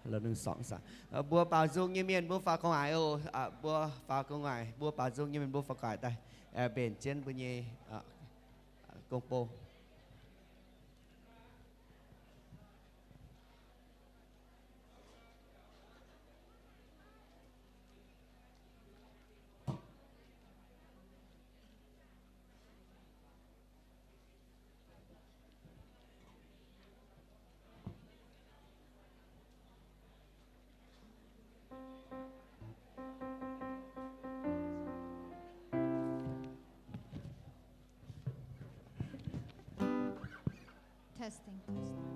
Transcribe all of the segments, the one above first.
Mbuo baaux nzung nyei mienh mbuo faaux gu'nguaaic oc. Mbuo faaux gu'nguaaic, mbuo baaux nzung nyei mienh mbuo faaux gu'nguaaic daaih mbenc jienv mbuo nyei gong-bou. Testing, testing.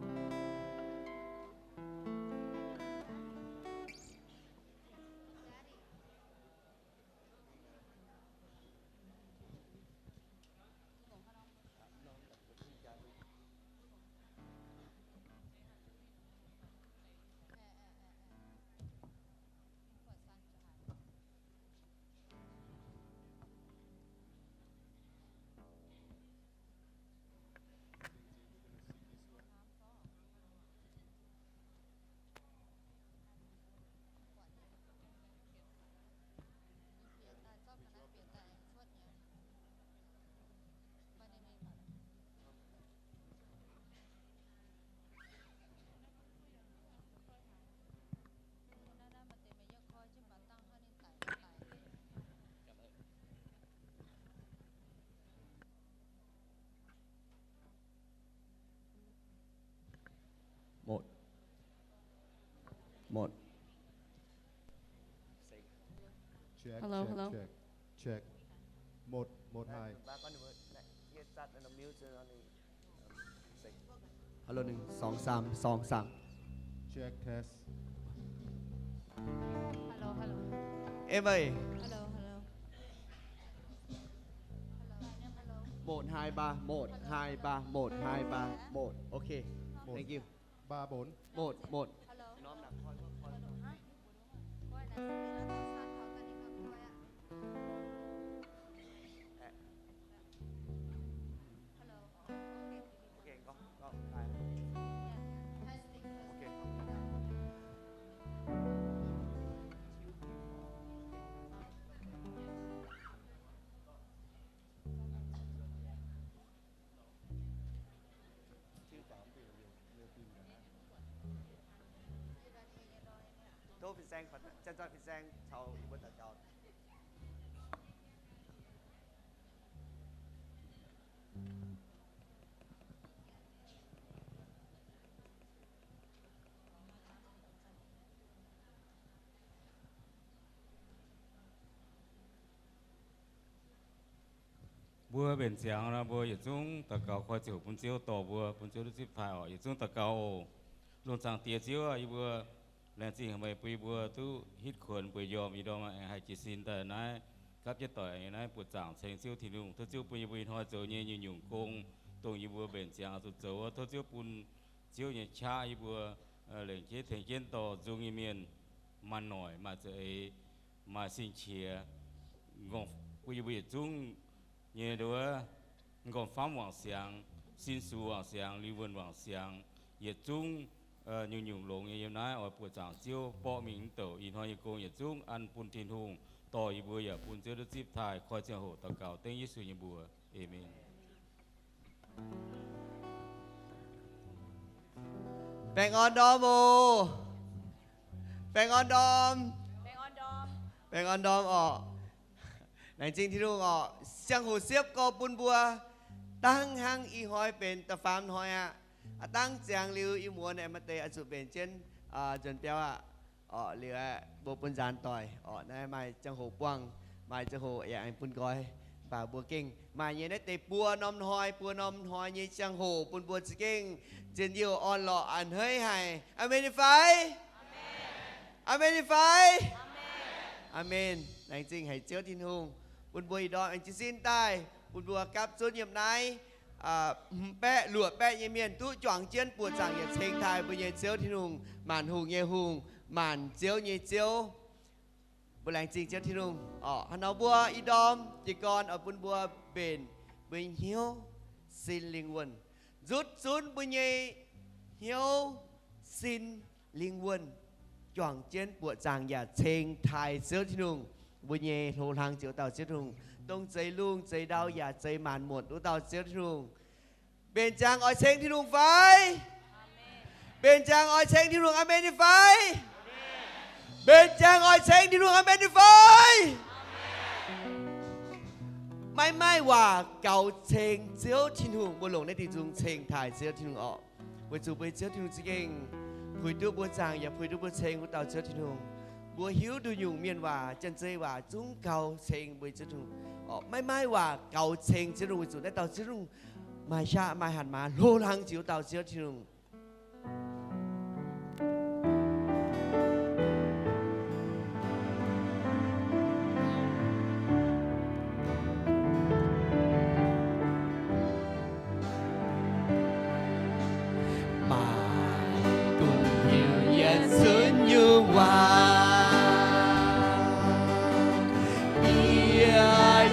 Một. Một. Check, hello, check, hello. Check, check. Một, một, hai. Hello, หนึ่ง สอง สาม สอง สาม. Check, test. Hello, hello. Em ơi. Hello, hello. Một, hai, ba, một, hai, ba, một, hai, ba, một. Ok. Một. Thank you. Ba bốn. Một, một. Tov fin-saeng, janx-zanc fin-saeng caux yie mbuo daux gaux. Mbuo mbenc ziangx nor, mbuo yietc zungv daux gaux koi ziangh hoc bun Ziouv dorh mbuo, bun Ziouv duqv zipv taaih oc. Yietc zungv daux gaux oc. Lungh zaangc Diex Ziouv aac, yie mbuo laengz zingh haic meih bun yie mbuo duqv hitv kuonx mbueiz njormh, ih ndorm aengx haih jiez sin daaih naaiv gapv jienv doic naaiv buoqc zaangc ceng Ziouv Tin-Hungh. Tov Ziouv bun yie mbuo ih hnoi zoux nyei nyungc-nyungc gong, dongh yie mbuo mbenc ziangx oix zuqc zoux wuov, tov Ziouv bun Ziouv nyei qaqv yie mbuo lengc jeiv tengx jienv dorh nzung nyei mienh maaih noic, maaih za'eix, maaih sin-qiex, bun yie mbuo yietc zungv nyei nduov, m'nqorngv-famv wangc siangx, sin-sux wangc siangx, lingh wuonh wangc siangx, yietc zungv nyungc-nyungc longx nyei yiem naaiv oix buoqc zaangc Ziouv borqv mingh mv douc. Ih hnoi nyei gong yietc zungv an bun Tin-Hungh, dorh yie mbuo yaac bun Ziouv duqv zipv taaih. Koi ziangh hoc daux gaux dengv Yesu nyei mbuox. Aamen. Baengh orn ndorm oc. Baengh orn ndorm. Baengh orn ndorm orqc. Laengz zingh Tin-Hungh orqc, ziangh hoc siepv gorx bun mbuo dangv hnangv ih hnoi benx da'faam hnoi aqv. Aav dangv ziangx liuz ih muonz aengx maaih deix oix zuqc mbenc jienv nzuonx biauv aqv. Orqc, liuz aeqv, mbuo bun nzaanx doic orqc, naaiv maaih ziangh hoc buangh, maaih ziangh hoc yaac aengx bun nqoi. Mv baac mbuo gengh maaih nyei naaiv deix buo norm hnoi, buo norm hnoi nyei ziangh hoc bun mbuo za'gengh njien-youh orn-lorqc a'hneiv haic. Aamen fai? Aamen fai? Aamen. Laengz zingh haic Ziouv Tin-Hungh bun mbuo ih ndorm aengx jiez sin daaih, bun mbuo gapv zunv yiem naaiv hmz baeqv luoqc baeqv nyei mienh duqv juangc jienv buoqc zaangc yietc ceng taaih mbuo nyei Ziouv Tin-Hungh, maanc hungh nyei Hungh, maanc ziouv nyei Ziouv. Mbuo laengz zingh Ziouv Tin-Hungh orqc. Hnangv nor mbuo ih ndorm jiez gorn oix bun mbuo mbenc mbuo nyei hnyouv, sin, lingh wuonh, nzutv zunv mbuo nyei hnyouv, sin, lingh wuonh. juangc jienv buoqc zaangc yaac ceng taaih Ziouv Tin-Hungh. Mbuo nyei hlo hlang jiex wuov dauh Ziouv Tin-Hungh, dongh zeix lungh zeix ndau yaac zeix maanc muotc wuov dauh Ziouv Tin-Hungh. Mbenc ziangx oix ceng Tin-Hungh fai? Mbenc ziangx oix ceng Tin-Hungh aamen nyei fai? Mbenc ziangx oix ceng Tin-Hungh aamen nyei fai? Maiv maaih waac gaux ceng Ziouv Tin-Hungh. Mbuo longc naaiv dingc nzung ceng taaih Ziouv Tin-Hungh orqc. Weic zuqc mbuo Ziouv Tin-Hungh za'gengh puix duqv mbuo zaangc yaac puix duqv mbuo ceng wuov dauh Ziouv Tin-Hungh. Mbuo hiuv nduqc nyungc mienh waac, janx-zei waac zungv gaux ceng mbuo Ziouv Tin-Hungh. Maiv maaih waac gaux ceng Ziouv Tin-Hungh weic zuqc naaiv dauh Ziouv Tin-Hungh maaih qaqv maaih hatc maaz hlo hlang jiex wuov dauh Ziouv Tin-Hungh. Maaih gunv hnyouv yietc zunc nyungc waac, yie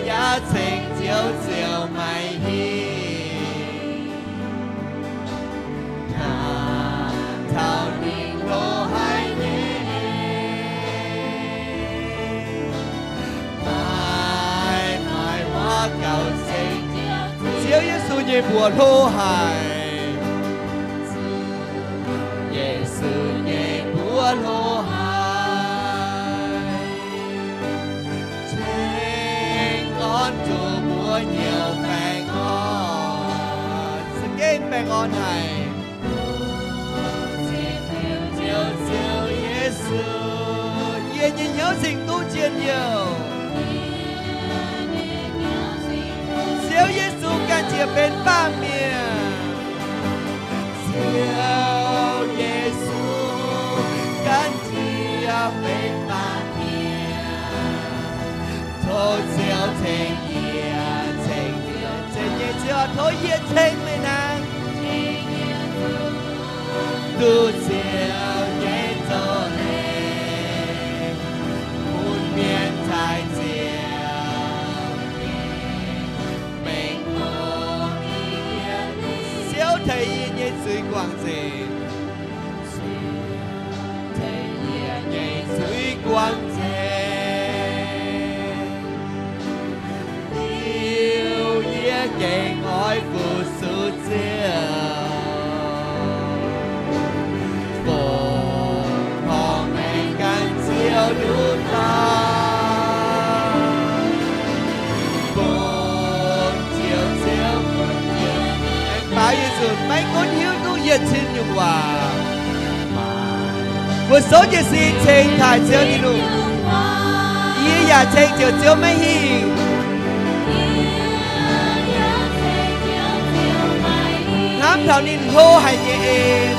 yaac ceng Ziouv, Ziouv maiv hingh. Hnangv taux ninh hlo haic nyei, maaih, maaih waac gaux ceng Ziouv Yesu nyei mbuox hlo haic. Yesu nyei mbuox hlo haic. Ceng orn zuqc mbuo nyei baengh orn. Za'gengh baengh orn haic. Ziouv, Ziouv Yesu, yie nyei hnyouv cingx duqv njien-youh. Ziouv Yesu ganh njiec benx baamh mienh. Ziouv Yesu ganh njiec benx baamh mienh. Tov Ziouv tengx yie, tengx yie, tengx nyei Ziouv, tov yie ceng meih naaic. Duqv Ziouv nyei zoh leiz, bun mienh taaih Ziouv nyei mengh muoz. Ziouv tengx yie nyei zuiz guangc nzengc. Tengx yie nyei zuiz guangc nzengc. Liuz yie gengh oix fu-sux Ziouv, fongc horc maengc gan Ziouv nduqc dauh, fongc Ziouv, Ziouv bun yie. Aengx baaux yie nzunc maiv gunv hiuv duqv yietc cin nyungc waac, mbuo souv jiez sin ceng taaih Ziouv Tin-Hungh. Yie yaac ceng Ziouv, Ziouv maiv hingh. Hnamv taux ninh hlo haic nyei en.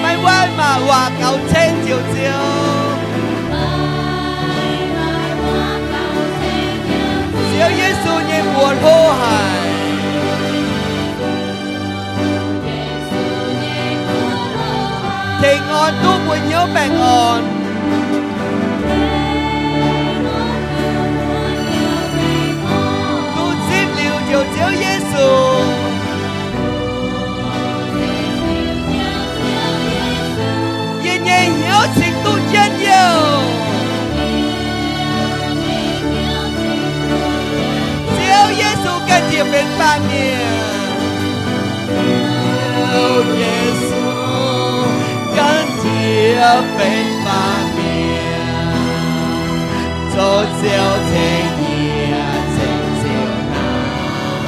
Maiv maaih waac gaux ceng Ziouv, Ziouv. Ziouv Yesu nyei mbuox hlo haic. Tengx orn duqv mbuo hnyouv baengh orn. Duqv zipv liuz njoux Ziouv Yesu, yie nyei hnyouv cingx duqv njien-youh. Ziouv Yesu ganh njiec benx baamh mienh. Ziouv Yesu ganh njiec benx baamh mienh, zoux Ziouv tengx yie, ceng Ziouv naaic,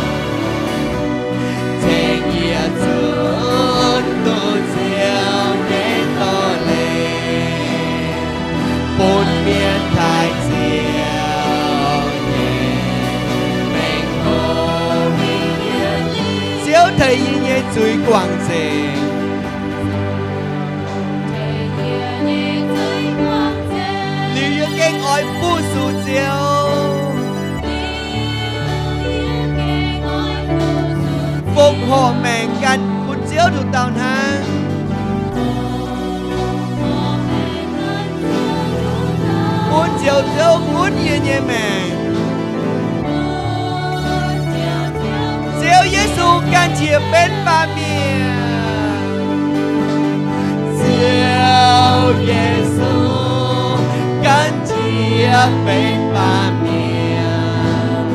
tengx yie zunc duqv Ziouv nyei doz-leiz, bun mienh taaih Ziouv nyei mengh hoc. Ziouv tengx yie nyei zuiz guangc nzengc. Liuz yie gengh oix fu-sux Ziouv, fongc horc maengc gan bun Ziouv nduqc dauh hnangv, bun Ziouv Ziouv gunv yie nyei maengc. Ziouv Ziouv Yesu ganh njiec benx baamh mienh. Ziouv Yesu ganh njiec benx baamh mienh.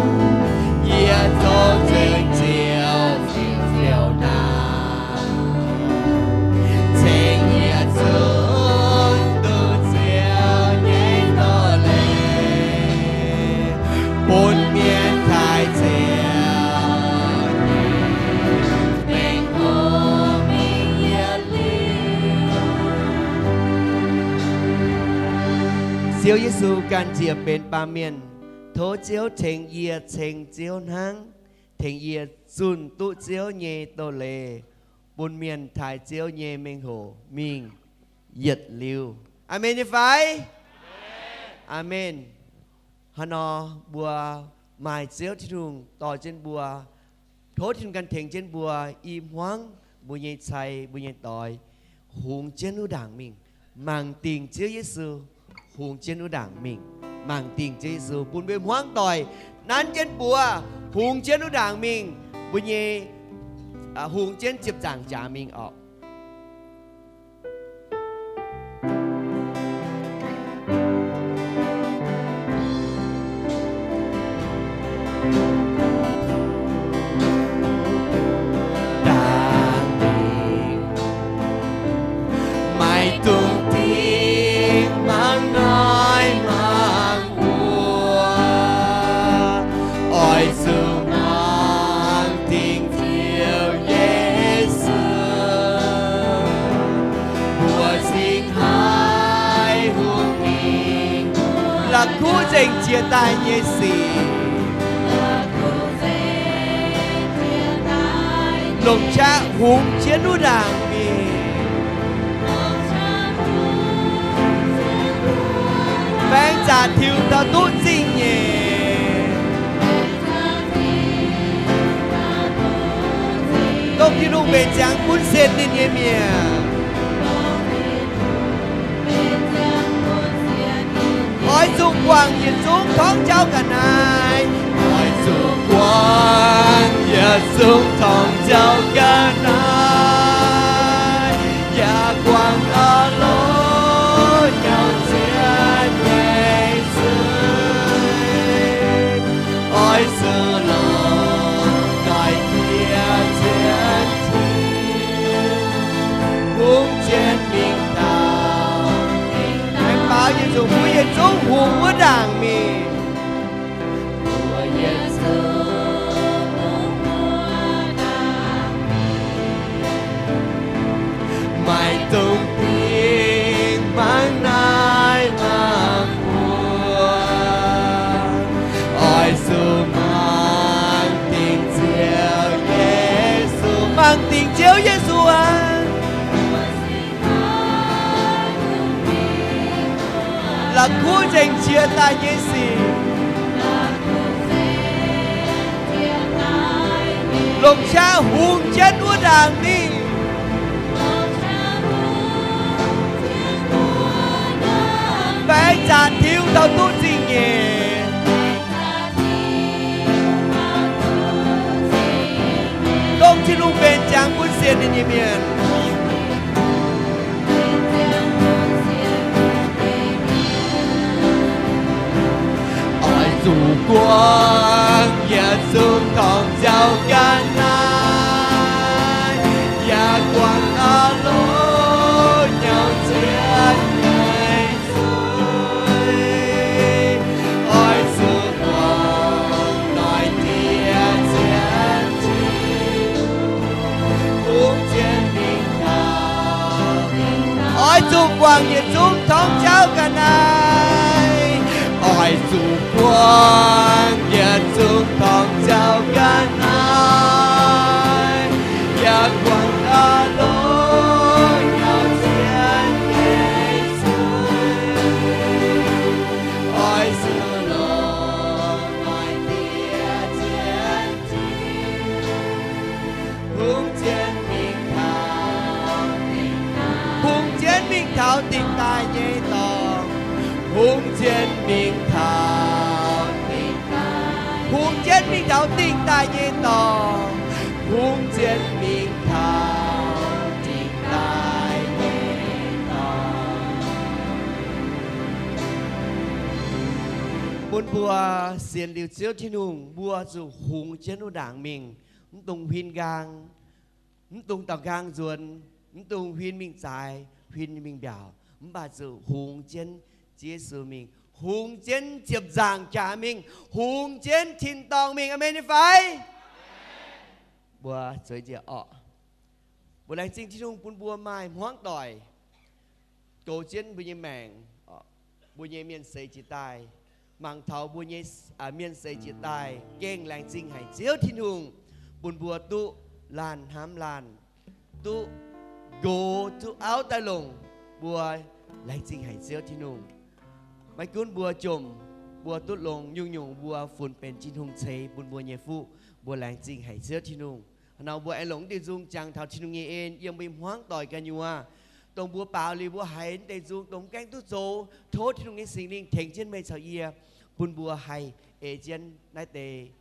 Yie zoux nzengc Ziouv, Ziouv naaic, ceng yie zungv duqv Ziouv nyei doz-leiz, bun mienh taaih Ziouv nyei mengh hoc mingh yietc liuz. Ziouv Yesu ganh njiec benx baamh mienh. Tov Ziouv tengx yie ceng Ziouv hnangv, tengx yie zunh duqv Ziouv nyei doz-leiz, bun mienh taaih Ziouv nyei mengh hoc mingh yietc liuz. Aamen nyei fai? Aamen. Hnangv nor mbuo maaih Ziouv Tin-Hungh dorh jienv mbuo, tov Tin-Hungh ganh tengx jienv mbuo i hmuangv, mbuo nyei cai, mbuo nyei doix, hungx jienv wuov ndaangc mingh, mangc dingc Ziouv Yesu, hungx jienv wuov ndaangc mingh, mangc dingc Ziouv Yesu bun mbuo hmuangv doic nanv jienv buoz, hungx jienv wuov ndaangc mingh, mbuo nyei, hungx jienv ziepc nzaangc jaax mingh orqc. Maiv dungx dingh mangc naaiv mangc wuov, oix zuqc mangc dingc Ziouv Yesu, mbuo cingx haih hungx mingh la'kuqv nzengc jiex daaih nyei sic, longc qaqv hungx jienv wuov ndaangc mingh, baeng zaqc tiux taux duqv zingh nyeic, dongh Tin-Hungh mbenc ziangx bun sienx ninh nyei mienh. Oix zuqc guangc yietc zungv torngv jauv ga'naaiv. Oix zuqc guangc yietc zungv torngv jauv ga'naaiv, yaac guangc auv-lorqc nyauc zienv nyei zuiz. Oix zuqc longc doix-dieh zien Tin-Hungh jienv mingh taux. Aengx baaux yietc nyungc mbuo yietc zungv hungx wuov ndaangc mingh. Maiv dungx dingh mangc naaiv mangc wuov, oix zuqc mangc dingc Ziouv Yesu, mangc dingc Ziouv Yesu aqv. La'kuqv nzengc jiex daaih nyei sic, longc qaqv hungx jienv wuov ndaangc mingh, baeng zaqc tiux taux duqv zingh nyeic, dongh Tin-Hungh mbenc ziangx bun sienx ninh nyei mienh. Oix zuqc guangc yietc zungv torngv jauv ga'naaiv, yaac guangc auv-lorqc nyauc zienv nyei zuiz. Oix zuqc guangc doix-dieh zien Tin-Hungh, hungx jienv mingh taux. Oix zuqc guangc yietc zungv torngv jauv ga'naaiv. Oix zuqc guangc yietc zungv torngv jauv ga'naaiv, yaac guangc auv-lorqc nyauc zienv nyei zuiz. Oix zuqc longc doix-dieh zien Tin-Hungh hungx jienv mingh taux, hungx jienv mingh taux dingc daaih nyei dorngx. Hungx jienv mingh taux, hungx jienv mingh taux dingc daaih nyei dorngx. Hungx jienv mingh taux dingc daaih nyei dorngx. Bun mbuo sienx liuz Ziouv Tin-Hungh, mbuo zuqc hungx jienv wuov ndaangc mingh, mv dungx huin nqaang, mv dungx daux nqaang nzuonx, mv dungx huin mingh zaaix, huin mingh mbiaauc, mv baac zuqc hungx jienv Ziouv Yesu mingh, hungx jienv ziepc nzaangc jaax mingh, hungx jienv tin-dorngh mingh. Aamen nyei fai? Mbuo zueiz njiec orqc. Mbuo laengz zingh Tin-Hungh bun mbuo maaih hmuangv doic goux jienv mbuo nyei maengc, mbuo nyei mienh seix jiex daaih, mangc taux mbuo nyei mienh seix jiex daaih, gengh laengz zingh haic Ziouv Tin-Hungh bun mbuo duqv laanh hnamv laanh, duqv nqox duqv auv daaih longc. Mbuo laengz zingh haic Ziouv Tin-Hungh. Maiv gunv mbuo jomc, mbuo duqv longx nyungc-nyungc, mbuo funx benx Tin-Hungh ceix bun mbuo nyei fuqv. Mbuo laengz zingh haic Ziouv Tin-Hungh. Hnangv nor mbuo aengx longc naaiv deix nzung jangx taux Tin-Hungh nyei en yiem mbuo nyei hmuangv doic ganh nyuoz, dongh mbuo baaux liuz mbuo haiz naaiv deix nzung dongh mv gaengh duqv zoux. Tov Tin-Hungh nyei Singx Lingh tengx jienv meih caux yie, bun mbuo haih ei jienv naaiv deix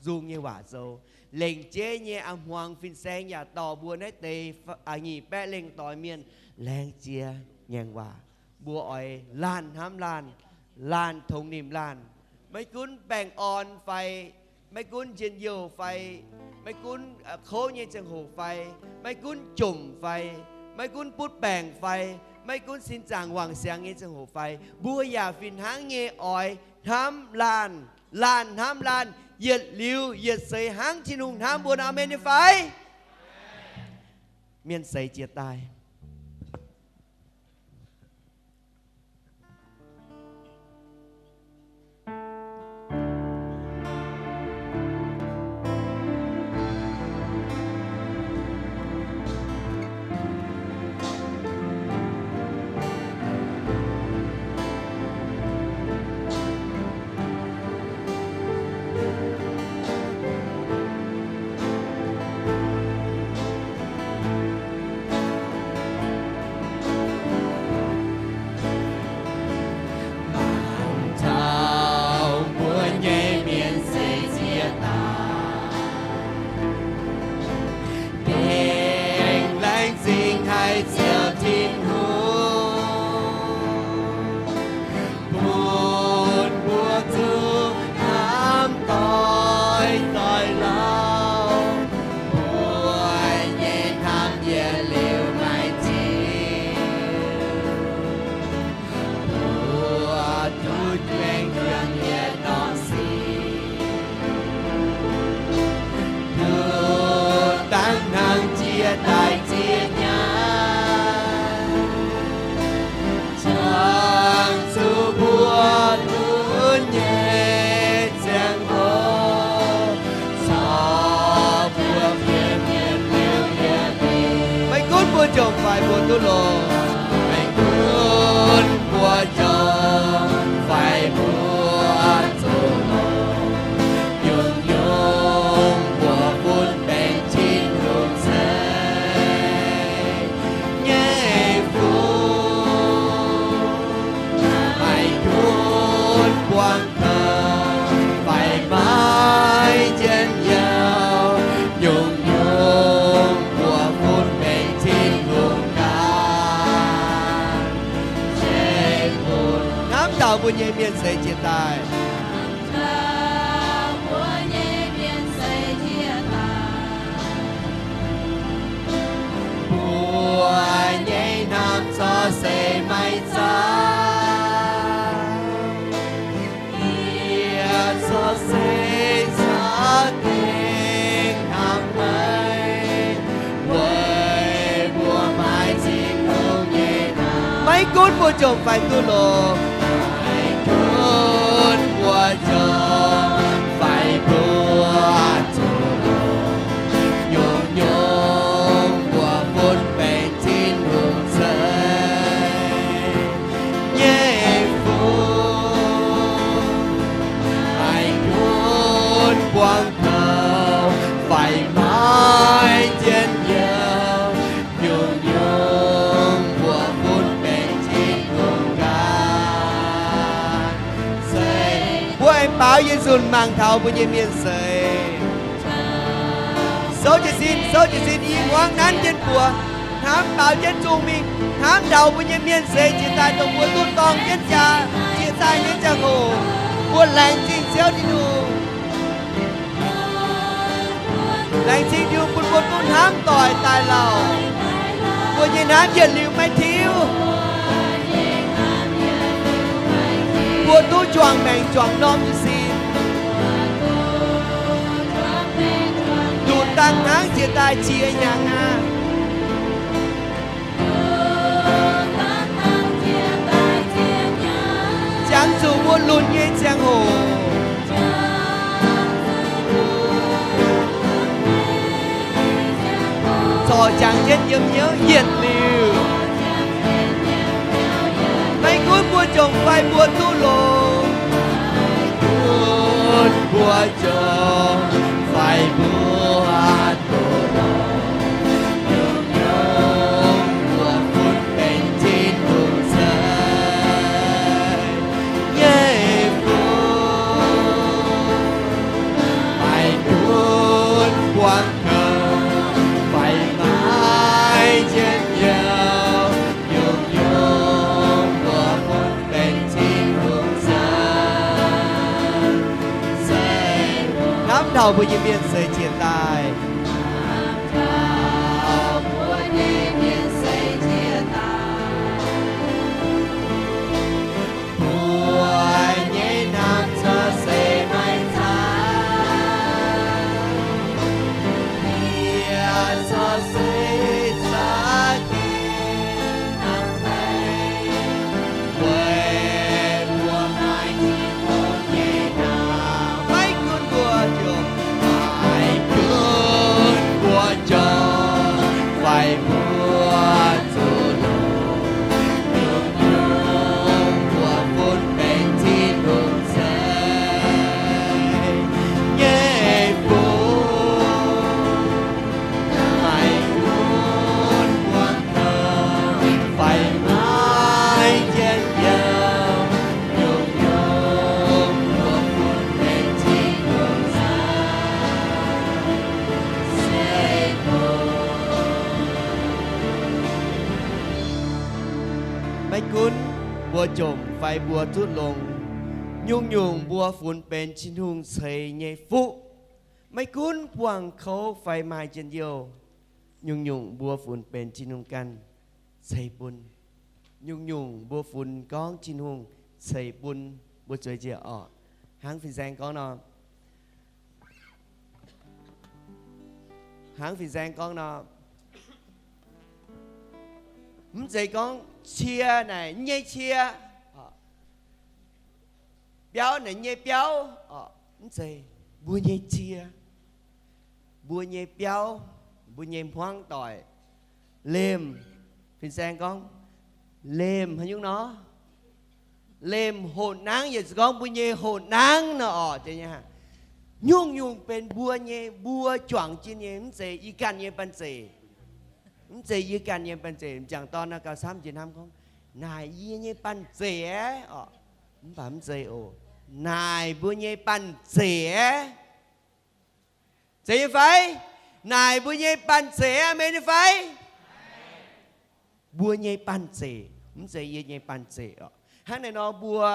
nzung nyei waac zoux. Lengc jeiv nyei a'hmuangx fin-saeng yaac dorh mbuo naaiv deix nyic baeqv lengh doix mienh laengz jiex ngaengc waac. Mbuo oix laanh hnamv laanh, laanh tongx nimc laanh. Maiv gunv baengh orn fai, maiv gunv njien-youh fai, maiv gunv kouv nyei ziangh hoc fai, maiv gunv jomc fai, maiv gunv butv baengc fai, maiv gunv sin zaangc wangc siangx nyei ziangh hoc fai, mbuo yaac fih hnangv nyei oix hnamv laanh, laanh hnamv laanh, yietc liuz yietc seix hnangv Tin-Hungh hnamv mbuo. Aamen nyei fai? Mienh seix jiez daaih. Mangc taux mbuo nyei mienh seix jiez daaih, gengh laengz zingh haic Ziouv Tin-Hungh, bun mbuo zuqc hnamv doix-doix lauh, mbuo nyei hnamv yietc liuz maiv ziux. Mbuo duqv juangc yietc norm sic, duqv dangv hnangv jiex daaih ziex nyaanh, jangx zuqc mbuo lunx nyei ziangh hoc, corc mbuo fiem yietc liuz yietc liuz. Maiv gunv mbuo jomc fai mbuo duqv longx, maiv gunv mbuo jomc fai mbuo zuqc longx, nyungc-nyungc mbuo funx benx Tin-Hungh ceix nyei fuqv. Maiv gunv buangh douz fai maiv njien-youh, nyungc-nyungc mbuo funx benx Tin-Hungh ganh ceix bun. Hnamv taux mbuo nyei mienh seix jiez daaih. Mbuo nyei hnamv corc se maiv zaaic, yie corc se caux gengh hnamv meih, weic mbuo maaih Tin-Hungh nyei hnamv. Maiv gunv mbuo jomc fai duqv longx, maiv gunv mbuo jomc fai mbuo zuqc longx, nyungc-nyungc mbuo funx benx Tin-Hungh ceix nyei fuqv. Maiv gunv buangh douz fai maiv njien-youh, nyungc-nyungc mbuo funx benx Tin-Hungh ganh ceix. Mbuo aengx baaux yietc nzunc mangc taux mbuo nyei mienh seix. Souv jiez sin, souv jiez sin i hmuangv nanv jienv mbuo, hnamv baaux jienv zungh mingh, hnamv taux mbuo nyei mienh seix jiex daaih dongh mbuo duqv dorng jienv jaa, jiex daaih nyei ziangh hoc, mbuo laengz zingh Ziouv Tin-Hungh. Laengz zingh Tin-Hungh bun mbuo duqv hnamv doic daaih lauh. Mbuo nyei hnamv yietc liuz maiv tiuv. Mbuo duqv juangc maengc juangc norm jiez sin. Nduqc dangh hnangv jiex daaih jiex hnyangx aqv. Jangx zuqc mbuo lunx nyei ziangh hoc, corc jangx jienv yiem hnyouv yietc liuz. Maiv gunv mbuo jomc fai mbuo duqv longx, maiv gunv mbuo jomc fai mbuo duqv longx, nyungc-nyungc mbuo funx benx Tin-Hungh ceix nyei fuqv. Maiv gunv buangh kouv fai maaiz njien-youh, nyungc-nyungc mbuo funx benx Tin-Hungh ceix, hnamv taux mbuo nyei mienh seix jiex daaih. Mbuo nyei hnamv corc se maiv caax, yie corc se za'gengh hnamv meih, weic mbuo maaih Tin-Hungh nyei navn. Maiv gunv mbuo jomc, maiv gunv mbuo jomc fai mbuo zuqc longx, nyungc-nyungc mbuo funx benx Tin-Hungh ceix nyei fuqv. Maiv gunv buangh kouv fai maaiz njien-youh, nyungc-nyungc mbuo funx benx Tin-Hungh ceix nyei fuqv. Maiv gunv mbuo jomc fai mbuo zuqv longx, nyungc-nyungc mbuo funx benx Tin-Hungh ceix nyei fuqv. Maiv gunv buangh kouv fai maaih njien-youh, nyungc-nyungc mbuo funx benx Tin-Hungh ganh ceix bun. Nyungc-nyungc mbuo funx gorngv Tin-Hungh ceix bun. Mbuo zueiz njiec orqc. Hnangv fin-saeng gorngv nor, hnangv fin-saeng gorngv nor, mv zeiz gorngv cie naaic nyei cie, biauv naaic nyei biauv, mv zeiz. Mbuo nyei cie, mbuo nyei biauv, mbuo nyei hmuangv doic, lemh, fin-saeng gorngv, lemh haaix nyungc nor? Lemh hoqc nangv, yaac gorngv mbuo nyei hoqc nangv nor orqc. Nyungc-nyungc benx mbuo nyei, mbuo juangc jienv nyei, mv zeiz yie ganh nyei banh zeic. Mv zeiz yie ganh nyei banh zeic. M'jangc dorn naaiv gauh camv jiex hnamv gorngv, naaic yie nyei banh zeic aeqv, orqc. Mv baac mv zeiz oc. Naaic mbuo nyei banh zeic aeqv. Zeiz nyei fai? Naaic mbuo nyei banh zeic aeqv, meih nyei fai? Mbuo nyei banh zeic, mv zeiz yie nyei banh zeic oc. Hnangv naaiv nor mbuo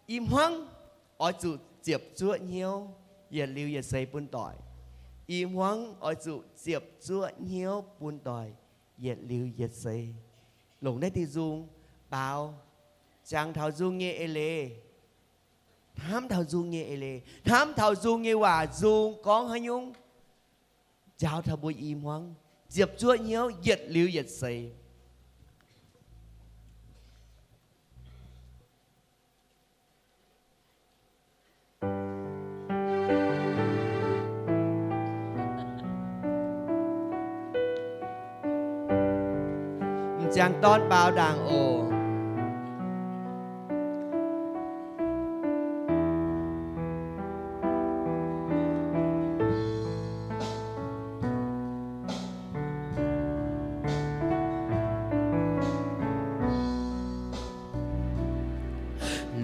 i hmuangv oix zuqc ziepc zuoqv hnyouv yietc liuz yietc seix bun doic. I hmuangv oix zuqc ziepc zuoqv hnyouv bun doic yietc liuz yietc seix. Longc naaiv diuh nzung baaux, jangx taux nzung nyei eix leiz, hnamv taux nzung nyei eix leiz, hnamv taux nzung nyei waac, nzung gorngv haaix nyungc, njaaux taux mbuo i hmuangv ziepc zuoqv hnyouv yietc liuz yietc seix. M'jangc dorn baaux ndaangc oc.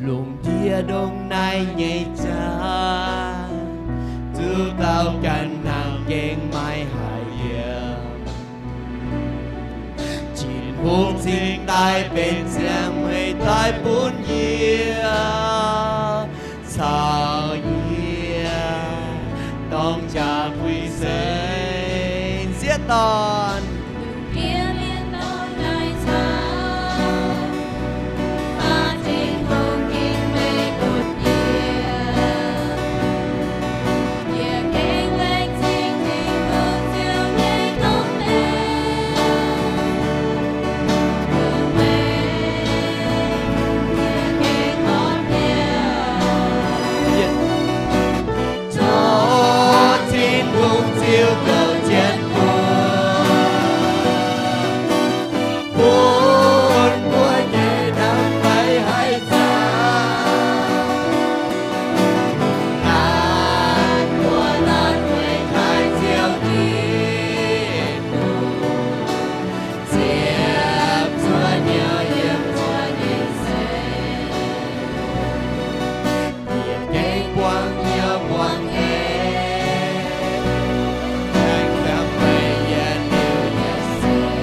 Lungh ndiev ndongc naaiv nyei jaax, zuqc dauh ganh hnangv gengh maiv Kungx cingx daaih benx ziangh meih daaih bun yie, caux yie dorng jaax puix seix sieqv dorn. Tov Tin-Hungh ziux goux jienv mbuo, bun mbuo nyei hnamv maiv haih zaamc. Laanh mbuo laanh weic taaih Ziouv Giduc, ziepc zuoqv hnyouv yiem mbuo nyei seix. Yie gengh buangv hnyouv buangv heix, aengx kouv meih yietc liuz yietc seix.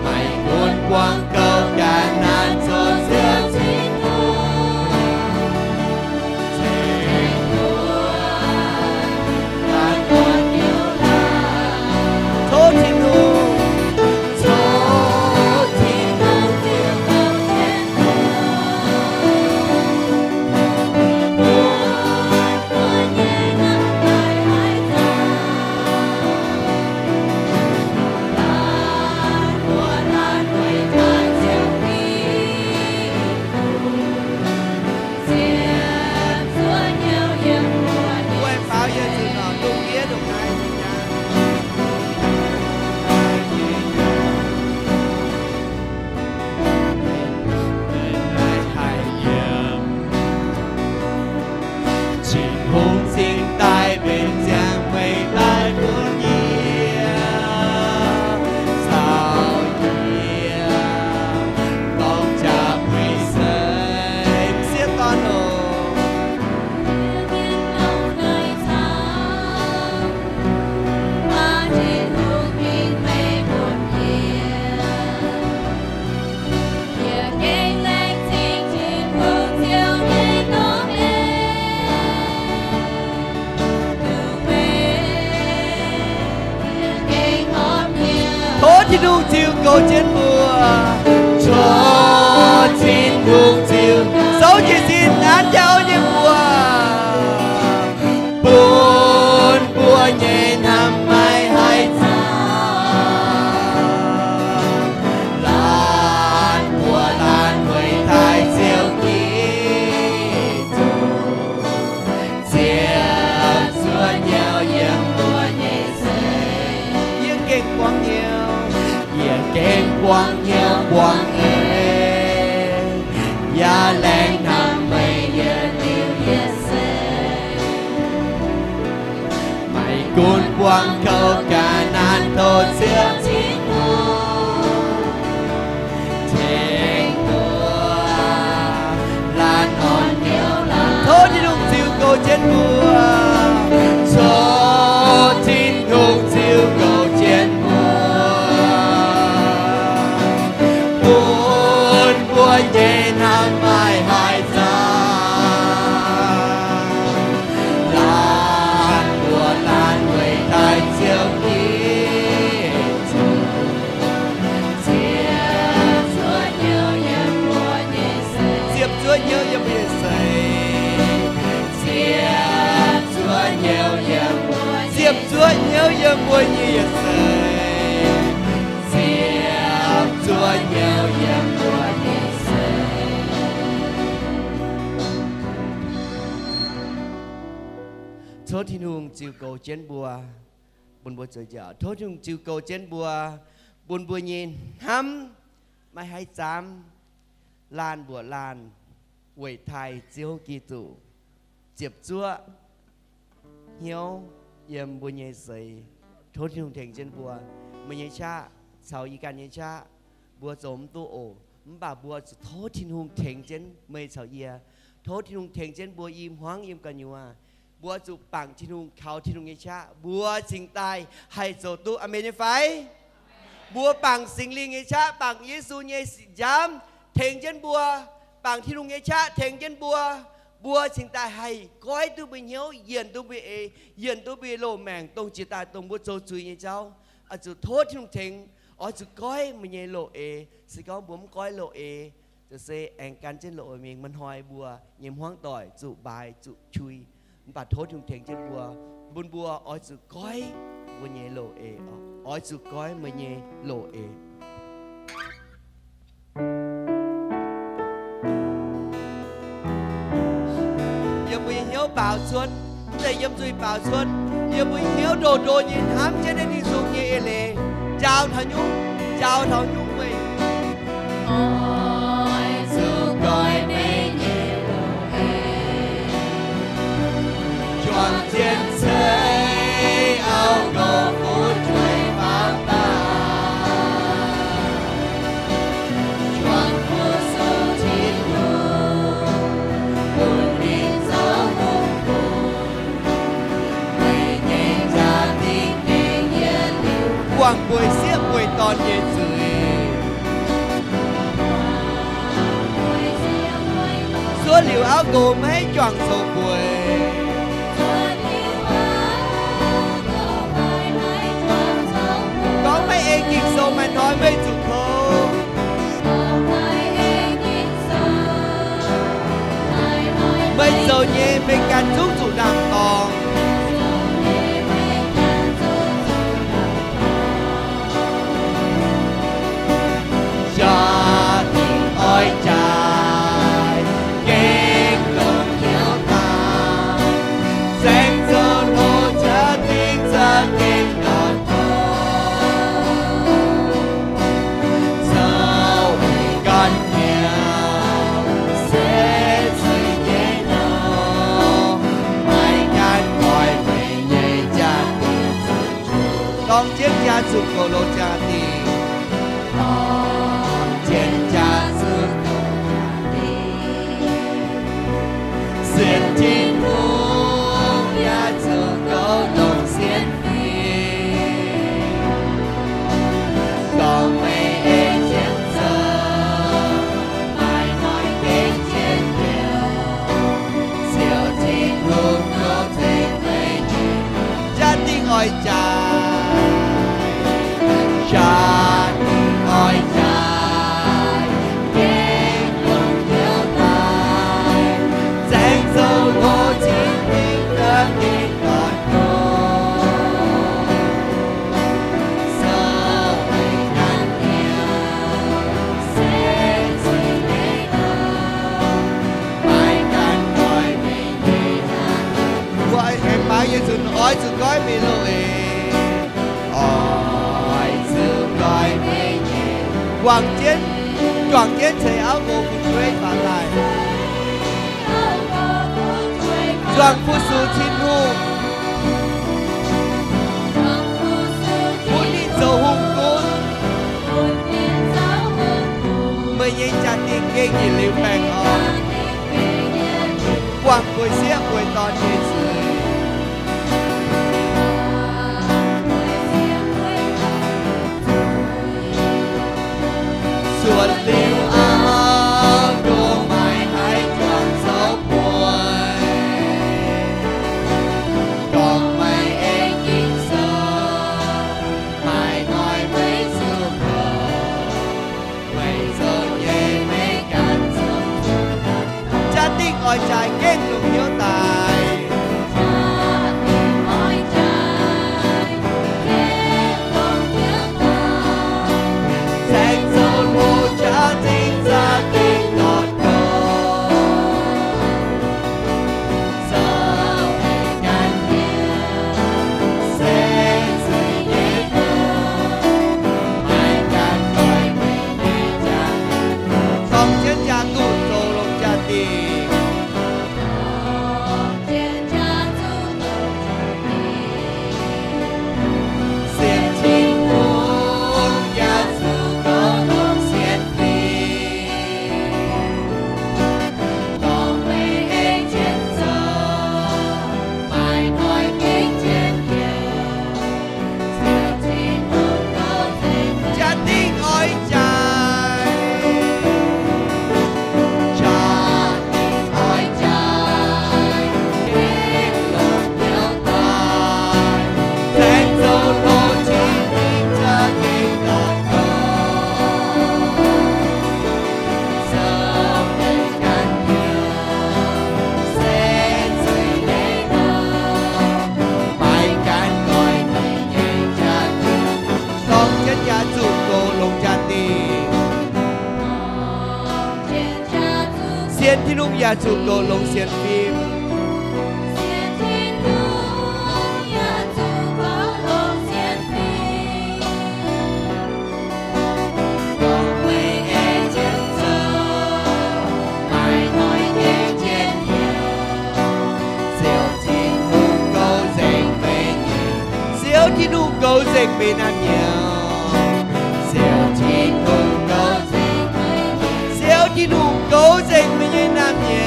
Maiv gunv buangv gouv ga'naaiv zoux Ziouv Tin-Hungh, tengx mbuo laanh orn hnyouv laanh. Tov Tin-Hungh, tov Tin-Hungh ziux goux jienv mbuo, bun mbuo nyei hnamv maiv haih zaamc. Laanh mbuo laanh weic taaih Ziouv Giduc, ziepc zuoqv hnyouv yiem mbuo nyei seix. Tin-Hungh cingx daaih benx ziangh meih daaih bun yie, caux yie dorng jaax puix seix sieqv dorn oc. Tov Tin-Hungh ziux goux jienv mbuo. Tov Tin-Hungh ziux, souv jiez sin an jauv nyei mbuo, bun mbuo nyei hnamv maiv haih zaamc. Laanh mbuo laanh weic taaih Ziouv Giduc, ziepc zuoqv hnyouv yiem mbuo nyei seix. Yie gengh buangv hnyouv, yie gengh buangv hnyouv buangv heix, yaac laengz hnamv meih yietc liuz yietc seix. Maiv gunv buangv kouv ga'naaiv tov Ziouv Tin-Hungh tengx mbuo laanh orn hnyouv laanh. Tov Tin-Hungh ziux goux jienv mbuo. Tov Tin-Hungh ziux goux jienv mbuo, bun mbuo nyei hnamv maiv haih zaamc. Laanh mbuo laanh weic taaih Ziouv Giduc, ziepc zuoqv hnyouv yiem mbuo nyei seix. Ziepc zuoqv hnyouv yiem mbuo nyei seix. Ziepc zuoqv hnyouv yiem mbuo, ziepc zuoqv hnyouv yiem mbuo nyei yietc seix. Ziepc zuoqv hnyouv yiem mbuo nyei seix. Tov Tin-Hungh ziux goux jienv mbuo, bun mbuo zoux njaaux. Tov Tin-Hungh ziux goux jienv mbuo, bun mbuo nyei hnamv maiv haih zaamc, laanh mbuoqc laanh weic taaih Ziouv Giduc, ziepc zuoqv hnyouv yiem mbuo nyei seix. Tov Tin-Hungh tengx jienv mbuo. Meih nyei qaqv caux yie ganh nyei qaqv, mbuo zoux mv duqv oc. Mv baac mbuo zuqc tov Tin-Hungh tengx jienv meih caux yie. Tov Tin-Hungh tengx jienv mbuo i hmuangv yiem gu'nyuoz. Mbuo zuqc bangc Tin-Hungh, kaux Tin-Hungh nyei qaqv, mbuo cingx daaih haih zoux duqv. Aamen nyei fai? Mbuo bangc Singx Lingh nyei qaqv, bangc Yesu nyei sic nziaamv tengx jienv mbuo, bangc Tin-Hungh nyei qaqv tengx jienv mbuo, mbuo cingx daaih haih goiv duqv mbuo hnyouv, yienc duqv mbuo eix, yienc duqv mbuo loz-maengc, dongh jiex daaih dongh mbuo zoux zuiz nyei jauv. Oix zuqc tov Tin-Hungh tengx, oix zuqc goiv meih nyei loz-eix. Se gorngv mbuo mv goiv loz-eix, ziouc se aengx gan jienv loz-eix mingh, maaih hnoi mbuo nyei hmuangv doic zuqc mbaaix zuqc qui. Mv baac tov Tin-Hungh tengx jienv mbuo, bun mbuo oix zuqc goiv mbuo nyei loz-eix, oix zuqc goiv meih nyei loz-eix. Yiem mbuo nyei hnyouv baaux cuotv, mv zeiz yiem nzuih baaux cuotv, yiem mbuo nyei hnyouv ndo ndo nyei hnamv jienv naaiv Ging-Sou nyei eix leiz, njaaux taux nyungc, njaaux taux nyungc weic oix zuqc goiv meih nyei loz-eix. Juangc jienv ceix auv nqox fu'jueiv faaux daaih, juangc fu-sux Tin-Hungh, bun ninh zoux hungh bun meih nyei jaa-dingh gengh yietc liuz buangh bueix sieqv bueix dorn nyei zuiz. Zuov liuz auv nqox maiv juangc zoux bueix. Gorngv maiv ei Ging-Sou maaih hnoi meih zuqc kouv. Meih zoux nyei meih ganh zungv zuqc ndaam-dorngx. Jaa-dingh oix jaaix, gengh longc hnyouv daaih. Saeng-zoux hlo jaa-dingh za'gengh ndortv gorngv, zoux ganh hnyouv se zuiz nyei nor, maiv gaengh goiv meih nyei jaa-dingh zuqc zuqc. Dorng jienv jaa zuqc goux longx jaa-dingh. Dorng jienv jaa zuqc goux jaa-dingh. Sienx Tin-Hungh yaac zuqc goux longx sienx fim. Dorh meih ei jienv zoux, maaih hnoi gengh jienv njoux, ziouc Tin-Hungh goux tengx meih nyei. Jaa-dingh oix jaaix, jaa-dingh oix jaaix, gengh longc hnyouv daaih. Saeng-zoux hlo jaa-dingh za'gengh ndortv gorngv, zoux meih ganh hnyouv se zuiz nyei nor, maiv gaengh goiv meih nyei jaa-dingh. Mbuo aengx baaix Yesu, oix zuqc goiv meih loz-eix. Oix zuqc goiv meih nyei. Wangc jienv, juangc jienv ceix auv nqox fu'jueiv faaux daaih. Juangc fu-sux Tin-Hungh, bun ninh zoux hungh gunv. Meih nyei jaa-dingh gengh yietc liuz baengh orn. Buangh bueix sieqv bueix dorn nyei zuiz. Zuotc liuz auv nqox maiv haih juangc zoux bueix. Gorngv meih ei Ging-Sou, maaih hnoi meih zuqc kouv. Meih zoux nyei meih ganh zuqc zuqc. Jaa-dingh oix jaaix gengh longc hnyouv daaih. Jaa-dingh oix jaaix gengh longc hnyouv daaih. Saeng-zoux hlo jaa yaac zuqc goux longx sienx fim. Sienx Tin-Hungh yaac zuqc goux longx sienx fim. Gorngv meih ei jienv zoux, maaih noic nyei njien-youh. Sienx Tin-Hungh goux nzengc meih nyei, Ziouv Tin-Hungh goux nzengc meih naamh nyouz. Ziouv Tin-Hungh goux nzengc meih nyei, Ziouv Tin-Hungh goux nzengc meih nyei naamh nyouz.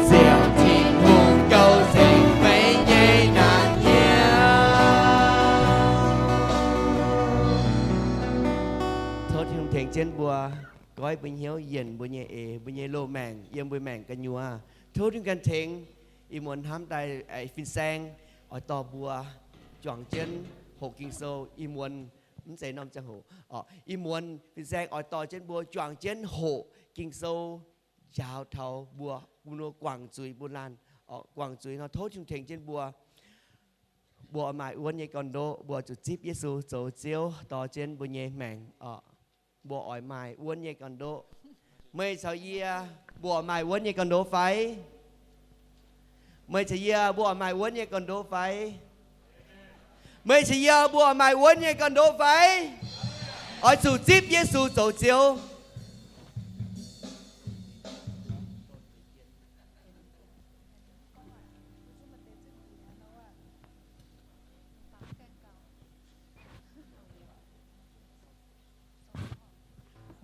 Ziouv Tin-Hungh goux nzengc meih nyei naamh nyouz. Tov Tin-Hungh tengx jienv mbuo, goiv mbuo hnyouv, yienc mbuo nyei eix, mbuo nyei loz-maengc, yiem mbuo maengc gu'nyuoz. Tov Tin-Hungh ganh tengx ih muonz hnamv daaih fin-saeng oix dorh mbuo juangc jienv hoqc Ging-Sou. Ih muonz mv zeiz norm ziangh hoc, ih muonz fin-saeng oix dorh jienv mbuo juangc jienv hoqc Ging-Sou, njaaux taux mbuo, mbuo guangc zuiz bun laanh. Guangc zuiz nor tov Tin-Hungh tengx jienv mbuo. Mbuo oix maaih wuonv nyei gorn-ndoqv, mbuo zuqc zipv Yesu zoux Ziouv dorh jienv mbuo nyei maengc. Mbuo oix maaih wuonv nyei gorn-ndoqv. Meih caux yie, mbuo oix maaih wuonv nyei gorn-ndoqv fai? Meih caux yie, mbuo oix maaih wuonv nyei gorn-ndoqv fai? Meih caux yie, mbuo oix maaih wuonv nyei gorn-ndoqv fai? Oix zuqc zipv Yesu zoux Ziouv.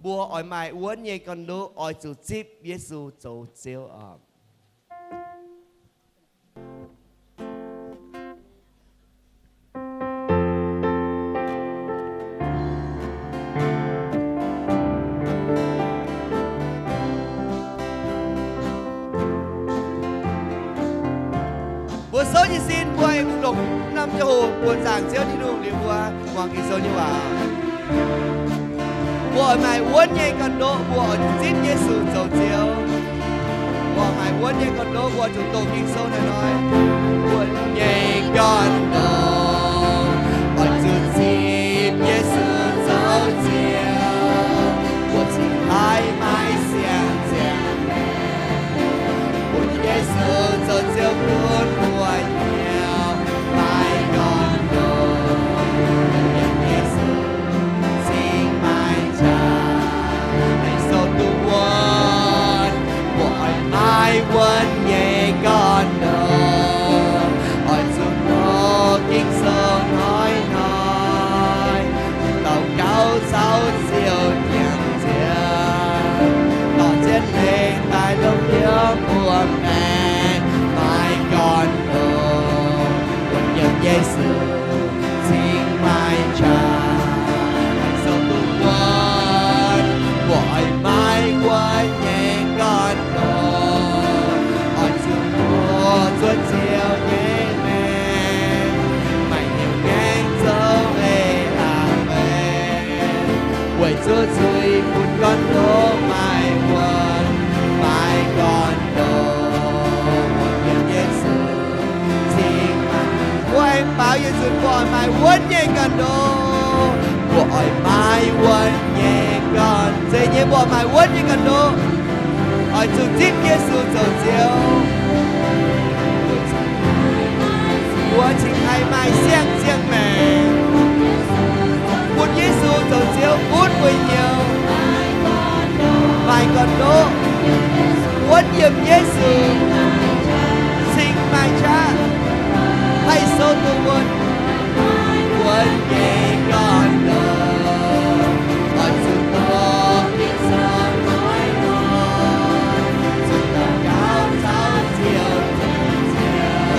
Mbuo oix maaih wuonv nyei gorn-ndoqv, oix zuqc zipv Yesu zoux Ziouv oc. Mbuo souv jiez sin, mbuo aengx longc norm ziangh hoc buoz zaangc Ziouv Tin-Hungh liuz, mbuo muangx Ging-Sou nyei waac. Mbuo oix maaih wuonv nyei gorn-ndoqv, mbuo oix zuqc zipv Yesu zoux Ziouv. Mbuo maaih wuonv nyei gorn-ndoqv, mbuo zuqc doqc Ging-Sou naaiv hnoi. Wuonv nyei gorn-ndoqv, oix zuqc zipv Yesu zoux Ziouv, mbuo cingx haih maaih siang-ziangh maengc. Bun Yesu zoux Ziouv gunv mbuo nyei, maaih gorn-ndoqv, yiem Yesu cingx maaih qaqv, haih sou duqv wuonv. Mbuo oix maaih wuonv nyei gorn-ndoqv, oix zuqc doqc Ging-Sou hnoi-hnoi, daux gaux caux Ziouv jangx nziex, dorh jienv lengc daaih longc yiem mbuo maengc, maaih gorn-ndoqv, wuonv yiem Yesu cingx maaih qaqv, haih sou duqv wuonv. Mbuo oix maaih wuonv nyei gorn-ndoqv, oix zuqc mbuox zuov Ziouv nyei maengc, maaih hnyouv ngaengc zoux eix-latc maengc, weic zuqc zuiz-fun gorn-ndoqv maaih wuonv, maaih gorn-ndoqv, wuonv yiem Yesu cingx maaih. Mbuo aengx baaux yietc nzunc mbuo oix maaih wuonv nyei gorn-ndoqv. Mbuo oix maaih wuonv nyei gorn-, zeiz nyei mbuo oix maaih wuonv nyei gorn-ndoqv, oix zuqc zipv Yesu zoux Ziouv. Mbuo cingx haih maaih siang-ziangh maengc, bun Yesu zoux Ziouv gunv mbuo hnyouv, maaih gorn-ndoqv, wuonv yiem Yesu cingx maaih qaqv, haih sou duqv wuonv. Wuonv nyei gorn-ndoqv, oix zuqc doqc Ging-Sou hnoi-hnoi, zuqc daux gaux caux Ziouv jangx nziex,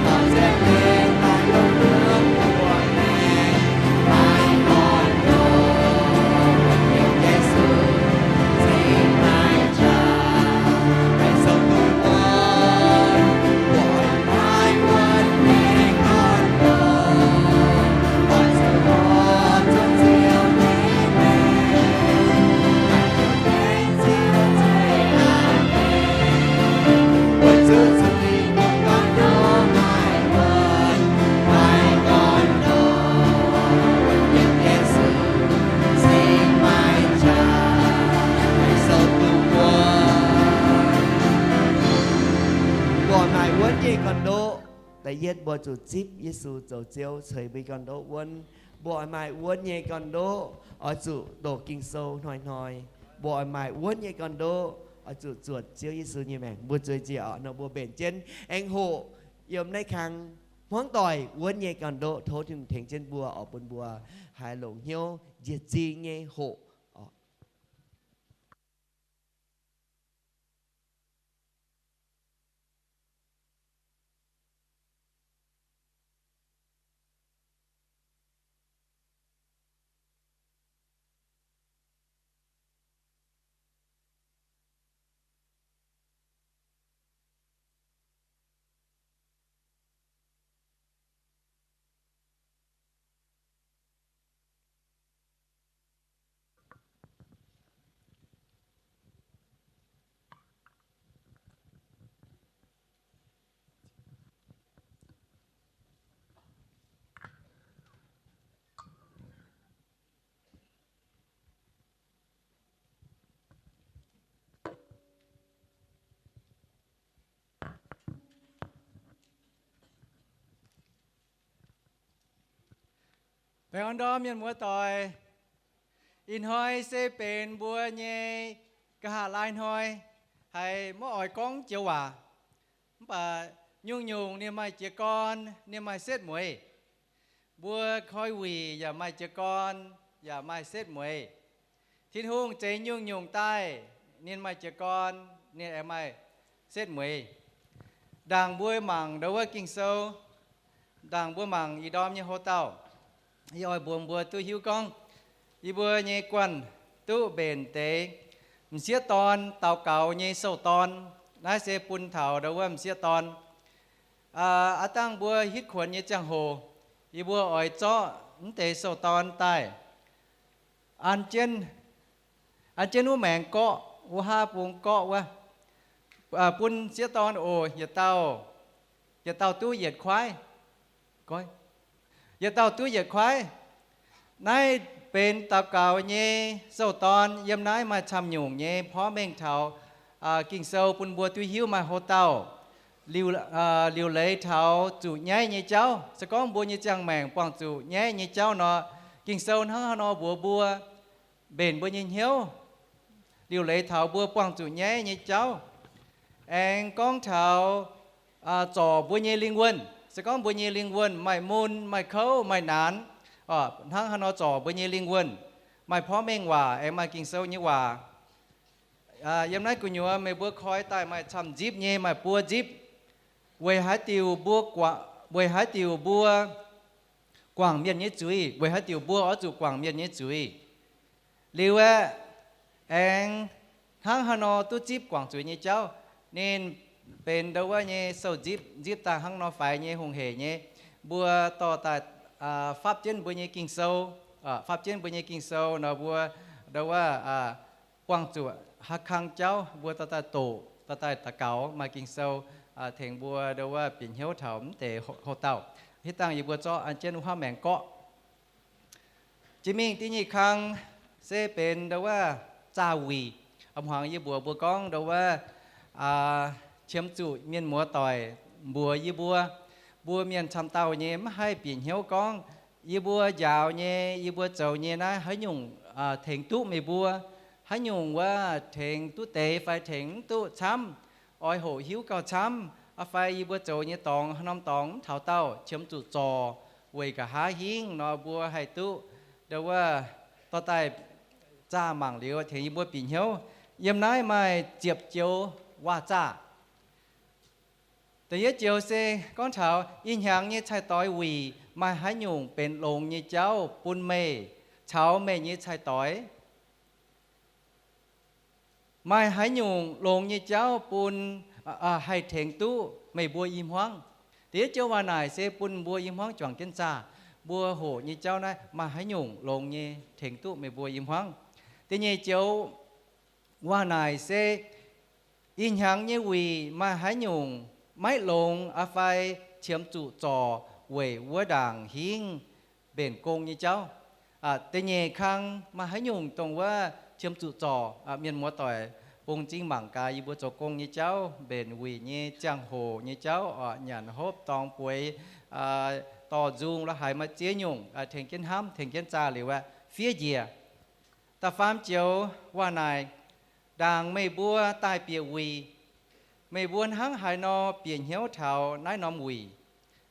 dorh jienv lengc daaih longc yiem mbuo maengc, maaih gorn-ndoqv, wuonv yiem Yesu cingx maaih qaqv, haih sou duqv wuonv. Mbuo oix maaih wuonv nyei gorn-ndoqv, oix Da'yietv mbuo zuqc zipv Yesu zoux Ziouv ceix mbuo nyei gorn-ndoqv wuonv. Mbuo oix maaih wuonv nyei gorn-ndoqv oix zuqc doqc Ging-Sou hnoi-hnoi. Mbuo oix maaih wuonv nyei gorn-ndoqv oix zuqc zuotc Ziouv Yesu nyei maengc. Mbuo zueiz njiec oc, nor mbuo mbenc jienv aengx hoqc yiem naaiv kang hmuangv doic wuonv nyei gorn-ndoqv. Tov Tin-Hungh tengx jienv mbuo oix bun mbuo haih longc hnyouv njiec zing nyei hoqc oc. Baengh orn ndorm mienh muoz doic. Ih hnoi se benx mbuo nyei nqa'haav laai hnoi, haiz maiv oix gorngv joux waac. Mv baac nyungc-nyungc ninh maaih jiez gorn, ninh maaih setv mueiz. Mbuo koi wuic yaac maaih jiez gorn, yaac maaih setv mueiz. Tin-Hungh zeix nyungc-nyungc daaih, ninh maaih jiez gorn, ninh aengx maaih setv mueiz. Ndaangc mbuo mangc ndau wuov Ging-Sou, ndaangc mbuo mangc ih ndorm nyei houx-dauh, yie oix mbuox mbuo duqv hiuv gorngv yie mbuo nyei guanh duqv mbenc deix m'sieqv dorn daux gaux nyei sou-dorn. Naaiv se bun taux ndau wuov m'sieqv dorn. Aav dangh mbuo hitv kuonx nyei ziangh hoc, yie mbuo oix zorqv mv deix sou-dorn daaih an jienv, an jienv wuov maengx gorqv, wuov haav bung gorqv wuov, bun m'sieqv dorn oc, yietc dauh, yietc dauh duqv yietc kuaaiv. Yietc dauh duqv yietc kuaaiv. Naaiv benx daux gaux nyei sou-dorn. Yiem naaiv maaih camv nyungc nyei porv mengh taux Ging-Sou bun mbuo duqv hiuv maaih houx-dauh liuc leiz taux zuqc nyaiv nyei jauv. Se gorngv mbuo nyei ziangh maengc buangh zuqc nyaiv nyei jauv nor, Ging-Sou hnangv haaix nor mbuox mbuo mbenc mbuo nyei hnyouv, liuc leiz taux mbuo buangh zuqc nyaiv nyei jauv. Aengx gorngv taux zorc mbuo nyei lingh wuonh. Se gorngv mbuo nyei lingh wuonh maaih mun, maaih kouv, maaih naanx, hnangv haaix nor zorc mbuo nyei lingh wuonh. Maaih porv mengh waac aengx maaih Ging-Sou nyei waac. Yiem naaiv gu'nyuoz meih mbuo koi daaih maaih camv nzipv nyei, maaih buo nzipv. Weic haaix diuc mbuo, weic haaix diuc mbuo guangc mienh nyei zuiz? Weic haaix diuc mbuo oix zuqc guangc mienh nyei zuiz? Liuz aeqv, aengx hnangv haaix nor duqv zipv guangc zuiz nyei jauv? Ninh benx ndau wuov nyei sou nzipv, nzipv daaih hnangv nor faix nyei, hungh hec nyei. Mbuo dorh daaih fapv jienv mbuo nyei Ging-Sou, fapv jienv mbuo nyei Ging-Sou nor, mbuo ndau wuov buangh zuqc haaix kang jauv mbuo dorh daaih doqc, dorh daaih daux gaux, maaih Ging-Sou tengx mbuo ndau wuov bieqc hnyouv taux mv deix houx-dauh. Hitv dangh yie mbuo zorqv an jienv wuov haav maengx gorqv. Jiex mingh da'nyeic kang se benx ndau wuov zaah wuic. A'hmuangx yie mbuox mbuo gorngv ndau wuov qiemx zuqc mienh muoz doic mbuox yie mbuo, mbuo mienh camv dauh nyei maiv haih bieqc hnyouv gorngv yie mbuo njaaux nyei, yie mbuo zoux nyei naaiv haaix nyungc tengx duqv meih mbuo, haaix nyungc wuov tengx duqv deix fai tengx mv duqv camv, oix hoqc hiuv gauh camv, fai yie mbuo zoux nyei dorngx haaix norm dorngx mv taux daauh qiemx zuqc zorc weic nqa'haav hingv nor mbuo haih duqv ndau wuov dorh daaih zaah mangc liuz tengx yie mbuo bieqc hnyouv. Yiem naaiv maaih ziepc joux waac-zaah. Da'yietv joux se gorngv taux ih hnyangx nyei cai-doix wuic maaih haaix nyungc benx longx nyei jauv bun meih caux meih nyei cai-doix. Maaih haaix nyungc longx nyei jauv bun, haih tengx duqv meih mbuo i hmuangv? Da'yietv joux waac-naaic se bun mbuo i hmuangv juangc jienv zaah. Mbuo hoqc nyei jauv naaiv maaih haaix nyungc longx nyei tengx duqv meih mbuo i hmuangv? Da'nyeic joux waac-naaic se ih hnyangx nyei wuic maaih haaix nyungc maiv longx aqv fai qiemx zuqc zorc weic wuov ndaangc hingv mbenc gong nyei jauv? Da'nyeic kang maaih haaix nyungc dongh wuov qiemx zuqc zorc? Mienh muoz doic, bung m'zing mangc gaax yie mbuo zoux gong nyei jauv, mbenc wuic nyei ziangh hoc nyei jauv oc, nyanc hopv dorngx bueix, dorh nzung lorz haaix maaih ziex nyungc, tengx jienv hnamv, tengx jienv zaah liuz aqv, fiev njiec. Da'faam joux waac naaic, ndaangc meih mbuo daaih bieqc wuic, meih mbuo hnangv haaix nor bieqc hnyouv taux naaiv norm wuic?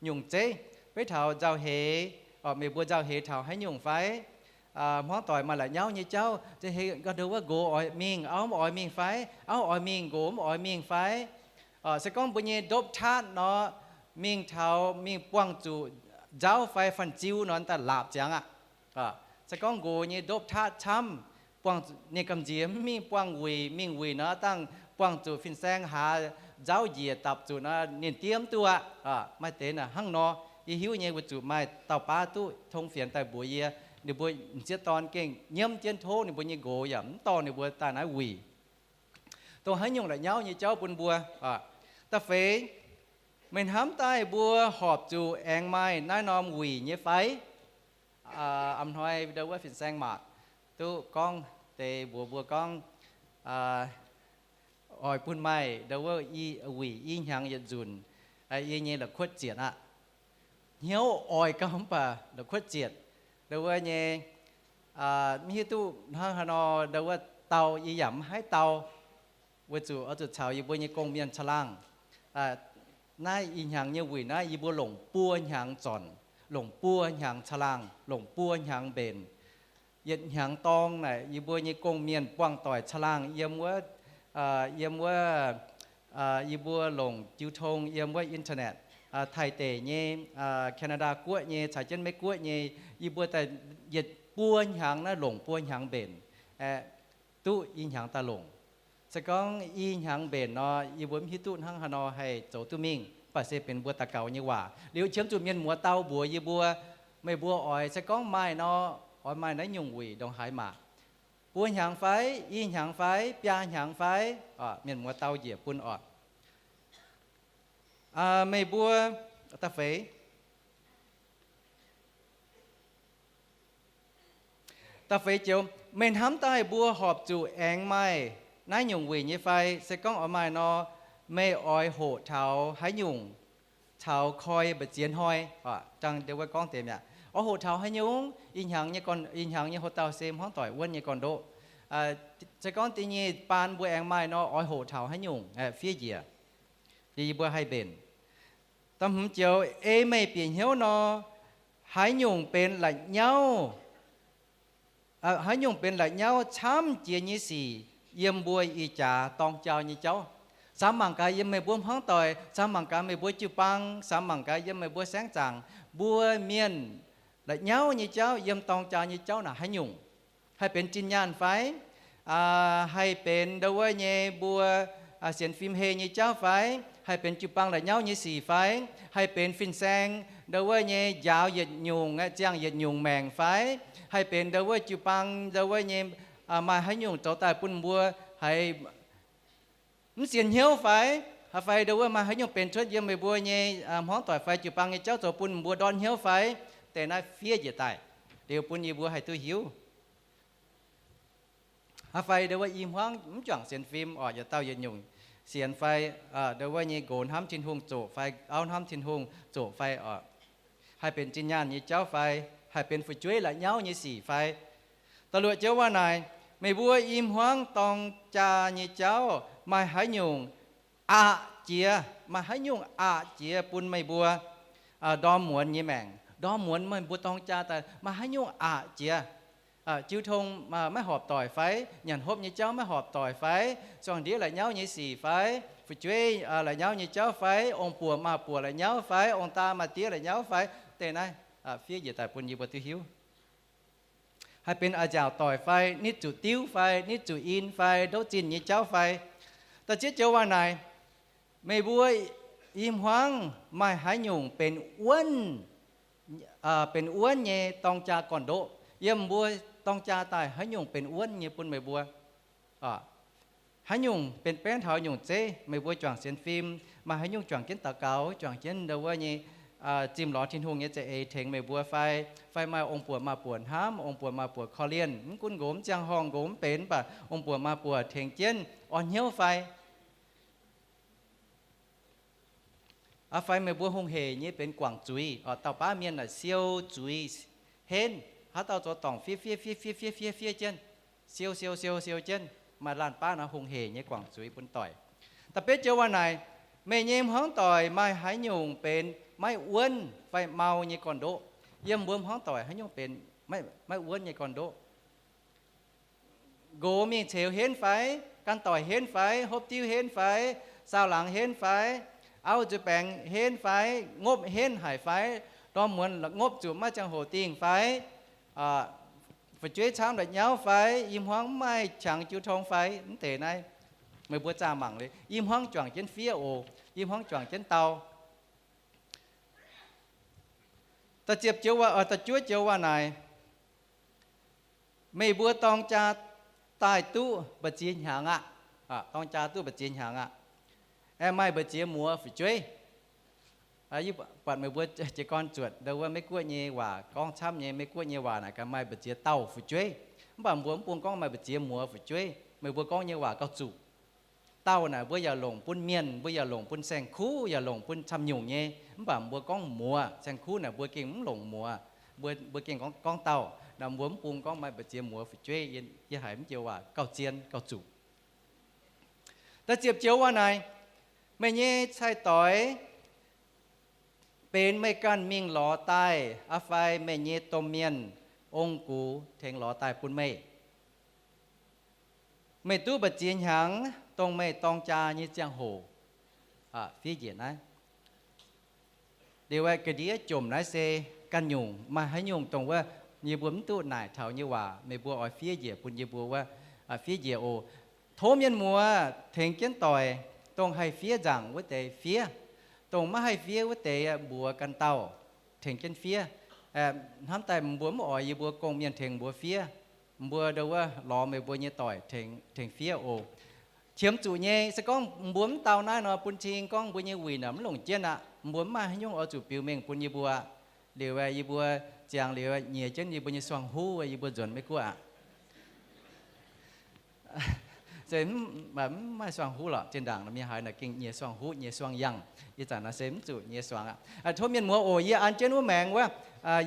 Nyungc zeiv, beiv taux nzauh heix, meih mbuo nzauh heix taux haaix nyungc fai? Hmuangv doic maaih la'nyauv nyei jauv, nzauh heix ga'ndongx wuov nqox oix mingh, auv mv oix mingh fai? Auv oix mingh, nqox mv oix mingh fai? Se gorngv mbuo nyei ndopv tatv nor, mingh taux mingh buangh zuqc nzauv fai fan-ziu nor, daaih laapc ziangx aqv. Se gorngv nqox nyei ndopv tatv camv, buangh ninh gamh nziex mv mingh buangh wuic, mingh wuic nor dangh buangh zuqc fin-saeng haaz nzauv njiec dapc zuqc nor, ninh diev mv duqv aqv. Maaih deix naaic hnangv nor, yie hiuv nyei weic zuqc maaih dauh baav duqv tong fienx daaih mbuox yie, ninh mbuo m'sieqv dorn gengh nyiemv jienv tov ninh mbuo nyei nqox yaac mv dorh ninh mbuo daaih naaiv wuic. Dongh haaix nyungc la'nyauv nyei jauv bun mbuo. Da'feix, meih hnamv daaih mbuo horpc zuqc aengx maaih naaiv norm wuic nyei fai? A'hnoi ndau wuov fin-saeng maac duqv gorngv deix mbuox mbuo gorngv, oix bun maaih ndau wuov i wuic i hnyangx yietc nzunc, yie nyei la'kuotv zietc aqv. Hnyouv oix gauh mv baac la'kuotv zietc. Ndau wuov nyei, mv hiuv duqv hnangv haaix nor ndau wuov dau, yie yaac mv haih dau, weic zuqc oix zuqc caux yie mbuo nyei gong-mienh caangh laangh. Naaiv ih hnyangx nyei wuic naaiv yie mbuo longc buo hnyangx zornc, longc buo hnyangx caangh laangh, longc buo hnyangx mbenc. Yietc hnyangx dorng naaic yie mbuo nyei gong-mienh buangh doic caangh laangh yiem wuov, yiem wuov, yie mbuo longc jiu tong yiem wuov internet, Taiv deic nyei, Canada guoqv nyei, caux jienv Meiv guoqv nyei, yie mbuo daaih yietc buo hnyangx naaiv longc buo hnyangx mbenc, duqv i hnyangx daaih longc. Se gorngv i hnyangx mbenc nor, yie mbuo mv hiuv duqv hnangv haaix nor haih zoux duqv mingh, mv baac se benx mbuo daux gaux nyei waac. Liuz qiemx zuqc mienh muoz dau mbuox yie mbuo, meih mbuo oix, se gorngv maaih nor, oix maaih naaiv nyungc wuic ndongc haaix maah? Buo hnyangx fai, i hnyangx fai, biaa hnyangx fai? Mienh muoz dau njiec bun oc. Meih mbuo, da'feix, da'feix joux, meih hnamv daaih mbuo horpc zuqc aengx maaih naaiv nyungc wuic nyei fai? Se gorngv oix maaih nor, meih oix hoqc taux haaix nyungc caux koi mba'ziex hnoi? Jangx ndau wuov gorngv deix mi'aqv. Oix hoqc taux haaix nyungc? Ih hnyangx nyei gorn, ih hnyangx nyei hoc-dauh se hmuangv doic wuonv nyei gorn-ndoqv. Se gorngv da'nyeic baan mbuo aengx maaih nor, oix hoqc taux haaix nyungc? Fiev njiec. Yie mbuo haih mbenc. Da'hmz joux, ei meih bieqc hnyouv nor, haaix nyungc benx la'nyauv, haaix nyungc benx la'nyauv camv jiex nyei sic yiem mbuo ih jaax dorng jaa nyei jauv? Samx mangc gaax yiem meih mbuo hmuangv doic, samx mangc gaax meih mbuo jiu-baang, samx mangc gaax yiem meih mbuo saengv zaangc, mbuo mienh la'nyauv nyei jauv yiem dorng jaa nyei jauv naaic haaix nyungc? Haih benx zinh nyaanh fai? Haih benx ndau wuov nyei mbuo sienx fim heh nyei jauv fai? Haih benx jiu-baang la'nyauv nyei sic fai? Haih benx fin-saeng ndau wuov nyei njaaux yietc nyungc, ziangh yietc nyungc maengc fai? Haih benx ndau wuov jiu-baang ndau wuov nyei maaih haaix nyungc zoux daaih bun mbuo haiz mv sienx hnyouv fai? Haih fai ndau wuov maaih haaix nyungc benx cuotv yiem meih mbuo nyei hmuangv doic fai jiu-baang nyei jauv zoux bun mbuo ndortv hnyouv fai? Deix naaiv fiev njiec daaih, liuz bun yie mbuo haih duqv hiuv. Haih fai ndau wuov i hmuangv mv juangc sienx fim oc, yietc dauh yietc nyungc sienx fai, ndau wuov nyei nqox hnamv Tin-Hungh zoqc fai auv hnamv Tin-Hungh zoqc fai oc? Haih benx zinh nyaanh nyei jauv fai? Haih benx fu'jueiv la'nyauv nyei sic fai? Da'luoqc joux waac naaic, meih mbuo i hmuangv dorng jaa nyei jauv maaih haaix nyungc aqc jiex, maaih haaix nyungc aqc jiex bun meih mbuo ndorm muonz nyei maengc? Ndorm muonz meih mbuo dorng jaa daaih maaih haaix nyungc aqc jiex? Jiu tong maiv horpc doic fai? Nyanc hopv nyei jauv maiv horpc doic fai? Zuangh ndiev la'nyauv nyei sic fai? Fu'jueiv la'nyauv nyei jauv fai? Ong-buoc maa-buoc la'nyauv fai? Ong-daa maa-diev la'nyauv fai? Deix naaiv fiev njiec daaih bun yie mbuo duqv hiuv. Haih benx a'nziaauc doic fai? Nitv zuqc diuv fai? Nitv zuqc in fai? Ndouv zinh nyei jauv fai? Da'ziepc joux waac naaic, meih mbuo i hmuangv maaih haaix nyungc benx wuonv, benx wuonv nyei dorng jaa gorn-ndoqv? Yiem mbuo dorng jaa daaih haaix nyungc benx wuonv nyei bun meih mbuo? Haaix nyungc benx baengv taux nyungc zeiv? Meih mbuo juangc sienx fim, maaih haaix nyungc juangc jienv daux gaux, juangc jienv ndau wuov nyei zimh lorz Tin-Hungh nyei za'eix tengx meih mbuo fai, fai maaih ong-buoc maa-buoc hnamv, ong-buoc maa-buoc korv-lienh, mv gunv nqox mv ziangh horngh, nqox mv benx, mv baac ong-buoc maa-buoc tengx jienv orn hnyouv fai? Aa, fai meih mbuo hungh hec nyei benx guangc zuiz, dauh baav mienh naaic siou zuiz henv, haaix dauh zoux dorngc fiev fiev fiev fiev fiev fiev jienv, siou siou siou siou jienv, maaih laanh baav naaiv hungh hec nyei guangc zuiz bun doic. Da'betv joux waac naaic, meih nyei hmuangv doic maaih haaix nyungc benx maiv wuonv fai mau nyei gorn-ndoqv? Yiem mbuo hmuangv doic haaix nyungc benx maiv wuonv nyei gorn-ndoqv? Nqox mingh ceux henv fai? Ganh doic henv fai? Hopv diuv henv fai? Saau laangz henv fai? Auv nzuih baengx henv fai? Ngopv henv haic fai? Ndorm muonz ngopv zuqc maiv ziangh hoc dingh fai? Fu'jueiv camv la'nyauv fai? I hmuangv mv maaih qangx jiu tong fai? Mv deix naaiv meih mbuo zaah mangc liuz, i hmuangv juangc jienv fiev oc. I hmuangv juangc jienv dau. Da'ziepc joux waac, da'juov joux waac naaic, meih mbuo dorng jaa daaih duqv mbu'ziex hnyangx aqv. Dorng jaa duqv mbu'ziex hnyangx aqv. Aengx maaih mbu'ziex muoz fu'jueiv. Yie buatc meih mbuo jiez gorn zuotc ndo wuov Meiv-Guoqv nyei waac gorngv camv nyei, Meiv-Guoqv nyei waac naaic gaax maaih mbu'ziex dauh fu'jueiv. Mv baac mbuo mv bung gorngv maaih mbu'ziex muoz fu'jueiv, meih mbuo gorngv nyei waac gauh zuqc. Dauh naaic mbuo yaac longc bun mienh, mbuo yaac longc bun saeng-kuv, yaac longc bun camv nyungc nyei. Mv baac mbuo gorngv muoz, saeng-kuv naaic mbuo gengh mv longc muoz. Mbuo, mbuo gengh gorngv, gorngv dauh. Naaic mbuo mv bung gorngv maaih mbu'ziex muoz fu'jueiv, yie haiz mv joux waac gauh zien gauh zuqc. Da'ziepc joux waac naaic, meih nyei cai-doix benx meih ganh mingh lorz daaih aqv fai meih nyei domh mienh, ong-gux tengx lorz daaih bun meih? Meih duqv mbu'ziex hnyangx dongh meih dorng jaa nyei ziangh hoc fiev njiec naaiv. Liuz aeqv, ga'ndiev jomc naaiv se ganh nyungc maaih haaix nyungc dongh wuov yie mbuo mv duqv naaic taux nyei waac, meih mbuo oix fiev njiec bun yie mbuo wuov, fiev njiec oc. Tov mienh muoz tengx jienv doic, dongh haih fiev nzaangc wuov deix fiev, dongh maiv haih fiev wuov deix mbuox ganh dauh tengx jienv fiev. Hnamv daaih mbuo mv oix yie mbuo gong-mienh tengx mbuo fiev. Mbuo ndo wuov lorz meih mbuo nyei doic tengx fiev oc. Qiemx zuqc nyei. Se gorngv mbuo mv dau naaiv nor, bun cing gorngv mbuo nyei wuic naaic mv longc jienv aqv. Mbuo mv maaih haaix nyungc oix zuqc biux mengh bun yie mbuo. Liuz yie mbuo ziangx liuz nyiex jienv yie mbuo nyei suangx huv, yie mbuo nzuonx Meiv-Guoqv aqv. Se mv maaih suangx huv lorqc. Zinh ndaangc mienh haiz naaic gengh nyiex suangx huv, nyiex suangx yangh. Ih zanc naaiv se mv zuqc nyiex suangx aqv. Tov mienh muoz oc, yie an jienv wuov maengx wuov,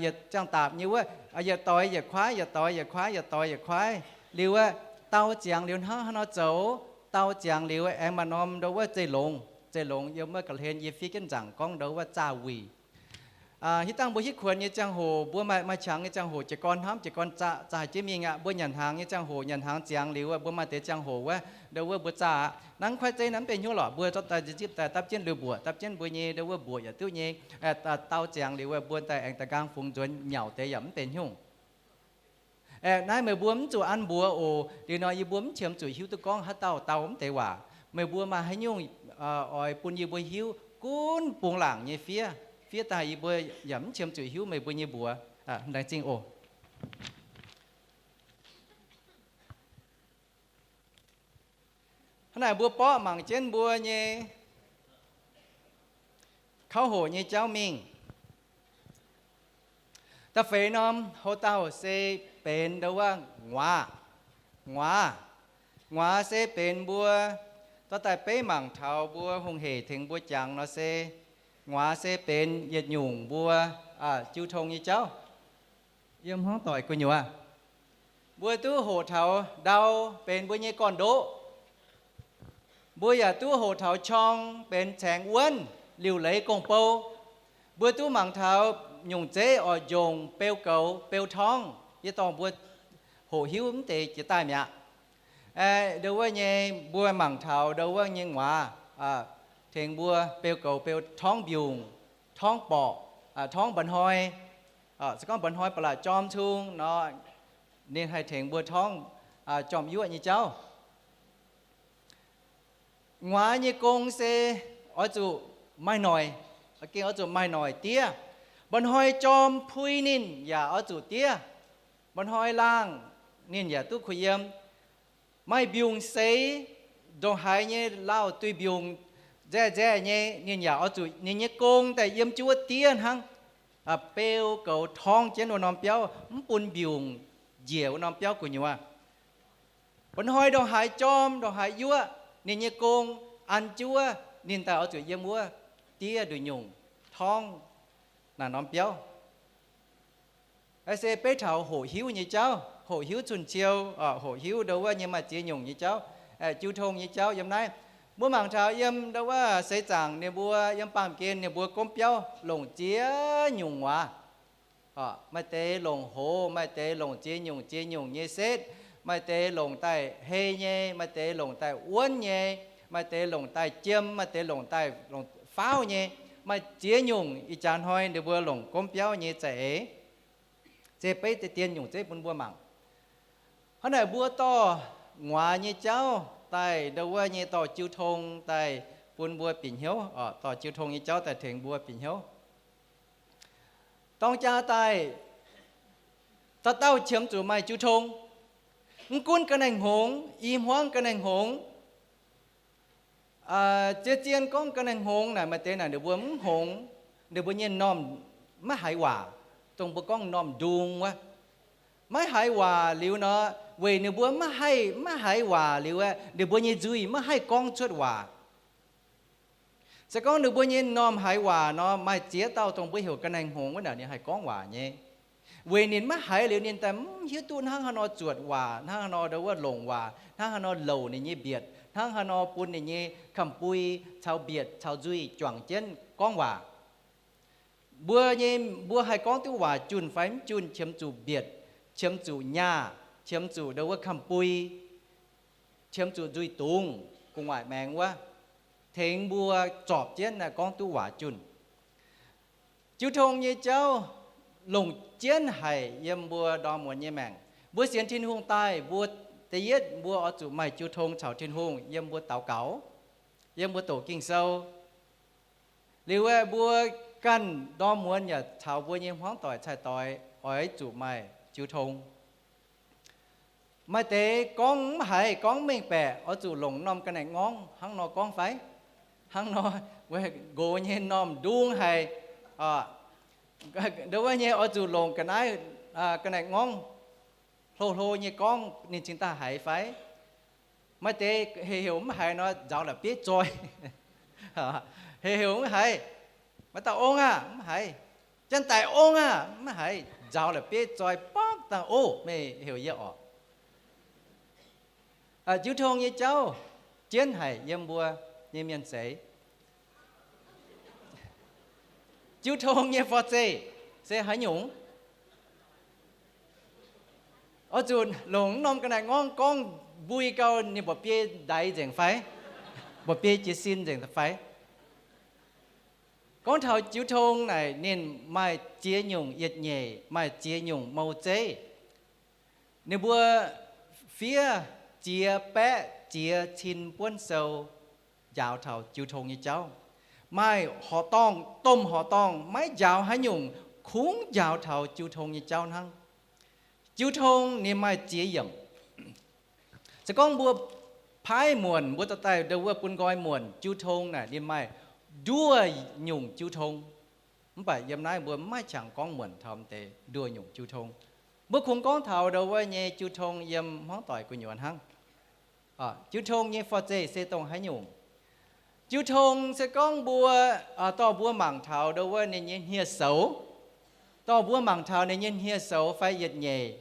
yietc ziangh daapc nyei wuov, yietc doix yietc kuaaiv, yietc doix yietc kuaaiv, yietc doix yietc kuaaiv. Liuz wuov, dau ziangx liuz hnangv haaix nor zoux, dau ziangx liuz aengx maaih norm ndo wuov zeiv-longx, zeiv-longx yiem wuov ga'hlen yie fiev jienv nzaangc gorngv ndo wuov zaah wuic. Hitv dangh mbuo hitv kuonx nyei ziangh hoc, mbuo maaih, maaih qangx nyei ziangh hoc, jiez gorn hnamv, jiez gorn zaah, zaah jienv mingh aqv. Mbuo nyanc hnaangx nyei ziangh hoc, nyanc hnaangx ziangx liuz wuov, mbuo maaih deix ziangh hoc wuov, ndo wuov mbuo zaah aqv. Naaiv kuaaiv zeiv naaiv mv benx hnyouv lorqc, mbuo zorqv daaih nzipv daaih dapv jienv lui mbuoqc, dapv jienv mbuo nyei ndo wuov mbuoqc yaac duqv nyei. Dau ziangx liuz wuov, mbuo daaih aengx da'nqaang fungx nzuonx nyauc deix yaac mv benx hnyouv. Naaiv meih mbuo mv zuqc an mbuox oc. Liuz nor yie mbuo mv qiemx zuqc hiuv duqv gorngv haaix dauh dau mv deix waac. Meih mbuo maaih haaix nyungc oix bun yie mbuo hiuv, gunv bungx laangc nyei fiev. Fiev daaih yie mbuo yaac mv qiemx zuqc hiuv meih mbuo nyei mbuox. Laengz zingh oc. Hnangv naaic mbuo borqv mangc jienv mbuo nyei kauv hoqc nyei jauv mingh. Da'feix norm hoc-dauh se benx ndo wuov nguaaz. Nguaaz, nguaaz se benx mbuo, dorh daaih beiv mangc taux mbuo hungh hec tengx mbuo jangx nor se, nguaaz se benx yietc nyungc mbuo jiu tong nyei jauv. Yiem hmuangv doic gu'nyuoz, mbuo duqv hoqc taux ndau benx mbuo nyei gorn-ndoqv. Mbuo yaac duqv hoqc taux qorng benx caengx wuonv, liuc leiz gong-bou. Mbuo duqv mangc taux nyungc zeiv oix njongc beu goux beu torngv. Yie dorh mbuo hoqc hiuv mv deix jiex daaih mi'aqv. Ndo wuov nyei mbuo mangc taux ndo wuov nyei nguaaz tengx mbuo beu goux beu torngv mbiungc, torngv borqc, torngv mba'hnoi. Se gorngv mba'hnoi ba'laqc jorm cung nor, ninh haih tengx mbuo torngv jorm yuoqv nyei jauv. Nguaaz nyei gong se oix zuqc maaih noic, gengh oix zuqc maaih noic diev. Mba'hnoi jorm pui ninh yaac oix zuqc diev. Mba'hnoi laangh ninh yaac duqv kuh yiem. Maaih mbiungc seix, ndongc haaix nyei lauh duih mbiungc, nzaeqv nzaeqv nyei, ninh yaac oix zuqc ninh nyei gong daaih yiem jienv wuov diev hnangv, beu goux torngv jienv wuov norm biauv, mv bun mbiungc njiec wuov norm biauv gu'nyuoz. Mba'hnoi ndongc haaix jorm, ndongc haaix yuoqv, ninh nyei gong an jienv wuov, ninh daaih oix zuqc yiem wuov diev nduqc nyungc torngv naaic norm biauv. Naaiv se beiv taux hoqc hiuv nyei jauv, hoqc hiuv cun-ciou, hoqc hiuv ndo wuov nyei maaih ziex nyungc nyei jauv, jiu tong nyei jauv yiem naaiv. Mbuo mangc taux yiem ndo wuov seix zaangc ninh mbuo yiem baamh gen ninh mbuo gomv biauv longc ziex nyungc waac. Maaih deix longc hoz, maaih deix longc ziex nyungc ziex nyungc nyei setv, maaih deix longc daaih hei nyei, maaih deix longc daaih wuonv nyei, maaih deix longc daaih jiem, maaih deix longc daaih longc faauv nyei, maaih ziex nyungc. Ih jaax hnoi ninh mbuo longc gomv biauv nyei za'eix. Se beiv deix dien nyungc zeiv bun mbuo mangc. Hnangv naaic mbuo dorh nguaaz nyei jauv daaih ndo wuov nyei dorh jiu tong daaih bun mbuo bieqc hnyouv, dorh jiu tong nyei jauv daaih tengx mbuo bieqc hnyouv. Dorng jaa daaih, dauh dauh qiemx zuqc maaih jiu tong. Mv gunv ga'naaiv hngongx, i hmuangv ga'naaiv hngongx, zien-zien gorngv ga'naaiv hngongx naaic, maaih deix naaic ninh mbuo mv hngongx, ninh mbuo nyei m'normh maiv haiz waac, dongh mbuo gorngv m'normh ndung wuov. Maiv haiz waac liuz nor, weic ninh mbuo maiv haih, maiv haiz waac liuz aeqv, ninh mbuo nyei nzuih maiv haih gorngv cuotv waac. Se gorngv ninh mbuo nyei m'normh haiz waac nor, maaih ziex dauh dongh mbuo heuc ga'naaiv hngongx wuov naaic ninh haih gorngv waac nyei. Weic ninh maiv haiz liuz ninh daaih mv hiuv duqv hnangv haaix nor zuotc waac, hnangv haaix nor ndo wuov longc waac, hnangv haaix nor louc ninh nyei mbietc, hnangv haaix nor bun ninh nyei kamx-bui caux mbietc caux nzuih juangc jienv gorngv waac. Mbuo nyei, mbuo haih gorngv duqv waac junh fai mv junh qiemx zuqc mbietc, qiemx zuqc nyaah, qiemx zuqc ndo wuov kamx-bui, qiemx zuqc nzuih dungz, gu'nguaaic maengx wuov, tengx mbuo zorpc jienv naaiv gorngv duqv waac junh. Jiu tong nyei jauv longc jienv haic yiem mbuo ndorm muonz nyei maengc. Mbuo sienx Tin-Hungh daaih, mbuo da'yietv mbuo oix zuqc maaih jiu tong caux Tin-Hungh yiem mbuo daux gaux, yiem mbuo doqc Ging-Sou. Liuz aeqv, mbuo ganh ndorm muonz yaac caux mbuo nyei hmuangv doic cai-doix oix zuqc maaih jiu tong. Maaih deix gorngv mv haiz, gorngv mv mengh baeqc, oix zuqc longc norm ga'naaiv ngorngv hnangv nor gorngv fai? Hnangv nor, nqox nyei m'normh ndung haic. Ndo wuov nyei oix zuqc longc ga'naaiv, ga'naaiv ngorngv hlo hlo nyei gorngv ninh cingx daaih haiz fai? Maaih deix heuc heuc mv haiz nor nzaaux la'bieiv zoi. Heuc heuc mv haiz, maiv dauh ong aah, mv haiz, janx-daic ong aah, mv haiz, nzaaux la'bieiv zoi bapv dangh, Ov, meih heuc yie orqc. Jiu tong nyei jauv jienv haic yiem mbuo nyei mienh seix. Jiu tong nyei forv-zeih se haaix nyungc? Oix zuqc longc norm ga'naaiv ngorngv gorngv mbui gau ninh mba'biei ndaix nzengc fai? Mba'biei jiez sin nzengc fai? Gorngv taux jiu tong naaic ninh maaih ziex nyungc yietc nyeic, maaih ziex nyungc mou zeiv. Ninh mbuo fiev ziex baeqv ziex cin buonv sou njaaux taux jiu tong nyei jauv. Maaih horqc dorngh, domh horqc dorngh maiv njaaux haaix nyungc, kungx njaaux taux jiu tong nyei jauv hnangv. Jiu tong ninh maaih ziex yiemc. Se gorngv mbuo paaiv muonc, mbuo dorh daaih ndo wuov bun nqoi muonc, jiu tong naaic ninh maaih nduoh nyungc jiu tong. Mv baac yiem naaiv mbuo maiv qangx gorngv muonc taux deix nduoh nyungc jiu tong. Mbuo kungx gorngv taux ndo wuov nyei jiu tong yiem hmuangv doic gu'nyuoz hnangv. Jiu tong nyei forv-zeih se dongh haaix nyungc? Jiu tong se gorngv mbuo, dorh mbuo mangc taux ndo wuov ninh nyei hniev-soux, dorh mbuo mangc taux ninh nyei hniev-soux fai yietc nyeic,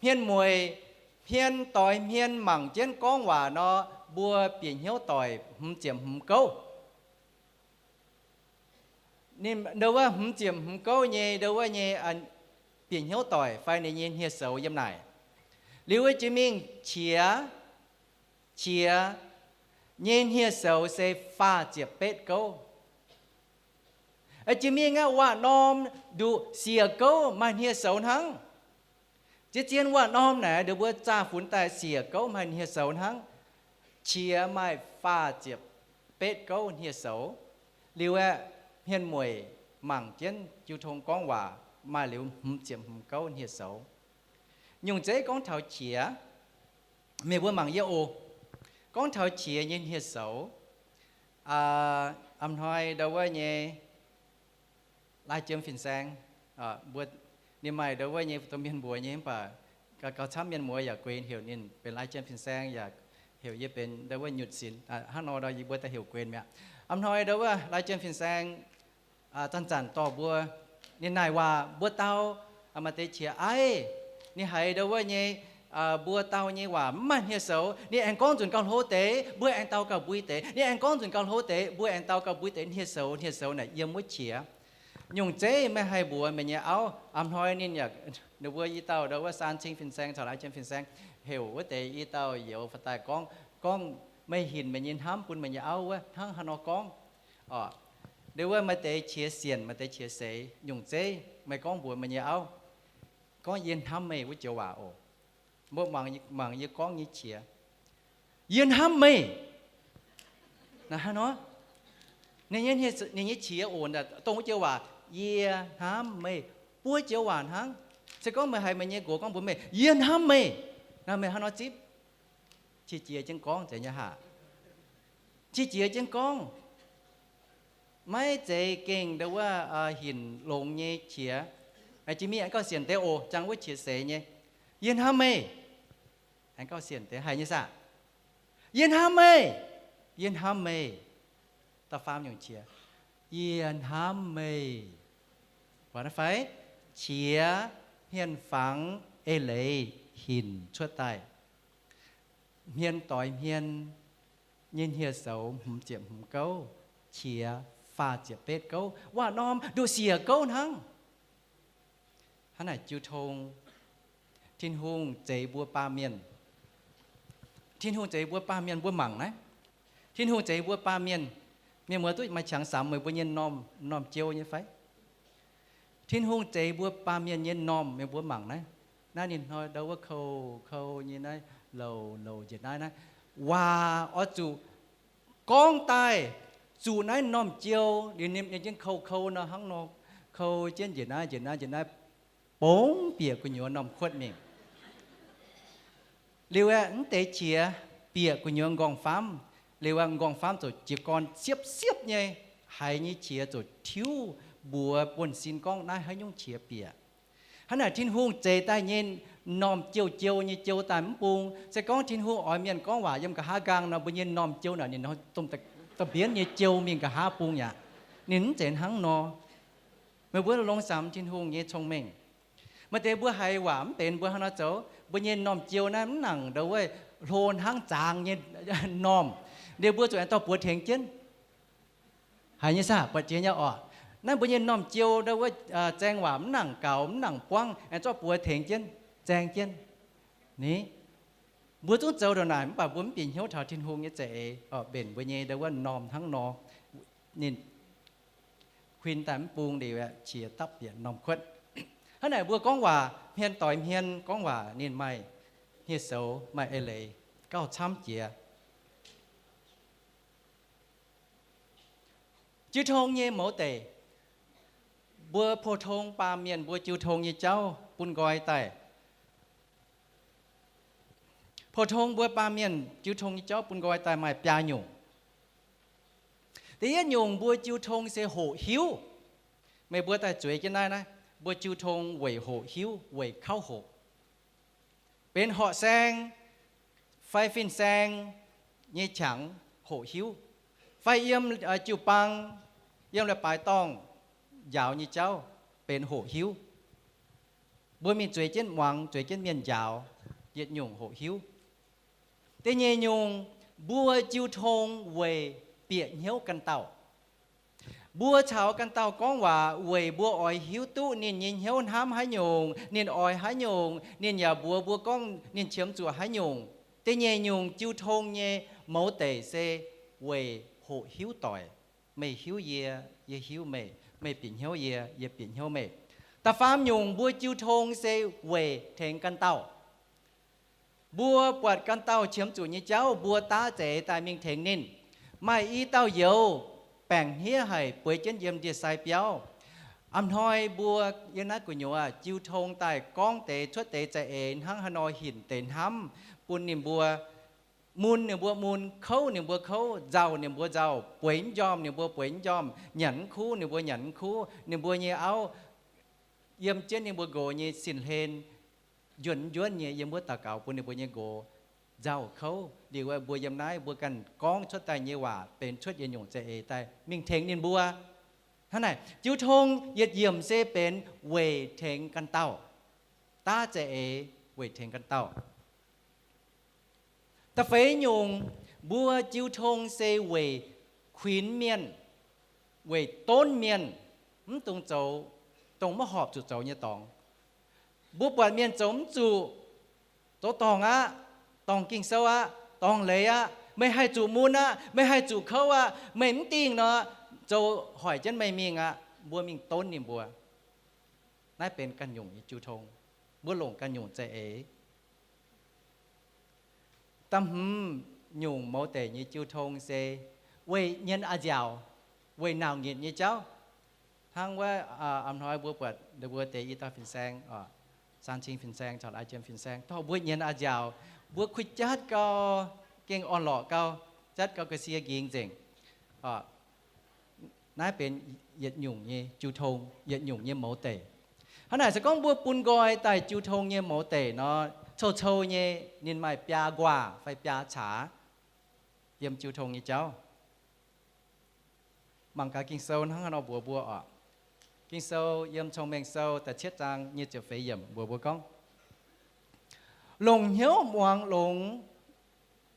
hmien mueic, hmien doix hmien mangc jienv gorngv waac nor, mbuo bieqc hnyouv doic hmz ziepc hmz gouv. Ninh ndo wuov hmz ziepc hmz gouv nyei ndo wuov nyei bieqc hnyouv doic fai ninh nyei hniev-soux yiem naaic. Liuz wuov jiex mingh qiex, qiex nyei hniev-soux se faah ziepc betv gouv. Jiex mingh aqv, waac-norm nduqc siec gouv maaih hniev-soux hnangv. Zien-zien waac-norm naaic ninh mbuo zaah funx daaih siec gouv maaih hniev-soux hnangv. Qiex maaih faah ziepc betv gouv hniev-soux. Liuz aeqv, hmien mueic mangc jienv jiu tong gorngv waac maaih liuz hmz ziepc hmz gouv hniev-soux. Nyungc zeiv gorngv taux qiex, meih mbuo mangc yie oc. Gorngv taux qiex nyei hniev-soux, Aa, a'hnoi ndau wuov nyei lai jiem fin-saeng, mbuo, ninh maaih ndau wuov nyei domh mienh mbuox nyei, mv baac gauh camv mienh muoz yaac guenx heuc ninh benx lai jiem fin-saeng, yaac heuc yie benx ndau wuov nyutc sinx. Hnangv nor ndau yie mbuo daaih heuc guenx mi'aqv. A'hnoi ndau wuov lai jiem fin-saeng zanc-zanc dorh mbuo, ninh naaic waac mbuo dau, maaih deix qiex aiv, ninh haiz ndau wuov nyei, mbuo dau nyei waac mv maaih hniev-soux, ninh aengx gorngv nzunc gauh hlo deix, mbuo aengx dau gauh mbui deix. Ninh aengx gorngv nzunc gauh hlo deix, mbuo aengx dau gauh mbui deix. Hniev-soux, hniev-soux naaic yiem wuov qiex. Nyungc zeiv meih haih mbuox meih nyei auv. A'hnoi ninh yaac, ninh mbuo i dauh ndau wuov saan cing fin-saeng caux lai jiem fin-saeng heuc wuov deix i dauh youz faaux daaih gorngv, gorngv meih hinc meih nyei hnamv bun meih nyei auv wuov hnangv haaix nor gorngv. Ndau wuov maaih deix qiex sienc, maaih deix qiex seix. Nyungc zeiv meih gorngv mbuox meih nyei auv, gorngv, Yie hnamv meih, wuov joux waac oc. Mbuo mangc yie gorngv nyei qiex, Yie hnamv meih. Hnangv nor, ninh nyei qiex oc, dongh wuov joux waac, Yie hnamv meih, buo joux waac hnangv. Se gorngv meih haiz meih nyei nqox gorngv mbuox meih, Yie hnamv meih, naaic meih hnangv nor zipv, qiex jiez jienv gorngv, zeiz nyei haac? Qiex jiez jienv gorngv. Maiv zeiz gengh ndau wuov hinc longx nyei qiex. Jiex mingh aengx gauh sienc deix oc, jangx wuov qiex seix nyei, Yie hnamv meih. Aengx gauh sienc deix, haiz nyei saah? Yie hnamv meih. Yie hnamv meih. Da'faam nyungc qiex, Yie hnamv meih. Fai qiex hmien fangx eix leiz hinc cuotv daaih. Hmien doix hmien nyei hniev-soux hmz ziepc hmz gouv, qiex faah ziepc betv gouv, waac-norm nduqc siec gouv hnangv. Hnangv naaic jiu tong, Tin-Hungh zeix mbuo baamh mienh. Tin-Hungh zeix mbuo baamh mienh, mbuo mangc naaiv. Tin-Hungh zeix mbuo baamh mienh, mienh muoz duqv maaih qangx samx meih mbuo nyei m'normh, m'normh jiou nyei fai? Tin-Hungh zeix mbuo baamh mienh nyei m'normh, meih mbuo mangc naaiv. Naaiv ninh hnoi ndau wuov kou, kou nyei naaiv, louc, louc njiec naaiv, naaiv waac oix zuqc gorngv daaih zuqc naaiv m'normh jiou. Ninh, ninh jienv kou, kou nor hnangv nor, kou jienv njiec naaiv, njiec naaiv, njiec naaiv, bungx bieqc gu'nyuoz m'normh kuotv mingh. Liuz aeqv, mv deix qiex bieqc gu'nyuoz m'nqorngv-famv. Liuz aeqv, m'nqorngv-famv ziouc jiez gorn siepv-siepv nyei, haiz nyei qiex ziouc tiuv mbuox buonv-sin gorngv naaiv haaix nyungc qiex bieqc. Hnangv naaic Tin-Hungh zeix daaih nyei m'normh jiou-jiou nyei jiou daaih mv bung. Se gorngv Tin-Hungh oix mienh gorngv waac yiem nqa'haav nqaang nor, mbuo nyei m'normh jiou naaic ninh domh mbienv nyei jiou mingh nqa'haav bung yaac. Ninh mv zeiz hnangv nor. Meih mbuo longc samx Tin-Hungh nyei cong-mengh. Maaih deix mbuo haiz waac mv benx, mbuo hnangv nor zoux, mbuo nyei m'normh jiou naaiv mv nangc ndau wuov hlo hnangv zaangz nyei m'normh. Liuz mbuo zuqc aengx dorh buoz tengx jienv. Haiz nyei saah? Buatc jiex nyei orqc? Naaiv mbuo nyei m'normh jiou ndau wuov zaeng waac mv nangc gaux, mv nangc buangv, aengx zorqv buoz tengx jienv, zaeng jienv. Ni, mbuo zungv zoux ndongc naaic mv baac mbuo mv bieqc hnyouv taux Tin-Hungh nyei za'eix, mbenc mbuo nyei ndau wuov m'normh hnangv nor. Ninh huin daaih mv bung liuz aeqv, qiex dapv bieqc m'normh kuotv. Hnangv naaic mbuo gorngv waac hmien doix hmien, gorngv waac ninh maaih hniev-soux, maaih eix leiz, gauh camv jiex. Jiu tong nyei mouz deic, mbuo pou-tong baamh mienh mbuo jiu tong nyei jauv bun nqoi daaih. Pou-tong mbuo baamh mienh jiu tong nyei jauv bun nqoi daaih maaih biaa nyungc. Da'yietv nyungc mbuo jiu tong se hoqc hiuv. Meih mbuo daaih zueiz jienv naaiv, naaiv mbuo jiu tong weic hoqc hiuv, weic kauv hoqc. Benx horqc saeng fai fin-saeng nyei qangx hoqc hiuv, fai yiem jiu-baang, yiem leiz-baaix dorngh njaaux nyei jauv benx hoqc hiuv. Mbuo mingh zueiz jienv muangx, zueiz jienv mienh njaaux, yietc nyungc hoqc hiuv. Da'nyeic nyungc, mbuo jiu tong weic bieqc hnyouv ganh dauh. Mbuo caux ganh dauh gorngv waac weic mbuo oix hiuv duqv ninh nyei hnyouv hnamv haaix nyungc, ninh oix haaix nyungc, ninh yaac mbuox mbuo gorngv ninh qiemx zuqc haaix nyungc. Da'nyeic nyungc jiu tong nyei mouz deic se weic hoqc hiuv doic. Meih hiuv yie, yie hiuv meih. Meih bieqc hnyouv yie, yie bieqc hnyouv meih. Da'faam nyungc mbuo jiu tong se weic tengx ganh dauh. Mbuo buatc ganh dauh qiemx zuqc nyei jauv, mbuo daav za'eix daaih mingh tengx ninh. Maaih i dauh youz baengc hniev haic bueix jienv yiem ndie-sai biauv. A'hnoi mbuo yiem naaiv gu'nyuoz jiu tong daaih gorngv deix cuotv deix za'eix hnangv haaix nor hinc deix hnamv bun ninh mbuo. mun ninh mbuo mun, kouv ninh mbuo kouv, nzauh ninh mbuo nzauh, bueix mv njormh ninh mbuo bueix mv njormh, nyanc mv kuv ninh mbuo nyanc mv kuv, ninh mbuo nyei auv yiem jienv ninh mbuo nqox nyei sin-hlen, njuonv njuonv nyei yiem wuov daux gaux bun ninh mbuo nyei nqox nzauh kouv. Liuz mbuo yiem naaiv mbuo ganh gorngv cuotv daaih nyei waac benx cuotv yietc nyungc za'eix daaih mingh tengx ninh mbuo. Hnangv naaic, jiu tong yietc yiemc se benx weic tengx ganh dauh, daav za'eix weic tengx ganh dauh. Da'feix nyungc, mbuo jiu tong se weic kuinx mienh, weic donv mienh, mv dungx zoux, dongh maiv horpc zuqc zoux nyei dorngx. Mbuo buatc mienh zoux mv zuqc, zoux dorngc aqv, dorngc Ging-Sou aqv, dorngc leiz aqv, meih haih zuqc mun aqv, meih haih zuqc kouv aqv, meih mv dingh nor, zoux hoic jienv meih mingh aqv, mbuo mingh donv ninh mbuo. Naaiv benx ganh nyungc nyei jiu tong. Mbuo longc ganh nyungc za'eix. Da'hmz nyungc mouz deic nyei jiu tong se weic nyienz a'nziaauc, weic nauc nyitc nyei jauv. Hnangv wuov a'hnoi mbuo buatc mbuo deix i dauh fin-saeng, Saan Cing fin-saeng caux Lai Jiem fin-saeng, dorh mbuo nyienz a'nziaauc, mbuo kuh jatv gau, gengh orn-lorqc gau, jatv gau ga'sie nqingx nzengc. Naaiv benx yietc nyungc nyei jiu tong, yietc nyungc nyei mouz deic. Hnangv naaic se gorngv mbuo bun nqoi daaih jiu tong nyei mouz deic nor, cou-cou nyei ninh maaih biaa nquaah fai biaa caax yiem jiu tong nyei jauv. Mangc gaax Ging-Sou hnangv haaix nor mbuox mbuo oc. Ging-Sou yiem Cong-Mengh Sou da'cietv zaang nyic ziepc feix yiemc mbuox mbuo gorngv, longc hnyouv muangx longx.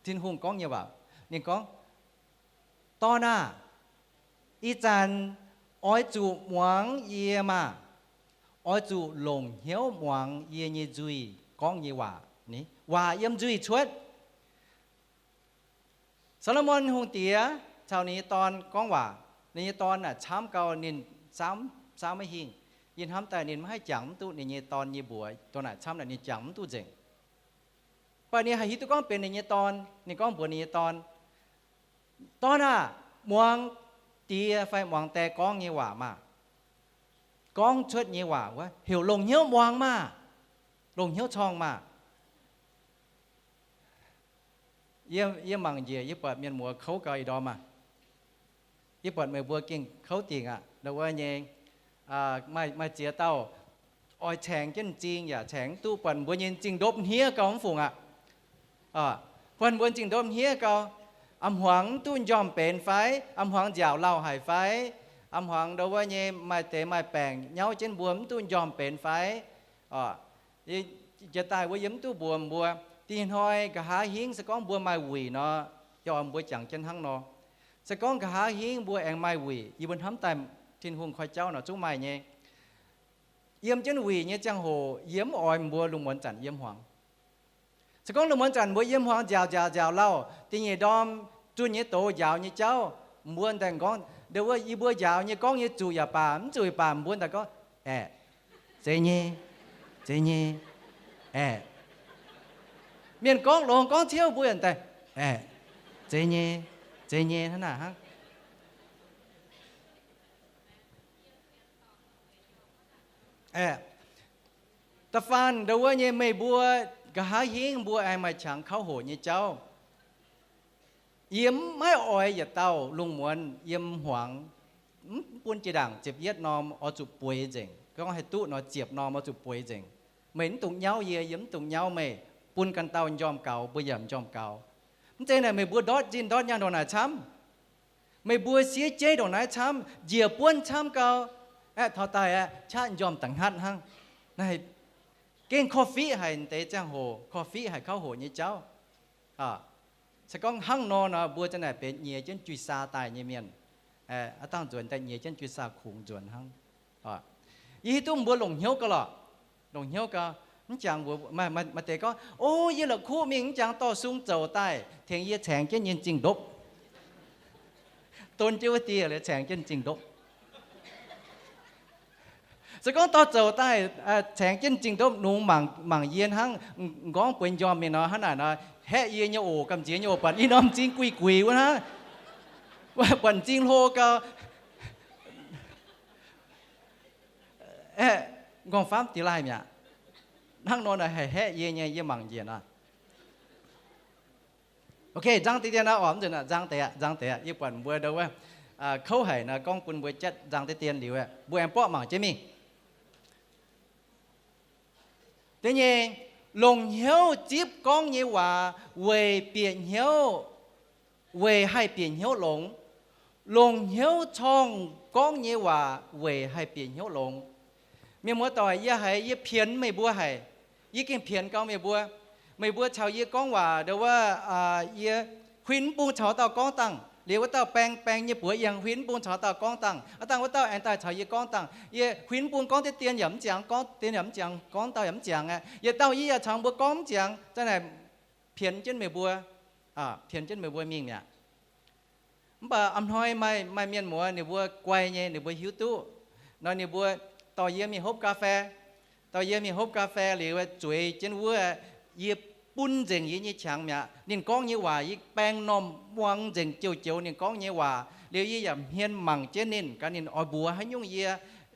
Tin-Hungh gorngv nyei waac, ninh gorngv, Dorn aah! Ih zanc oix zuqc muangx yie maah! Oix zuqc longc hnyouv muangx yie nyei nzuih gorngv nyei waac. Waac yiem nzuih cuotv. Saa^lo^morn Hungh Diex caux ninh nyei dorn gorngv waac. Ninh nyei dorn naaic camv gau, ninh saauv, saauv maiv hingh. Yie hnamv daaih ninh maiv haih jangx mv duqv ninh nyei dorn nyei mbuox. Dorn naaic camv naaic ninh jangx mv duqv nzengc. Mv baac ninh haih hiuv duqv gorngv benx ninh nyei dorn. Ninh gorngv mbuox ninh nyei dorn, Dorn aah! Muangx die fai muangx die gorngv nyei waac maah! Gorngv cuotv nyei waac wuov heuc longc hnyouv muangx maah! Longc hnyouv corngh maah! Yie, yie mangc njiec yie buatc mienh muoz kouv gau ih ndorm aah. Yie buatc meih mbuo gengh kouv dingc aqv. Ndau wuov nyei, maaih, maaih ziex dauh oix caengx jienv m'zing yaac caengx mv duqv, buatc mbuo nyei m'zing ndopv hniev gau mv fungc aqv. Buatc mbuo m'zing ndopv hniev gau, a'hmuangx mv duqv njormh benx fai, a'hmuangx nziaauc lauh haic fai, a'hmuangx ndau wuov nyei maaih deix maaih baengc nyauv jienv mbuo mv duqv njormh benx fai. Jiex daaih wuov yie mv duqv mbuox mbuo, da'nyeic hnoi nqa'haav hingv se gorngv mbuo maaih wuic nor, yie oix mbuo jangx jienv hnangv nor. Se gorngv nqa'haav hingv mbuo aengx maaih wuic, yie mbuo hnamv daaih Tin-Hungh koi jauv nor zungv maaih nyei. Yiem jienv wuic nyei ziangh hoc yie mv oix mbuo lungh muonz zanc yiem hmuangx. Se gorngv lungh muonz zanc mbuo yiem hmuangx nziaauc nziaauc nziaauc lauh, da'nyeic ndorm zunh nyei doz njaaux nyei jauv, mbuo daaih gorngv, ndau wuov yie mbuo njaaux nyei gorngv nyei zuqc yaac baac mv zuqc yaac baac mbuo daaih gorngv, aeqv, zeiz nyei, zeiz nyei, aeqv. Mienh gorngv longx gorngv ciouv mbuo yaac daaih, aeqv, zeiz nyei, zeiz nyei hnangv naaic hnangv. Aeqv, da'faanh ndau wuov nyei meih mbuo nqa'haav hingv mbuo aengx maaih qangx kauv hoqc nyei jauv. Yie maiv oix yietc dauh lungh muonz yiem hmuangx, mv bun jiex ndaangc ziepc yietv norm oix zuqc bueix nzengc. Gorngv haih duqv nor ziepc norm oix zuqc bueix nzengc. Meih mv dungx nyauv yie, yie mv dungx nyauv meih. Bun ganh dauh m'njormh gaux, mbuo yaac m'njormh gaux. Mv zeiz naaic meih mbuo ndortv zinh ndortv nyaanh ndongc naaic camv. Meih mbuo siev jeiv ndongc naaiv camv, njiec buonv camv gau, aeqv, taux daaih aeqv, qaqv m'njormh da'hngatv hnangv. Naaiv gengh korv-fiqv haic deix ziangh hoc, korv-fiqv haic kauv hoqc nyei jauv. Se gorngv hnangv nor nor, mbuo za'naaic benx nyiex jienv juih saa daaih nyei mienh. Aav dangh nzuonx daaih nyiex jienv juih saa kungx nzuonx hnangv. Yie hiuv duqv mbuo longc hnyouv gau lorqc. Longc hnyouv gau. Mv jangx mbuo maaih deix gorngv, O, yie la'kuqv mingh mv jangx dorh sung zoux daaih tengx yie caengx jienv nyei m'zing ndopv. Don jienv wuov dieh liuz caengx jienv m'zing ndopv. Se gorngv dorh zoux daaih caengx jienv m'zing ndopv nungx mangc yie hnangv, m'nqorngv bueix njormh mingh nor, hnangv naaic nor, haeqv yie nyei oc, gamh nziex nyei oc, buatc i norm m'zing guih guix wuov hnangv. Buatc m'zing hlo gau. Aeqv, m'nqorngv famv dingx laaih mi'aqv. Hnangv nor naaic haih haeqv yie nyei, yie mangc njiec aqv. Ok, nzang deix dien aqv, oc, nzunc nzang deix aqv, nzang deix aqv. Yie buatc mbuo ndo wuov kouv haic nor, gorngv bun mbuo jatv nzang deix dien liuz, mbuo aengx borqv mangc jienv mingh. Da'nyeic, longc hnyouv zipv gorngv nyei waac weic bieqc hnyouv, weic haih bieqc hnyouv longx. Longc hnyouv corngh gorngv nyei waac weic haih bieqc hnyouv longx. Mienh muoz-doic, yie haiz yie pienx meih mbuo haic. Yie gengh pienx gau meih mbuo. Meih mbuo caux yie gorngv waac ndo wuov, yie huin mv bung caux wuov dauh gorngv dangh, liuz wuov dauh baeng baeng nyei buoz yangh huin mv bung caux wuov dauh gorngv dangh, aav dangh wuov dauh aengx daaih caux yie gorngv dangh. Yie huin mv bung gorngv deix dien yaac mv ziangx, gorngv deix yaac mv ziangx, gorngv dauh yaac mv ziangx aqv. Yietc dauh yie yaac caux mbuo gorngv mv ziangx, za'naaic pienx jienv meih mbuo, pienx jienv meih mbuo mingh mi'aqv. Mv baac a'hnoi maaih, maaih mienh muoz ninh mbuo guai nyei, ninh mbuo hiuv duqv nor, ninh mbuo dorh yie mingh hopv ga'fei, dorh yie mingh hopv ga'fei liuz zueiz jienv wuov, yie bun nzengc yie nyei qangx mi'aqv. Ninh gorngv nyei waac yie baeng normh muangx nzengc joux-joux ninh gorngv nyei waac. Liuz yie yaac hmien mangc jienv ninh, gan ninh oix mbuox haaix nyungc yie,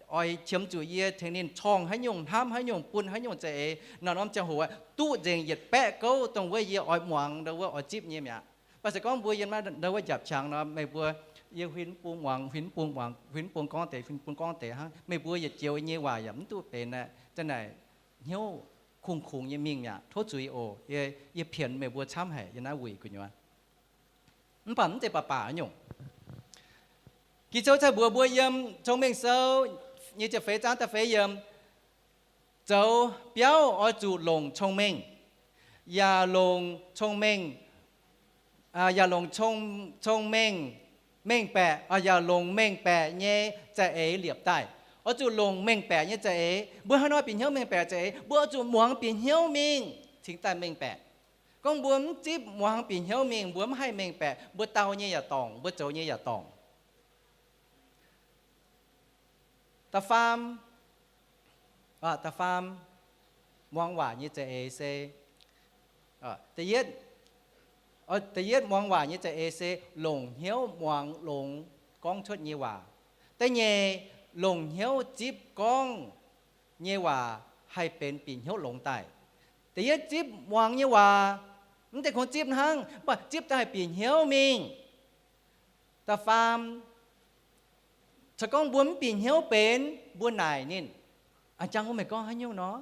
oix qiemx zuqc yie tengx ninh corngh haaix nyungc, hnamv haaix nyungc, bun haaix nyungc za'eix. Naaiv norm ziangh hoc duqv nzengc yietc baeqv gouv dongh wuov yie oix muangx ndo wuov oix zipv nyei mi'aqv. Mv baac se gorngv mbuo yiem naaiv ndo wuov njapc qangx nor, meih mbuo, yie huin mv bung muangx, huin mv bung muangx, huin mv bung gorngv deix, huin mv bung gorngv deix hnangv, meih mbuo yietc joux nyei waac yaac mv duqv benx aqv. Za'naaic hnyouv kungx-kungx nyei mingh mi'aqv. Tov zuiz oc. Yie, yie pienx meih mbuo camv haic yiem naaiv wuic gu'nyuoz. Mv baac mv zeiz baac baac nyungc. Ging-Sou cai mbuox mbuo yiem Cong-Mengh Sou nyei ziepc feix zaang da'feix yiemc, zoux biauv oix zuqc longc cong-mengh, yaac longc cong-mengh, yaac longc cong-mengh, mengh baeqc, yaac longc mengh baeqc nyei za'eix liepc daaih. Oix zuqc longc mengh baeqc nyei za'eix. Mbuo haaix nor bieqc hnyouv mengh baeqc za'eix? Mbuo oix zuqc muangx bieqc hnyouv mingh cingx daaih mengh baeqc. Gorngv mbuo mv zipv muangx bieqc hnyouv mingh, mbuo mv haih mengh baeqc, mbuo dau nyei yaac dorngc, mbuo zoux nyei yaac dorngc. Da'faam, da'faam, muangx waac nyei za'eix se, da'yietv, da'yietv muangx waac nyei za'eix se longc hnyouv muangx longx gorngv cuotv nyei waac. Da'nyeic, longc hnyouv zipv gorngv nyei waac haih benx bieqc hnyouv longx daaih. Da'yietv zipv muangx nyei waac, mv zeiz kungx zipv hnangv, mv baac zipv daaih haih bieqc hnyouv mingh. Da'faam, se gorngv mbuo mv bieqc hnyouv benx, mbuo naaic ninh, A'jang wuov, meih gorngv haaix nyungc nor?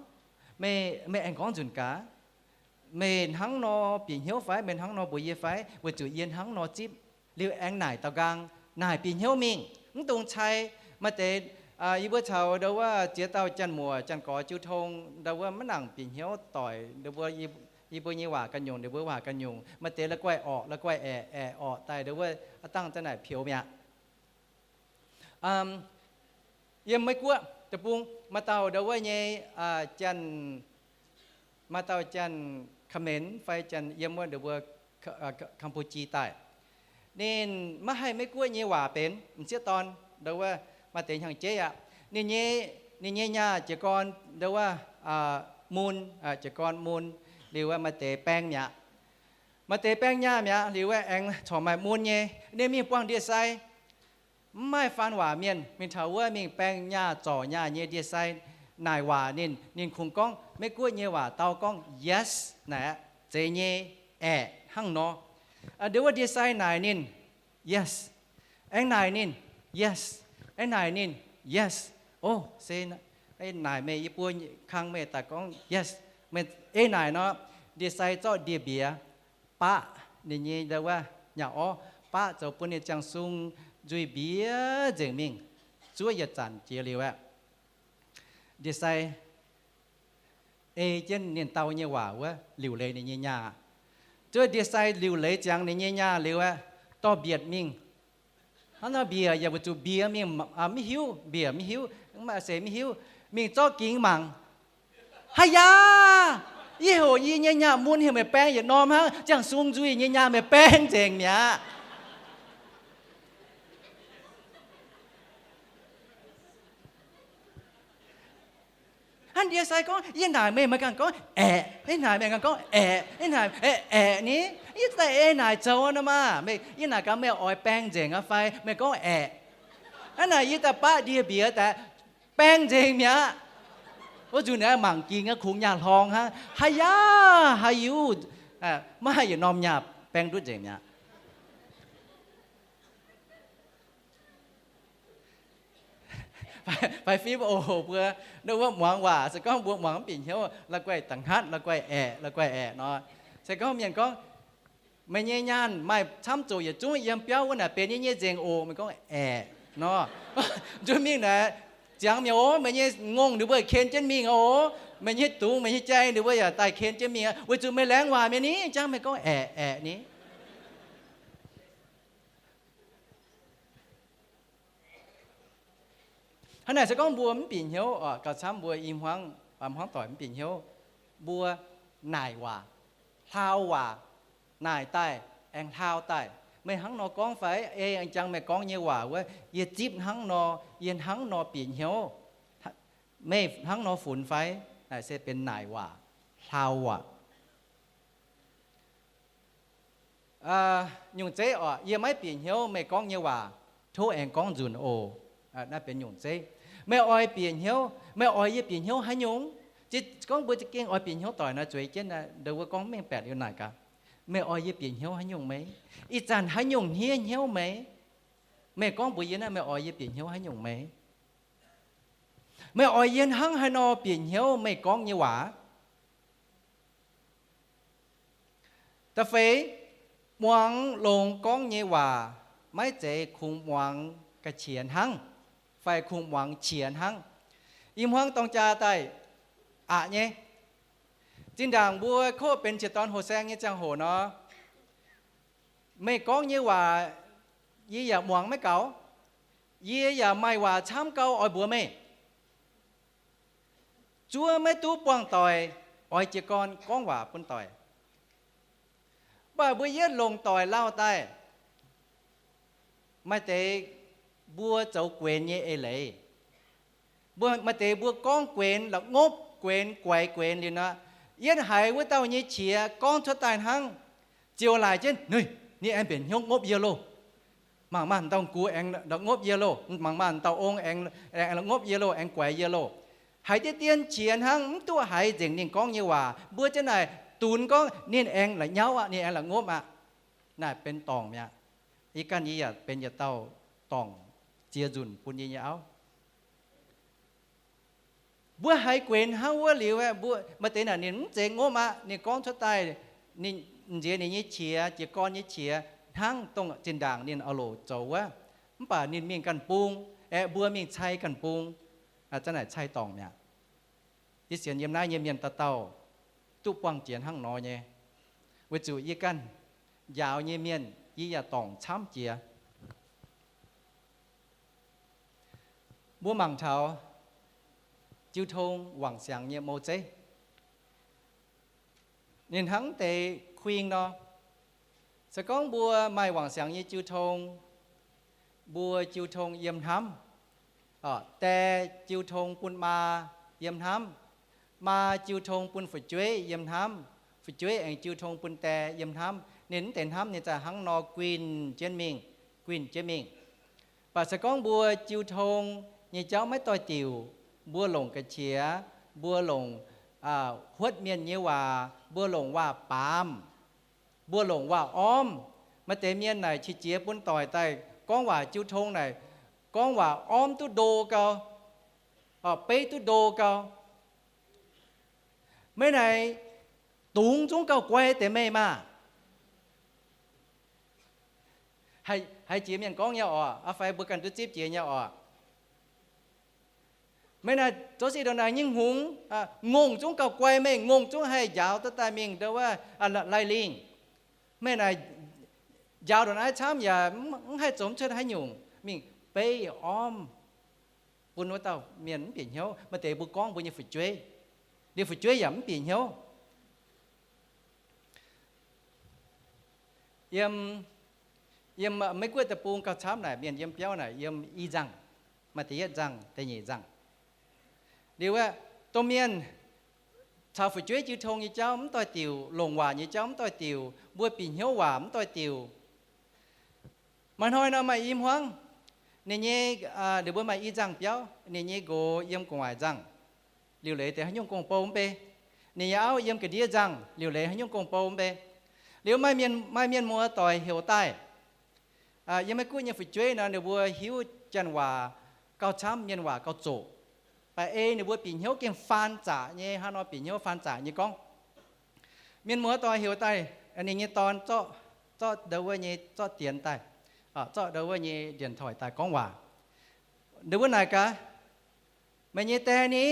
Meih, meih aengx gorngv nzunc gaax. Meih hnangv nor bieqc hnyouv fai? Meih hnangv nor mbuox yie fai? Weic zuqc yie hnangv nor zipv. Liuz aengx naaic daaux nqaang, naaic bieqc hnyouv mingh, mv dungx cai. Maaih deix, yie mbuo caux ndo wuov ziex dauh janx-muoc janx-gorx jiu tong, ndo wuov maiv nangc bieqc hnyouv doic, ndo wuov yie mbuo nyei waac ganh nyungc, ninh mbuo waac ganh nyungc. Maaih deix la'guaih orqc, la'guaih aeqc, aeqc orqc daaih, ndo wuov aav dangh za'naaic peux mi'aqv. Yiem Meiv Guoqv deic-bung maaih dauh ndo wuov nyei, maaih dauh janx-Ka'menx fai janx yiem wuov ndo wuov Campuchia daaih. Ninh maiv haih Meiv Guoqv nyei waac benx, m'sieqv dorn ndo wuov maaih deix hnyangx-jeiv aqv. Ninh nyei, ninh nyei nyaah jiez gorn ndo wuov mun, jiez gorn mun, liuz maaih deix baeng mi'aqv. Maaih deix baeng nyaah mi'aqv liuz aengx corc maaih mun nyei. Ninh mingh buangh ndie-sai, mv maaih faan waac mienh, mingh taux wuov mingh baeng nyaah zorc nyaah nyei ndie-sai naaic waac ninh, ninh kungx gorngv Meiv Guoqv nyei waac dau gorngv yes naaic aqv, zeiz nyei, aeqv, hnangv nor. Ndo wuov ndie-sai naaic ninh, yes. Aengx naaic ninh, yes. Aengx naaic ninh, yes. O, se naaic meih, yie buo kang meih daaih gorngv yes. Meih ei naaic nor, ndie-sai zorqv ndie-mbiex baqv ninh nyei ndo wuov nyaah orv, baqv zoux bun ninh ziangh sung nzuih mbiex nzengc mingh, zuov yietc zanc jiex liuz aqv. Ndie-sai ei jienv ninh dau nyei waac wuov liuc leiz ninh nyei nyaah. Zuov ndie-sai liuc leiz ziangx ninh nyei nyaah liuz aqv, dorh mbietc mingh. Hnangv nor mbiec yaac weic zuqc mbiec mingh maiv hiuv, mbiec maiv hiuv, mv baac seix maiv hiuv, mingh zorqv gingx mangc. Haiz yaa! Yie heuc yie nyei nyaah mun heuc meih baeng yietc norm hnangv, ziangh sung nzuih nyei nyaah meih baeng nzengc mi'aqv. Hnangv ndie-sai gorngv, yie naaic meih, meih ganh gorngv aeqv, yie naaic meih ganh gorngv aeqv, yie naaic aeqv, aeqv ni, yie daaih ei naaic zoux nor maah, yie naaic gaax meih oix baeng nzengc aqv fai meih gorngv aeqv. Hnangv naaic yie daaih baqv ndie-mbiex daaih baeng nzengc mi'aqv. Wuov nzunc naaiv mangc ging aqv, kungx nyaah hlorng hnangv, haiz yaa, haiz yuv, maiv haih yietc norm nyaah. baeng ndutv nzengc mi'aqv. Fai fim oc mbuo, ndau wuov muangx waac, se gorngv mbuo muangx mv bieqc hnyouv, la'guaih da'hngatv, la'guaih aeqv, la'guaih aeqv nor. Se gorngv mienh gorngv, meih nyei nyaanh maaih camv zoqc yietc zungv yiem biauv wuov naaic benx yie nyei nzengc oc, meih gorngv aeqv nor. Nzunc mingh naaic, ziangx mi'aqv oc, meih nyei ngongh ninh mbuo ken jienv mingh oc, meih nyei dungz, meih nyei jai ninh mbuo yaac daaih ken jienv mingh, weic zuqc meih laengz waac mi'aqv ni, jangv meih gorngv aeqv, aeqv ni. Hnangv naaic se gorngv mbuo mv bieqc hnyouv oc, gauh camv mbuo i hmuangv, hmuangv doic mv bieqc hnyouv, mbuo naaic waac, hlaau waac, naaic daaih, aengx hlaau daaih. Meih hnangv nor gorngv fai? Ei, jangx meih gorngv nyei waac wuov, yie zipv hnangv nor, yie hnangv nor bieqc hnyouv. Meih hnangv nor funx fai? Naaic se benx naaic waac, hlaau waac. Nyungc zeiv oc, yie maiv bieqc hnyouv meih gorngv nyei waac, tov aengx gorngv nzunc oc. Naaiv benx nyungc zeiv. Meih oix bieqc hnyouv, meih oix yie bieqc hnyouv haaix nyungc? Gorngv mbuo za'gengh oix bieqc hnyouv doic nor, zueiz jienv ndau wuov gorngv mengh baeqc liuz naaic gaax, meih oix yie bieqc hnyouv haaix nyungc meih? Ih zanc haaix nyungc hniev hnyouv meih? Meih gorngv mbuox yie naaiv, meih oix yie bieqc hnyouv haaix nyungc meih? Meih oix yie hnangv haaix nor bieqc hnyouv meih gorngv nyei waac? Da'feix, muangx longx gorngv nyei waac maiv zeiz kungx muangx ga'qiex hnangv, fai kungx muangx qiex hnangv. I hmuangv dorng jaa daaih aqc nyei. Zinh ndaangc mbuo koqv benx qiex dorn hoc saeng nyei ziangh hoc nor, meih gorngv nyei waac yie yaac muangx maiv gaux. Yie yaac maaih waac camv gau oix mbuox meih. Zuov maiv duqv buangh doic, oix jiez gorn gorngv waac bun doic. Mv baac mbuo yietv longc doic lauh daaih, maaih deix mbuo zoux guenx nyei eix leiz. Mbuo maaih deix mbuo gorngv guenx, la'ngopv guenx, guaix guenx liuz nor, yietv haiz wuov dauh nyei qiex gorngv cuotv daaih hnangv, ziouc laaic jienv, Ninh aengx mbenc hnyouv ngopv yie loh. Mangc maah, dauh gux aengx la'ngopv yie loh. Mangc maah, dauh ong aengx la'ngopv yie loh, aengx guaix yie loh. Haiz diev dien qiex hnangv, mv duqv haiz nzengc ninh gorngv nyei waac. Mbuo ziouc naaic dunx gorngv, Ninh aengx la'nyauv aqv, ninh aengx la'ngopv aqv. Naaic benx dorngc mi'aqv. Yie ganh yie yaac benx yietc dauh dorngc ziex nzunc bun yie nyei auv. Mbuo haiz guenx hnangv wuov liuz, mbuo maaih deix naaic ninh mv zeiz ngopv aqv. Ninh gorngv cuotv daaih, ninh nziex ninh nyei qiex, jiez gorn nyei qiex hnangv dongh zinh ndaangc ninh oix loc zoux wuov. Mv baac ninh mingh ganh bung, aeqv, mbuo mingh cai ganh bung, za'naaic cai dorngc mi'aqv. Yie sienx yiem naaiv nyei mienh dauh dauh duqv buangh jiex hnangv nor nyei, weic zuqc yie ganh njaaux nyei mienh yie yaac dorngc camv jiex. Mbuo mangc taux jiu tong wangc siangx nyei mou zeiv. Ninh hnangv deix kuing nor. Se gorngv mbuo maaih wangc siangx nyei jiu tong, mbuo jiu tong yiem hnamv. Die jiu tong bun maa yiem hnamv. Maa jiu tong bun fu'jueiv yiem hnamv. Fu'jueiv aengx jiu tong bun die yiem hnamv. Ninh mv deix hnamv ninh za'gengh hnangv nor guinh jienv mingh, guinh jienv mingh. Mv baac se gorngv mbuo jiu tong nyei jauv maiv doix-diuc, mbuo longc ga'qiex, mbuo longc huotv mienh nyei waac, mbuo longc waac-baamz, mbuo longc waac-ormv. Maaih deix mienh naaic qiex jiez bun doic daaih gorngv waac jiu tong naaic, gorngv waac-ormv duqv ndo gau, beiv duqv ndo gau. Meih naaic dungz zungv gauh guai deix meih maah! Haiz jiex mienh gorngv nyei oc, fai mbuo ganh duqv zipv jiex nyei oc. Meih naaic zoux sic ndongc naaic nyei hngongx, ngongh zungv gauh guai meih, ngongh zungv haih njaaux duqv daaih mingh ndau wuov Lai Lingh. Meih naaic njaaux ndongc naaiv camv yaac mv haih zoux cuotv haaix nyungc, mingh beiv ormv bun wuov dauh mienh mv bieqc hnyouv. Maaih deix mbuo gorngv mbuo nyei fu'jueiv, liuz fu'jueiv yaac mv bieqc hnyouv. Yiem, yiem Meiv Guoqv deic-bung gauh camv naaic, mienh yiem biauv naaic yiem i nzangh, maaih da'yietv nzangh, da'nyeic nzangh. Liuz aeqv, domh mienh caux fu'jueiv jiu tong nyei jauv mv doix-diuc, longc waac nyei jauv mv doix-diuc, mbuo bieqc hnyouv waac mv doix-diuc. Maaih hnoi nor maaih i hmuangv, ninh nyei, liuz mbuo maaih i nzangh biauv, ninh nyei nqox yiem gu'nguaaic nzangh, liuc leiz deix haaix nyungc gong-bou mv bei. Ninh nyei auv yiem ga'ndiev nzangh, liuc leiz haaix nyungc gong-bou mv bei. Liuz maaih mienh, maaih mienh muoz-doic heuc daaih, yiem Meiv Guoqv nyei fu'jueiv nor, ninh mbuo hiuv janx waac gauh camv, mienh waac gauh zoqc. Baac ei ninh mbuo bieqc hnyouv gengh faan zaqc nyei, hnangv nor bieqc hnyouv faan zaqc nyei gorngv. Mienh muoz-doic heuc daaih, ninh nyei dorn zorqv, zorqv ndau wuov nyei, zorqv dienx daaih, zorqv ndau wuov nyei điện thoại daaih gorngv waac. Ninh mbuo naaic gaax, meih nyei die ni?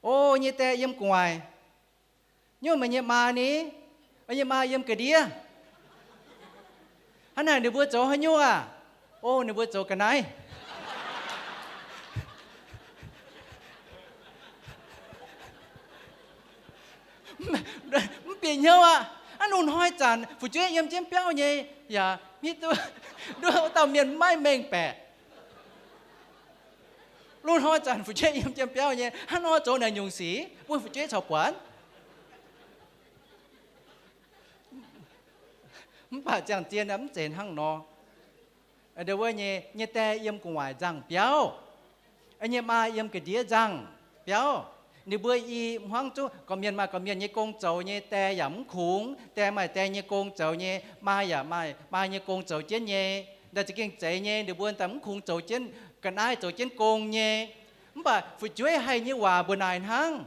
O, nyei die yiem gu'nguaaic. Nyungc meih nyei maa ni? Yie nyei maa yiem ga'ndiev. Hnangv naaic ninh mbuo zoux haaix nyungc aah? O, ninh mbuo zoux ga'naaiv. Mv bieqc hnyouv aqv. Aav, lungh hnoi zanc fu'jueiv yiem jienv biauv nyei, yaac mv hiuv duqv, nduov wuov dauh mienh maiv mengh baeqc. Lungh hnoi zanc fu'jueiv yiem jienv biauv nyei, hnangv nor zoux naaic nyungc sic bun fu'jueiv caux buatc. Mv baac ziangh zien mv zeiz hnangv nor. Ndau wuov nyei, nyei die yiem gu'nguaaic nzangh biauv, nyei maa yiem ga'ndiev nzangh biauv. Ninh mbuo i hmuangv zungv gorqv-mienh maaih gorqv-mienh nyei gong zoux nyei, die yaac mv kungx. Die maaih die nyei gong zoux nyei, maa yaac maaih maa nyei gong zoux jienv nyei. Ndaaih za'gengh zeiz nyei, ninh mbuo daaih mv kungx zoux jienv ga'naaiv, zoux jienv gong nyei. Mv baac fu'jueiv haih nyei waac mbuo naaic hnangv.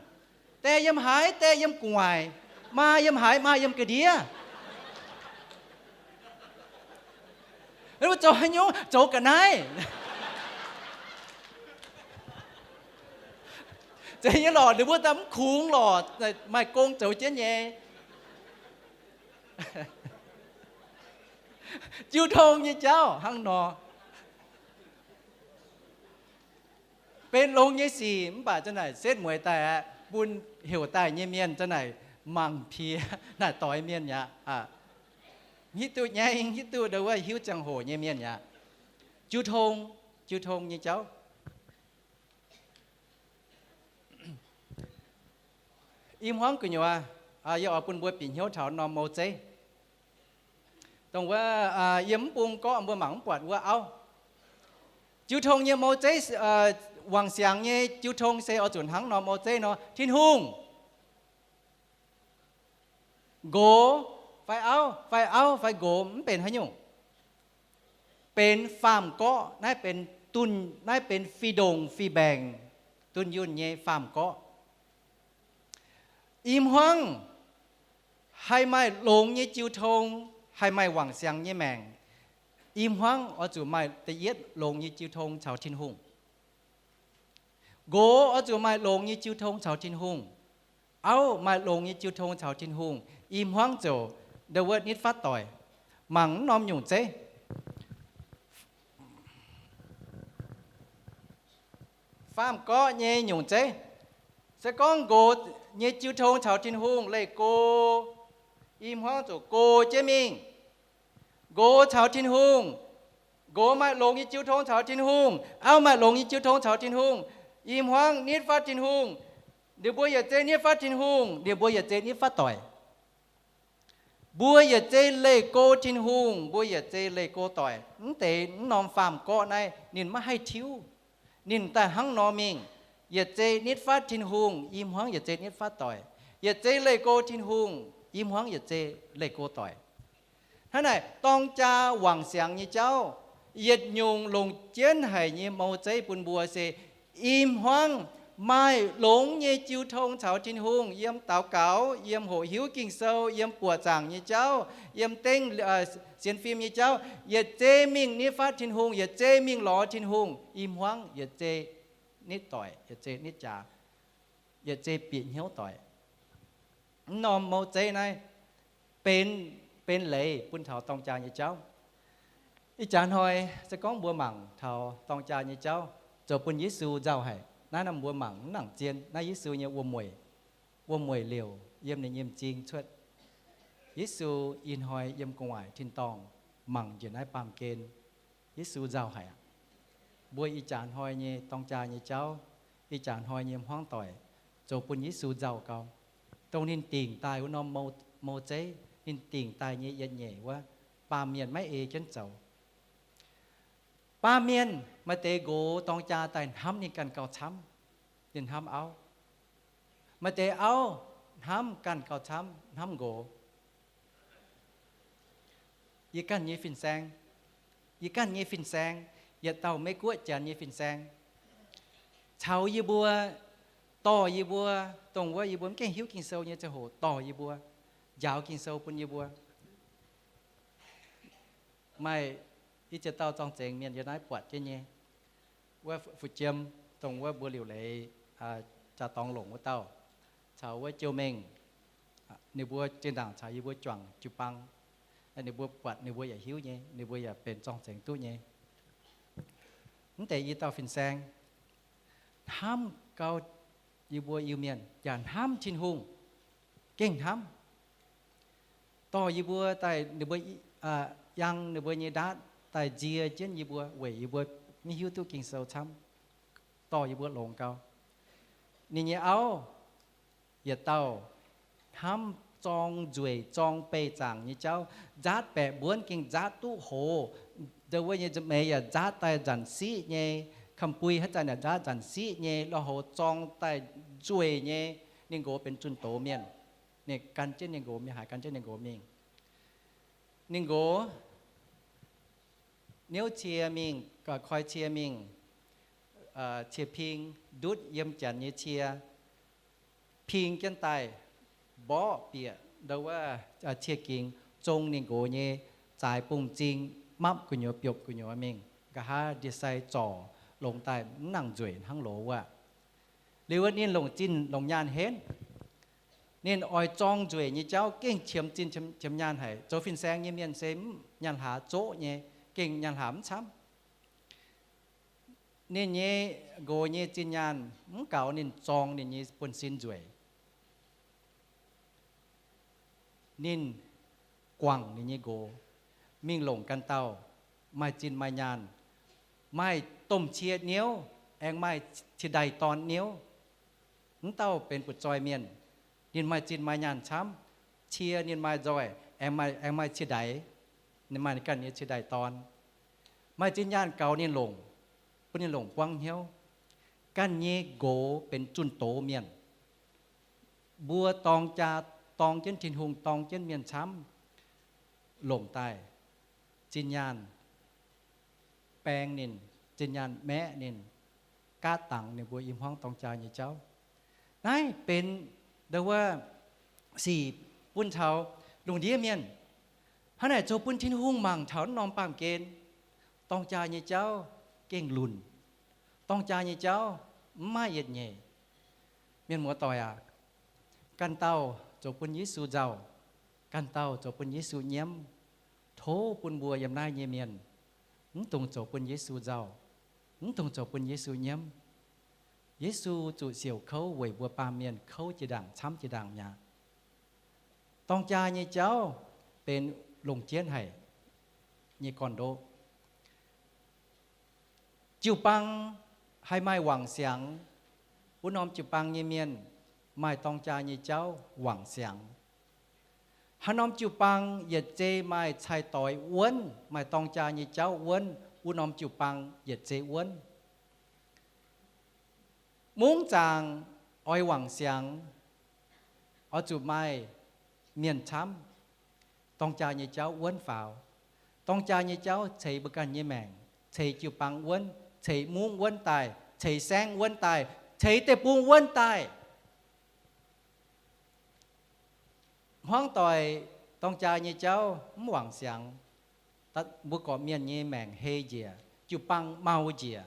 Die yiem haaix? Die yiem gu'nguaaic. Maa yiem haaix? Maa yiem ga'ndiev. Mbuo zoux haaix nyungc? Zoux ga'naaiv. Zeiz nyei lorqc, ninh mbuo daaih mv kungx lorqc, maaih gong zoux jienv nyei. Jiu tong nyei jauv hnangv nor. Benx longx nyei sic mv baac za'naaic setv mueiz daaih aeqv, bun heuc daaih nyei mienh za'naaic mangc piex naaic doix mienh mi'aqv. Hiuv duqv nyaiv, hiuv duqv ndau wuov hiuv ziangh hoc nyei mienh mi'aqv. Jiu tong, jiu tong nyei jauv. I hmuangv gu'nyuoz, yie oix bun mbuo bieqc hnyouv taux norm mou zeiv. Dongh wuov, yiem mv bung gorqv mbuo mangc mv buatc wuov auv. Jiu tong nyei mou zeiv, wangc siangx nyei jiu tong se oix zuqc hnangv norm mou zeiv nor, Tin-Hungh, nqox fai auv, fai auv fai nqox mv benx haaix nyungc, benx faam-gorqv. Naaiv benx dunh, naaiv benx fih ndongc fih mbaengc, dunh yunh nyei faam-gorqv. I hmuangv haih maaih longx nyei jiu tong, haih maaih wangc siangx nyei maengc, i hmuangv oix zuqc maaih da'yietv longx nyei jiu tong caux Tin-Hungh. Nqox oix zuqc maaih longx nyei jiu tong caux Tin-Hungh. Auv maaih longx nyei jiu tong caux Tin-Hungh, i hmuangv ziouc ndau wuov nitv fatv doic. Mangc mv norm nyungc zeiv. Faam-gorqv nyei nyungc zeiv. Se gorngv nqox nyei jiu tong caux Tin-Hungh leih go, i hmuangv ziouc go jienv mingh. Nqox caux Tin-Hungh, nqox maaih longx nyei jiu tong caux Tin-Hungh, auv maaih longx nyei jiu tong caux Tin-Hungh, i hmuangv nitv fatv Tin-Hungh. Ninh mbuo yietc zei nitv fatv Tin-Hungh, ninh mbuo yietc zei nitv fatv doic. Mbuo yietc zei leih go Tin-Hungh, mbuo yietc zei leih go doic. Mv deix mv norm faam-gorqv naaiv ninh maiv haih tiuv. Ninh daaih hnangv nor mingh, yietc zei nitv fatv Tin-Hungh, i hmuangv yietc zei nitv fatv doic. Yietc zei leih go Tin-Hungh, i hmuangv yietc zei leih go doic. Hnangv naaic dorng jaa wangc siangx nyei jauv, yietc nyungc longc jienv haic nyei mou zeiv bun mbuo se i hmuangv maaih longx nyei jiu tong caux Tin-Hungh yiem daux gaux, yiem hoqc hiuv Ging-Sou, yiem buoqc zaangc nyei jauv, yiem dengv sienx fim nyei jauv, yietc zei mingh nitv fatv Tin-Hungh, yietc zei mingh lorz Tin-Hungh, i hmuangv yietc zei nitv doic, yietc zei nitv jaax, yietc zei bieqc hnyouv doic. Mv norm mou zeiv naaiv benx, benx leiz bun taux dorng jaa nyei jauv. Ih jaax hnoi se gorngv mbuo mangc taux dorng jaa nyei jauv zoux bun Yesu nzauh haic. Naaiv norm mbuo mangc mv nangc zien, naaiv Yesu nyei wuom-mueic, wuom-mueic liouc yiem ninh nyei m'zing cuotv. Yesu ih hnoi yiem gu'nguaaic tin-dorngh mangc njiec naaiv baamh gen. Yesu nzauh haic aqv. Mbuo ih jaax hnoi nyei dorng jaa nyei jauv, ih jaax hnoi nyei hmuangv doic zoux bun Yesu nzauh gau. Dongh ninh dingc daaih wuov norm mou, mou zeiv, ninh dingc daaih nyei yietc nyeic wuov, baamh mienh maiv ei jienv zoux. Baamh mienh maaih deix nqox dorng jaa daaih hnamv ninh ganh gauh camv, ninh hnamv auv. Maaih deix auv hnamv ganh gauh camv, hnamv nqox. Yie ganh nyei fin-saeng, yie ganh nyei fin-saeng, yietc dauh Meiv Guoqv Janx nyei fin-saeng, caux yie mbuo, dorh yie mbuo, dongh wuov yie mbuo mv gaengh hiuv Ging-Sou nyei ziangh hoc dorh yie mbuo, njaaux Ging-Sou bun yie mbuo. Maaih i ziex dauh zorng-zengx mienh yie naaiv buatc jienv nyei. Wuov Fu-, Fuqv Jiem, dongh wuov mbuo liuc leiz jaa-dorngx longc wuov dauh, caux wuov Jiou Mengh, ninh mbuo zinh ndaangc caux yie mbuo juangc jiu-baang. Ninh mbuo buatc ninh mbuo yaac hiuv nyei, ninh mbuo yaac benx zorng-zengx duqv nyei. Mv deix i dauh fin-saeng hnamv gau yie mbuo Iu-Mienh, yaac hnamv Tin-Hungh, gengh hnamv. Dorh yie mbuo daaih, ninh mbuo yangh ninh mbuo nyei ndaatv daaih nzie jienv yie mbuo weic yie mbuo maiv hiuv duqv Ging-Sou camv, dorh yie mbuo longx gau. Ninh nyei auv yietc dauh hnamv zorng nzueic zorng beih zaangc nyei jauv, nzaatv baeqc mbuonv gengh nzaatv duqv hoz. Ndau wuov nyei nza'hmeix yaac nzaatv daaih nzanc siqv nyei, kamx-bui haaix zanc yaac nzaatv nzanc siqv nyei, lorh houx zorng daaih nzueic nyei. Ninh nqox benx zunh doz mienh. Ninh gan jienv ninh nqox mingh, haiz gan jienv ninh nqox mingh. Ninh nqox niouv cie mingh, koi cie mingh, cie ping ndutv yiem janx nyei cie, ping jienv daaih, mborqv bieqc ndau wuov cie gingx, zong ninh nqox nyei zaaix bung m'zing, mapv gu'nyuoz biopv gu'nyuoz mingh. Nqa'haav ndie-sai zorc longx daaih mv nangc nzueic hnangv loz wuov. Liuz ninh longc zinh longc nyaanh henv. Ninh oix zorng nzueic nyei jauv gengh qiemx zinh qiemx nyaanh haic. Zoux fin-saeng nyei mienh se mv nyaanh hlaax zoqv nyei, gengh nyaanh hlaax mv camv. Ninh nyei nqox nyei zinh nyaanh mv gaux ninh zorng ninh nyei buonv-sin nzueic. Ninh guangc ninh nyei nqox mingh longc ganh dauh maaih zinh maaih nyaanh, maaih domh cie niouv aengx maaih cie-ndaih dorn niouv. Mv dauh benx butv-zoih mienh, ninh maaih zinh maaih nyaanh camv, cie ninh maaih nzoih, aengx maaih, aengx maaih cie-ndaix, ninh maaih ganh nyei cie-ndaih dorn. Maaih zinh nyaanh gaux ninh longc, bun ninh longc buangv hnyouv. Ganh nyei nqox benx zunh doz mienh. Mbuo dorng jaa, dorng jienv Tin-Hungh, dorng jienv mienh camv, longc daaih zinh nyaanh baeng ninh, zinh nyaanh maeqv ninh, gaatv dangx ninh mbuo i hmuangv dorng jaa nyei jauv. Naaiv benx ndau wuov sic bun taux lungh ndiev mienh. Hnangv naaic zoux bun Tin-Hungh mangc taux naaiv norm baamh gen, dorng jaa nyei jauv gengh lunc. Dorng jaa nyei jauv mv maaih yietc nyeic. Mienh muoz-doic aac, ganh dauh zoux bun Yesu nzauh, ganh dauh zoux bun Yesu nyiemv. Tov bun mbuo yiem naaiv nyei mienh mv dungx zoux bun Yesu nzauh, mv dungx zoux bun Yesu nyiemv. Yesu zuqc siouc kouv weic mbuo baamh mienh kouv jiex ndaangc, camv jiex ndaangc mi'aqv. Dorng jaa nyei jauv benx longc jienv haic nyei gorn-ndoqv. Jiu-baang haih maaih wangc siangx, wuov norm jiu-baang nyei mienh maaih dorng jaa nyei jauv wangc siangx. Haaix norm jiu-baang yietc zei maaih cai-doix wuonv, maaih dorng jaa nyei jauv wuonv, wuov norm jiu-baang yietc zei wuonv. Mungv zaangc oix wangc siangx, oix zuqc maaih mienh camv, dorng jaa nyei jauv wuonv faaux. Dorng jaa nyei jauv ceix mbuo ganh nyei maengc, ceix jiu-baang wuonv, ceix mungv wuonv daaih, ceix saengv wuonv daaih, ceix deic-bung wuonv daaih. Hmuangv doic dorng jaa nyei jauv mv wangc siangx, mbuo gorqv-mienh nyei maengc hei njiec, jiu-baang mau njiec.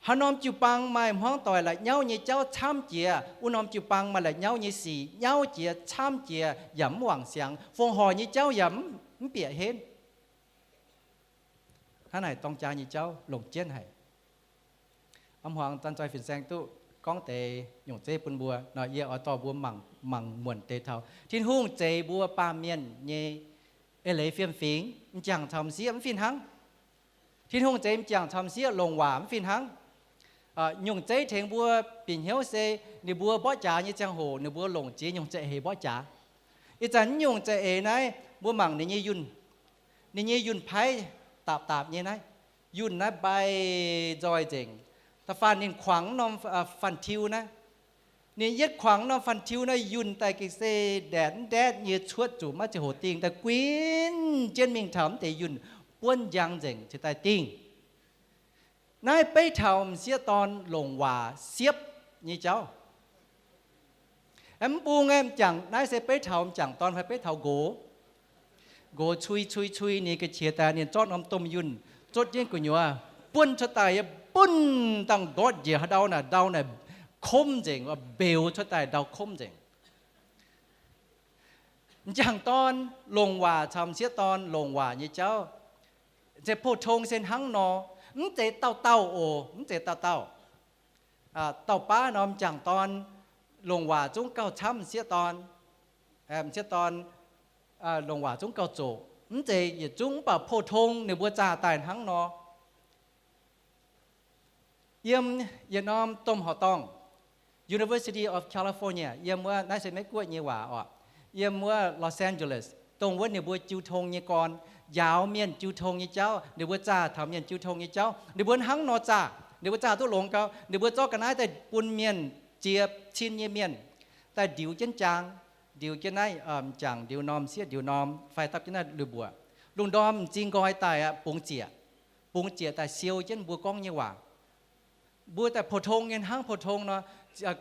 Haaix norm jiu-baang maaih hmuangv doic la'nyauv nyei jauv camv jiex, wuov norm jiu-baang maaih la'nyauv nyei sic nyauv jiex, camv jiex, yaac mv wangc siangx, fongc hoic nyei jauv yaac mv, mv bieqc henv. Hnangv naaic dorng jaa nyei jauv longc jienv haic. A'hmuangx zanc-zoih fin-saeng duqv gorngv deix nyungc zeiv bun mbuo nor, yie oix dorh mbuo mangc, mangc muonc deix taux Tin-Hungh zeix mbuo baamh mienh nyei eix leiz fiem-fingx, m'jangc caux m'sieqv mv fih hnangv. Tin-Hungh zeix m'jangc caux m'sieqv longc waac mv fih hnangv. Nyungc zeiv tengx mbuo bieqc hnyouv se ninh mbuo mborqv jaax nyei ziangh hoc ninh mbuo longc ziex nyungc za'eix mborqv jaax. Ih zanc nyungc za'eix naaiv mbuo mangc ninh nyei yunh, ninh nyei yunh paaiv daapc daapc nyei naaiv. Yunh naaiv mbai nzoih nzengc. Da'faanh ninh kuangx norm fanh tiu naaiv, Ninh yietv kuangx norm fan-tiuv naaiv yunh daaih gengh se ndaetv ndaetv nyei cuotv zuqc maiv ziangh hoc dingh daaih guinv jienv mingh taux mv deix yunh buonv njang nzengc cingx daaih dingh. Naaiv beiv taux m'sieqv dorn longc waac siepv nyei jauv. Mv bung aeqv, m'jangc naaiv se beiv taux m'jangc dorn fai beiv taux nqox. Nqox cui cui cui ninh ga'qiex daaih, ninh zorqv norm domh yunh zotv jienv gu'nyuoz buonv cuotv daaih, yie buonv dangh ndortv njiec haaix ndau naaic, ndau naaic komv nzengc, mbeuz cuotv daaih ndau komv nzengc. M'jangc dorn longc waac caux m'sieqv dorn longc waac nyei jauv se pou-tong se hnangv nor, mv zeiz dauh dauh oc, mv zeiz dauh dauh. Dauh baav norm m'jangc dorn longc waac zungv gauh camv m'sieqv dorn, m'sieqv dorn longc waac zungv gauh zoqc. Mv zeiz yietc zungv, mv baac pou-tong ninh mbuo zaah daaih hnangv nor. Yiem yietc norm domh horqc dorngh, University of California, yiem wuov, naaiv se Meiv Guoqv nyei waac oc, yiem wuov Los Angeles, dongh wuov ninh mbuo jiu tong nyei gorn, njaaux mienh jiu tong nyei jauv, ninh mbuo zaah taux mienh jiu tong nyei jauv, ninh mbuo hnangv nor zaah, ninh mbuo zaah duqv longx gau, ninh mbuo zorqv ga'naaiv daaih bun mienh, ziex cin nyei mienh, daaih ndiux jienv jaang, ndiux jienv naaiv m'jangc ndiux norm, m'sieqv ndiux norm, fai dapv jienv naaiv lui-mbuoqc. Lungh ndorm m'zing nqoi daaih aqv, bungx ziec, bungx ziec daaih siou jienv mbuo gorngv nyei waac. Mbuo daaih pou-tong nyei hnangv pou-tong nor,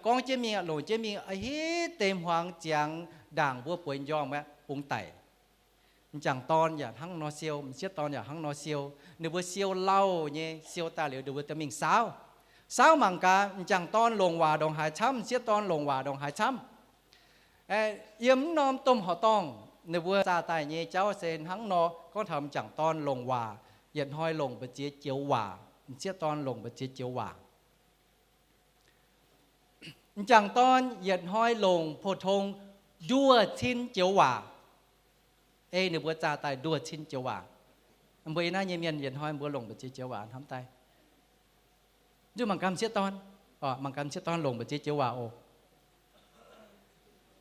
gorngv jienv mingh, longc jienv mingh, a'hitv deix hmuangx ziangx ndaangc mbuo bueix njormh aqv, bungx daic. M'jangc dorn yaac hnangv nor siou, m'sieqv dorn yaac hnangv nor siou. Ninh mbuo siou lauh nyei, siou daaih liuz ninh mbuo daaih mingh saauv. Saauv mangc gaax, m'jangc dorn longc waac ndongc haaix camv, m'sieqv dorn longc waac ndongc haaix camv. Yiem mv norm domh horqc dorngh ninh mbuo zaah daaih nyei jauv se hnangv nor, gorngv taux m'jangc dorn longc waac, yietc hnoi longc mbu'ziex joux waac, m'sieqv dorn longc mbu'ziex joux waac. M'jangc dorn yietc hnoi longc pou-tong nduoh cin joux waac. Ei ninh mbuo zaah daaih nduoh cin joux waac. Mbuo yiem naaiv nyei mienh yietc hnoi mbuo longc mbu'ziex joux waac hnamv daaih. Nzuih mangc gaax m'sieqv dorn, mangc gaax m'sieqv dorn longc mbu'ziex joux waac oc.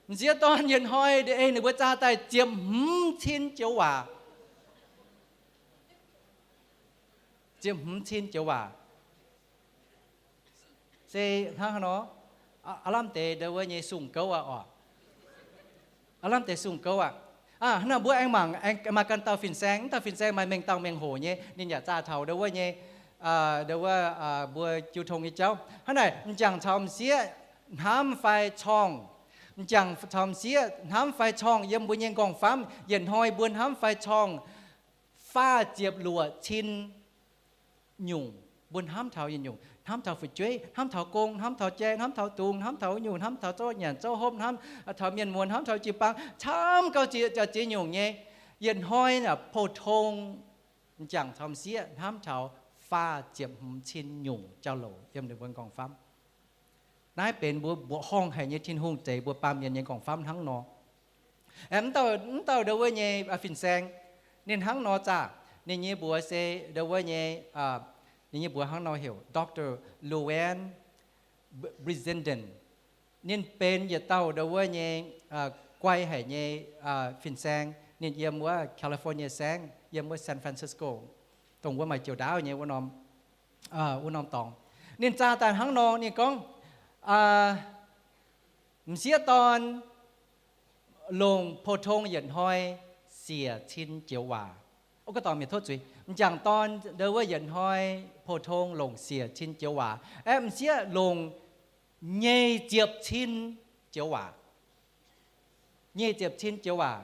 M'sieqv dorn yietc hnoi ei ninh mbuo zaah daaih ziepc hmz cin joux waac. Ziepc hmz cin joux waac. Se hnangv haaix nor? Aav lamh deix ndau wuov nyei sung gouv aqv oc. Aav lamh deix sung gouv aqv. Hnangv naaic mbuo aengx mangc, aengx maaih ganh dauh fin-saeng, mv dauh fin-saeng maaih mengh dauh mengh hoc nyei, ninh yaac zaah taux ndau wuov nyei, ndau wuov mbuo jiu tong nyei jauv. Hnangv naaic m'jangc caux m'sieqv hnamv fai corngh, m'jangc caux m'sieqv hnamv fai corngh yiem mbuo nyei nqorngv-famv, yietc hnoi mbuo hnamv fai corngh faah ziepc luoqc cin nyungc. Mbuo hnamv taux yietc nyungc, hnamv taux fu'jueiv, hnamv taux gong, hnamv taux jai, hnamv taux dungz, hnamv taux nyungc, hnamv taux zouv nyanc zouv hopv, hnamv taux mienh muonz, hnamv taux jiu-baang, camv gauh ziex nyungc nyei. Yietc hnoi naaic pou-tong m'jangc caux m'sieqv hnamv taux faah ziepc hmz cin nyungc jauv-louc yiem ninh mbuo nqorngv-famv. Naaiv benx mbuo mbuoqc horngh haic nyei Tin-Hungh zeix mbuo baamh mienh nyei nqorngv-famv hnangv nor. Mv dauh ndau wuov nyei fin-saeng, ninh hnangv nor zaah. Ninh nyei mbuox se ndau wuov nyei, ninh nyei mbuox hnangv nor heuc Doctor Luann Brizendine. Ninh benx yietc dauh ndau wuov nyei guai haic nyei fin-saeng. Ninh yiem wuov California saengv, yiem wuov San Francisco, dongh wuov maaih jiouv ndaauv nyei wuov norm dorngx. Ninh zaah daaih hnangv nor, ninh gorngv, m'sieqv dorn longc pou-tong yietc hnoi siec cin joux waac. Ov, ga'dorngc mienh tov zuiz, m'jangc dorn ndau wuov yietc hnoi pou-tong longc siec cin joux waac. Aeqv, m'sieqv longc nyic ziepc cin joux waac. Nyic ziepc cin joux waac.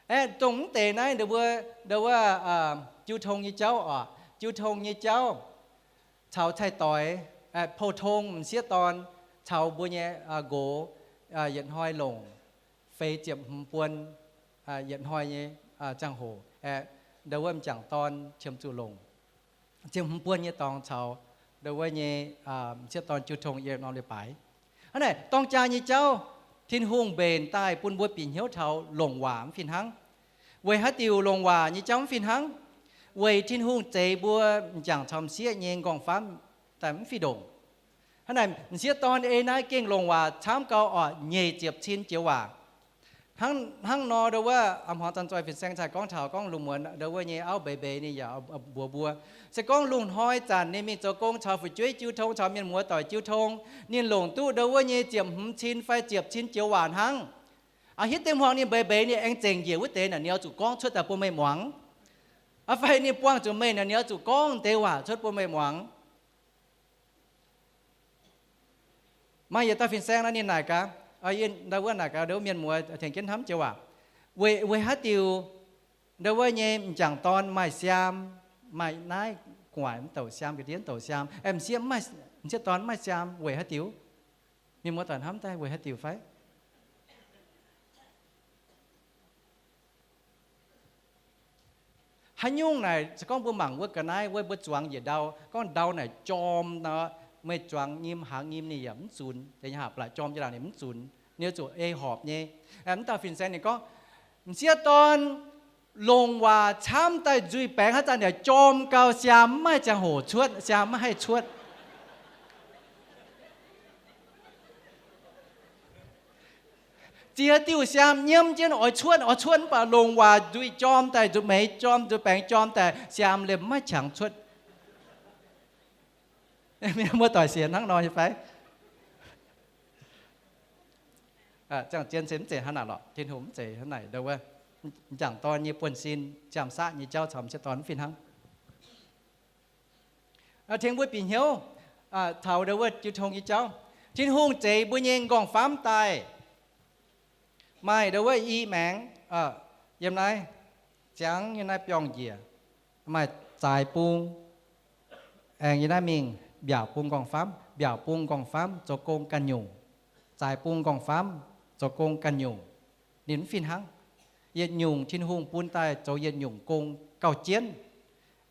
Aeqv, dongh mv deix naaiv ndau wuov, ndau wuov jiu tong nyei jauv oc, jiu tong nyei jauv caux cai-doix, pou-tong m'sieqv dorn caux mbuo nyei nqox yietc hnoi longc feix ziepc hmz buon yietc hnoi nyei ziangh hoc. Ndau wuov m'jangc dorn qiemx zuqc longc ziepc hmz buon nyei dorngx caux ndau wuov nyei m'sieqv dorn jiu tong yiem norm leiz-baaix. Hnangv naaic dorng jaa nyei jauv, Tin-Hungh mbenc daaih bun mbuo bieqc hnyouv taux longc waac mv fih hnangv. Weic haaix diuc longc waac nyei jauv mv fih hnangv? Weic Tin-Hungh zeix mbuo m'jangc caux m'sieqv nyei nqorngv-famv daaih mv fih ndongc. Hnangv naaic m'sieqv dorn ei naaiv gengh longc waac camv gau oc, nyic ziepc cin joux waac. Hnangv, hnangv nor ndo wuov, a'hmuangx zanc-zoih fin-saeng cingx gorngv taux gorngv lungh muonz ndo wuov nyei auv mbeix mbeix ninh yaac mbuox mbuo, se gorngv lungh hnoi zanc ninh mingh zoux gong caux fu'jueiv jiu tong, caux mienh muoz doic jiu tong, ninh longc duqv ndo wuov nyei ziepc hmz cin fai ziepc cin joux waac hnangv. Aa, hitv deix hmuangx ninh mbeix mbeix ninh aengx zengc njiec wuov deix naaic, ninh oix zuqc gorngv cuotv daaih bun meih muangx. Aa, fai ninh buangh zuqc meih naaic, ninh oix zuqc gorngv deix waac cuotv bun meih muangx. Maaih yietc dauh fin-saeng nor ninh naaic gaax, ndo wuov naaic gaax ndo wuov mienh muoz tengx jienv hnamv joux waac. Weic, weic haaix diuc ndo wuov nyei m'jangc dorn maaih siaam, maaih naaiv gu'nguaaic mv douc siaam, ga'ndiev mv douc siaam, m'sieqv, m'sieqv dorn maaih siaam weic haaix diuc? Mienh muoz doic hnamv daaih weic haaix diuc fai? Haaix nyungc naaic se gorngv mbuo mangc wuov ga'naaiv wuov mbuo zuangx njiec ndau, gorngv ndau naaic jorm nor, meih zuangx nyim hnaangx nyim ninh yaac mv zunx, deix nyei haac blatc jorm jiex laangc ninh mv zunx, ninh oix zuqc ei horpc nyei. Mv dauh fin-saeng ninh gorngv, m'sieqv dorn longc waac camv daaih nzuih baengx haaix zanc yaac jorm gau, siaam mv maaih ziangh hoc cuotv, siaam mv haih cuotv. Ziex diuh siaam nyiemv jienv oix cuotv, oix cuotv mv baac longc waac nzuih jorm daaih, nzuih meix jorm, nzuih baengx jorm daaih, siaam liemh mv maaih qangx cuotv. Mienh muoz doic sienx hnangv nor nyei fai? Ziangh zien se mv zeiz hnangv naaic lorqc. Tin-Hungh mv zeiz hnangv naaic ndo wuov. M'jangc dorn nyei buonv-sin, ziangh saqv nyei jauv caux m'sieqv dorn mv fih hnangv. Tengx mbuo bieqc hnyouv taux ndo wuov jiu tong nyei jauv. Tin-Hungh zeix mbuo nyei m'nqorngv-famv daaih. Maaih ndo wuov i maengx yiem naaiv, ziangx yiem naaiv biorngh njiec, maaih zaaix bung, aengx yiem naaiv mingh mbiaauc bung m'nqorngv-famv. Mbiaauc bung m'nqorngv-famv zoux gong ganh nyungc. Zaaix bung m'nqorngv-famv zoux gong ganh nyungc. Ninh mv fih hnangv. Yietc nyungc Tin-Hungh bun daaih zoux yietc nyungc gong gauh jienv.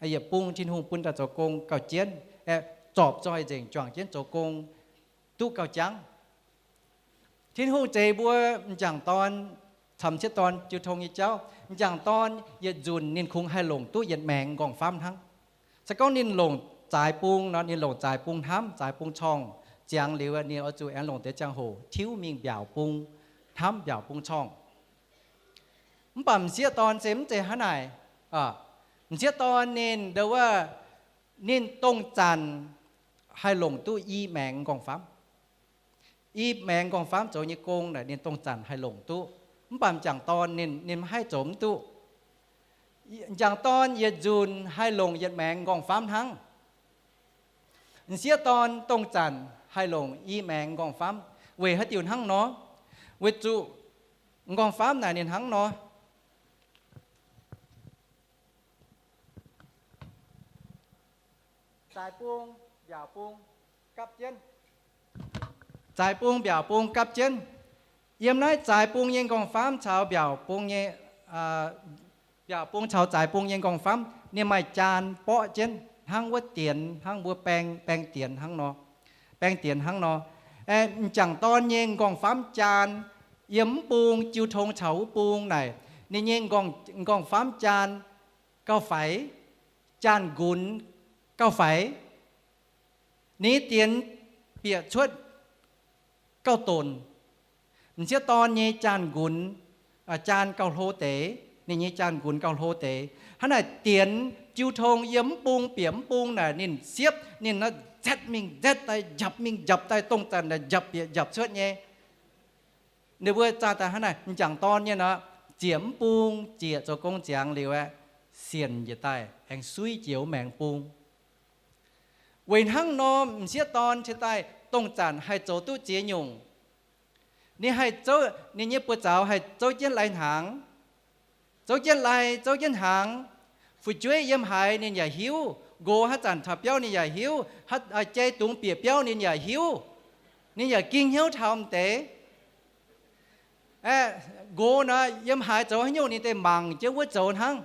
Yietc bung Tin-Hungh bun daaih zoux gong gauh jienv, aeqv, zorpc zoih nzengc juangc jienv zoux gong duqv gauh jangv. Tin-Hungh zeix mbuo m'jangc dorn caux m'sieqv dorn jiu tong nyei jauv. M'jangc dorn yietc nzunc ninh kungx haih longc duqv yietc maengx m'nqorngv-famv hnangv. Se gorngv ninh longc zaaix bung nor, ninh longc zaaix bung hnamv, zaaix bung corngh, ziangx liuz ninh oix zuqc aengx longc deix ziangh hoc tiuv mingh mbiaauc bung hnamv, mbiaauc bung corngh. Mv baac m'sieqv dorn se mv zeiz hnangv naaic. M'sieqv dorn ninh ndo wuov, ninh dongh zanc haih longc duqv i maengx m'nqorngv-famv. I maengx m'nqorngv-famv zoux nyei gong naaic ninh dongh zanc haih longc duqv. Mv baac m'jangc dorn ninh, ninh mv haih zoux mv duqv. M'jangc dorn yietc nzunc haih longc yietc maengx m'nqorngv-famv hnangv. M'sieqv dorn dongh zanc haih longc i maengx m'nqorngv-famv. Weic haaix diuc hnangv nor? Weic zuqc m'nqorngv-famv naaic ninh hnangv nor. Zaaix bung, mbiaauc bung, gapv jienv. Zaaix bung, mbiaauc bung, gapv jienv. Yiem naaiv zaaix bung nyei m'nqorngv-famv caux mbiaauc bung nyei, mbiaauc bung caux zaaix bung nyei m'nqorngv-famv, ninh maaih jaan borqv jienv hnangv wuov dienx, hnangv mbuo baeng, baeng dienx hnangv nor. Baeng dienx hnangv nor. M'jangc dorn nyei m'nqorngv-famv jaan, yiem mv bung jiu tong caux wuov bung naaic, ninh nyei m'nqorngv-famv jaan gauh faix, jaan-nqunx gauh faix. Ninh nyei dienx bieqc cuotv gauh donc. M'sieqv dorn nyei jaan-nqunx, jaan gauh hlo deix, ninh nyei jaan-nqunx gauh hlo deix. Hnangv naaic dienx jiu tong yiem mv bung bieqc mv bung naaic ninh siepv, ninh nzetv mingh nzetv daaih, njapc mingh njapc daaih, dongh zanc naaic njapc bieqc njapc cuotv nyei. Ninh mbuo zaah daaih hnangv naaic, m'jangc dorn nyei nor, ziec mv bung ziec zoux gong ziangx liuz aeqv, sienc njiec daaih aengx suiv jiex wuov maengx bung. Weic hnangv nor m'sieqv dorn cingx daaih dongh zanc haih zoux duqv ziex nyungc. Ninh haih zouv, ninh nyei buoz-zaux haih zouv jienv lai-hnaangx, zouv jienv lai, zouv jienv hnaangx. Fu'jueiv yiem haaix ninh yaac hiuv, nqox haaix zanc taux biauv ninh yaac hiuv, jai dungz bieqc biauv ninh yaac hiuv, ninh yaac ging hnyouv taux m'deix. Aeqv, nqox nor yiem haaix zoux haaix nyungc ninh deix mangc jienv wuov zoux hnangv.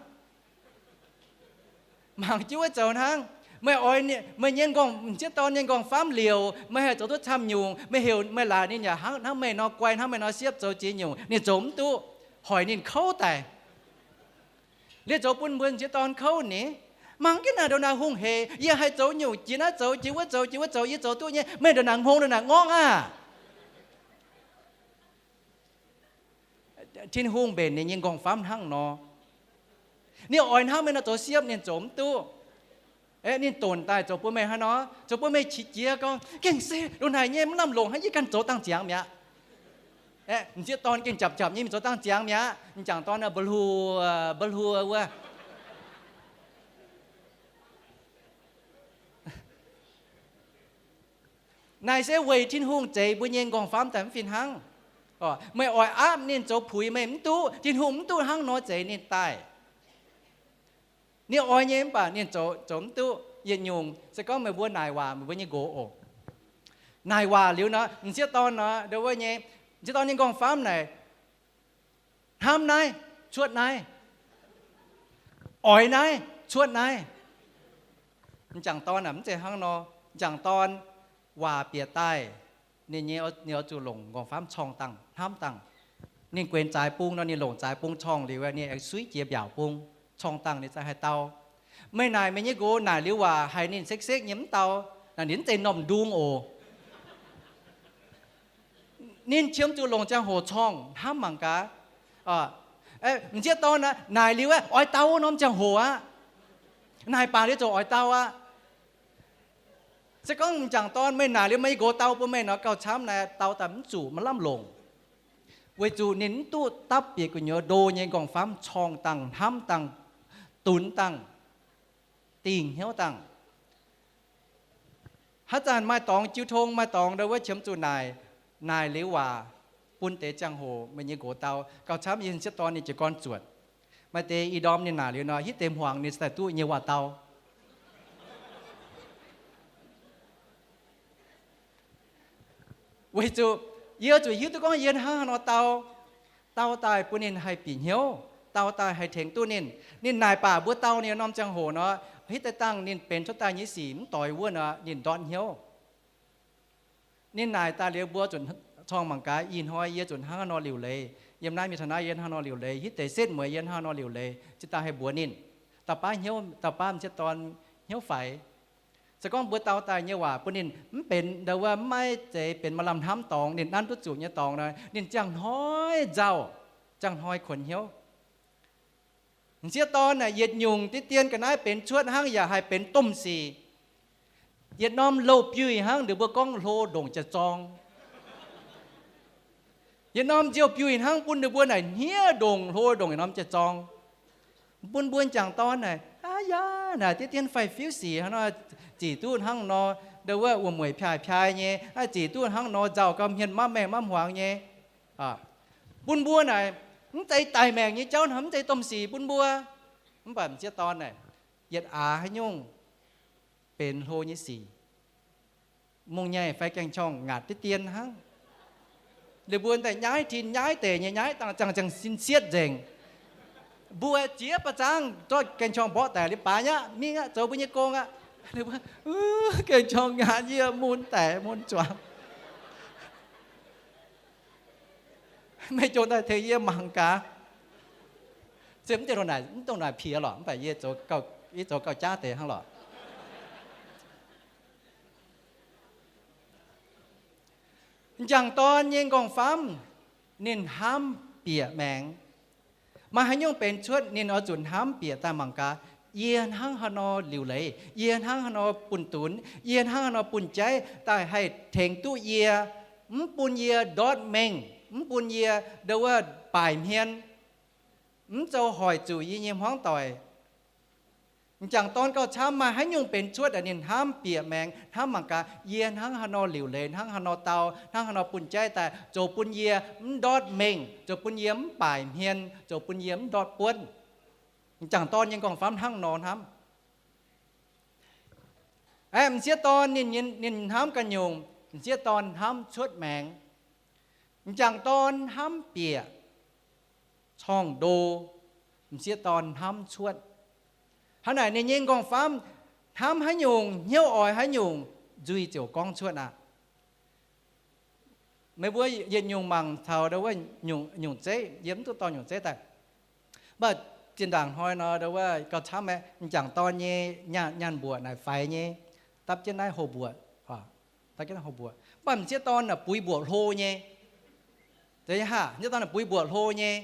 Mangc jienv wuov zoux hnangv. Meih oix, meih nyei m'sieqv dorn nyei m'nqorngv-famv liouc, meih haih zoux duqv camv nyungc. Meih heuc meih laaix ninh yaac hnangv, hnangv meih nor guai, hnangv meih nor siepv zoux ziex nyungc, ninh zoux mv duqv. Hoic ninh kouv daic. Liuz zoux bun mbuo m'sieqv dorn kouv ni. Mangc jienv naaic ndongc naaic hungh hec, yie haih zoux nyungc jiex naaiv zoux, jiex wuov zoux, jiex wuov zoux, yie zoux duqv nyei. Meih ndongc naaic hngongx ndongc naaic ngorngv aqv. Tin-Hungh mbenc ninh nyei nqorngv-famv hnangv nor. Ninh oix hnamv meih nor zoux siepv ninh zoux mv duqv. Aeqv, ninh donc daaih zoux bun meih hnangv nor, zoux bun meih qiex jiez gorngv, gengh se ndongc naaic nyei mv lamh longc hnangv yie ganh zoux dangh ziangx mi'aqv. Aeqv, m'sieqv dorn gengh japc japc nyei mingh zoux dangh ziangx mi'aqv. M'jangc dorn naaic mba'hluo, mba'hluo wuov. Naaic se weic Tin-Hungh zeix mbuo nyei nqorngv-famv daaih mv fih hnangv. Meih oix aapv ninh zoux puix meih mv duqv. Tin-Hungh mv duqv hnangv nor zeix ninh daaih. Ninh oix nyei mv baac ninh zoux, zoux mv duqv. Yietc nyungc se gorngv meih mbuo naaic waac meih mbuo nyei nqox oc. Naaic waac liuz nor, m'sieqv dorn nor, ndo wuov nyei, m'sieqv dorn nyei nqorngv-famv naaic, hnamv naaiv, cuotv naaiv, oix naaiv, cuotv naaiv. M'jangc dorn aah, mv zeiz hnangv nor. M'jangc dorn waac bieqc daaih, ninh nyei, ninh oix zuqc longc nqorngv-famv corng dangh, hnamv dangh. Ninh guenx zaaix bung nor, ninh longc zaaix bung corng liuz, ninh aengx suiv jiex mbiaauc bung, corng dangh ninh za'gengh haih dau. Meih naaic meih nyei nqox naaic liuz waac haiz ninh sekv-sekv nyei mv dau, naaic ninh mv zeiz m'normh ndung oc. Ninh qiemx zuqc longc ziangh hoc corng hnamv mangc gaax. M'sieqv dorn naaic liuz aeqv, oix dau wuov norm ziangh hoc aqv. Naaic baac liuz ziouc oix dau aqv. Se gorngv m'jangc dorn meih naaic liuz meih nyei nqox dau bun meih nor, gauh camv naaic, dau daaih mv zuqc, maiv lamh longc. Weic zuqc ninh mv duqv dapv bieqc gu'nyuoz ndo nyei nqorngv-famv corng dangh, hnamv dangh, dunx dangh, dingh hnyouv dangh. Haaix zanc maaih dorngx jiu tong, maaih dorngx ndo wuov qiemx zuqc naaic, naaic liuz waac bun deix ziangh hoc meih nyei nqox dau. Gauh camv yie m'sieqv dorn ninh jiez gorn zuotc. Maaih deix ih ndorm ninh naaic liuz nor, hitv deix hmuangx ninh daaih duqv nyei waac dau. Weic zuqc yie zuqc hiuv duqv gorngv yie hnangv haaix nor dau, dau daaih bun ninh haih bieqc hnyouv, dau daaih haih tengx duqv ninh. Ninh naaic baac mbuo dau ninh norm ziangh hoc nor, hitv deix dangh ninh benx cuotv daaih nyei sic mv doix wuov nor, ninh ndortv hnyouv. Ninh naaic daaih liuz mbuo zuqc corng mangc gaax, ih hnoi yie zuqc hnangv haaix nor liuc leiz, yiem naaiv mingh taux naaiv yie hnangv haaix nor liuc leiz, hitv deix setv mueiz yie hnangv haaix nor liuc leiz, cingx daaih haih mbuox ninh. Dauh baav hnyouv, dauh baav m'sieqv dorn hnyouv faix. Se gorngv mbuo dau daaih nyei waac bun ninh mv benx ndo wuov, mv maaih zeiz benx maaih lamh hnamv dorngx, ninh nanv duqv zuqc nyei dorngx nor, ninh ziangh hnoi nzauh, ziangh hnoi kuonx hnyouv. M'sieqv dorn naaic yietc nyungc diqv dien ga'naaiv benx cuotv hnangv yaac haih benx domh sic. Yietc norm louh biuih hnangv, ninh mbuo gorngv hlo ndongc jiex zorng. Yietc norm nziouv biuih hnangv bun ninh mbuo naaic hniev ndongc hlo ndongc yietc norm jiex zorng. Bun mbuo m'jangc dorn naaic, aav yaac naaic diqv dien faix-fiuv sic hnangv nor, zic duqv hnangv nor, ndo wuov wuom-mueic piaaix-piaai nyei, zic duqv hnangv nor nzauh gau, hmien maiv maengh maiv hmuangx nyei. Bun mbuo naaic, mv zeiz daic maengc nyei jauv hnangv, mv zeiz domh sic bun mbuo. Mv baac m'sieqv dorn naaic, yietc aax haaix nyungc benx hlo nyei sic, mungh nyaih fai gaeng-qorng ngaatc diqv dien hnangv. Ninh mbuo daaih nyaiv tin nyaiv deic nyei, nyaiv dangh ziangh ziangh sin sietv nzengc. Mbuo jiex ba'zangv zorqv gaeng-qorng mborqv daic liuz baaix aqv, mingh aqv, zoux mbuo nyei gong aqv. Gaeng-qorng ngaatc yie mun daic mun zuangx. Meih jomc daaih tengx yie mangc gaax. Se mv dongh naaic, mv dongh naaic piex lorqc, mv baac yie zoux gauh jaav deix hnangv lorqc. M'jangc dorn nyei nqorngv-famv, ninh hnamv bieqc maengx. Maaih haaix nyungc benx cuotv, ninh oix zuqc hnamv bieqc daaih mangc gaax, yie hnangv haaix nor liuc leiz, yie hnangv haaix nor bunh dunx, yie hnangv haaix nor bunh jaiv daaih haih tengx duqv yie, mv bun yie ndortv mengh, mv bun yie ndo wuov baaic hmien, mv zoux hoic zuqc yie nyei hmuangv doic. M'jangc dorn gauh camv, maaih haaix nyungc benx cuotv, ninh hnamv bieqc maengx, hnamv mangc gaax, yie hnangv haaix nor liuc leiz, hnangv haaix nor dau, hnangv haaix nor bunh jaiv daaih zoux bun yie mv ndortv mengh, zoux bun yie mv baaic hmien, zoux bun yie mv ndortv buonv. M'jangc dorn nyei nqorngv-famv hnangv nor hnamv. Aeqv, m'sieqv dorn ninh, ninh hnamv ganh nyungc, m'sieqv dorn hnamv cuotv maengx. M'jangc dorn hnamv bieqc corngh ndo, m'sieqv dorn hnamv cuotv. Hnangv naaic ninh nyei nqorngv-famv hnamv haaix nyungc, hnyouv oix haaix nyungc, nzuih ziouc gorngv cuotv aqv. Meih mbuo yietc nyungc mangc taux ndo wuov nyungc zeiv, yie mv duqv dorh nyungc zeiv daaih. Mv baac zinh ndaangc hnoi nor ndo wuov gauh camv aeqv, m'jangc dorn nyei nyaanh mbuoqc naaic faix nyei, dapv jienv naaiv houx mbuoqc, dapv jienv naaiv houx mbuoqc. Mv baac m'sieqv dorn naaic buix mbuoqc hlo nyei. Aa, m'sieqv dorn naaic buix mbuoqc hlo nyei.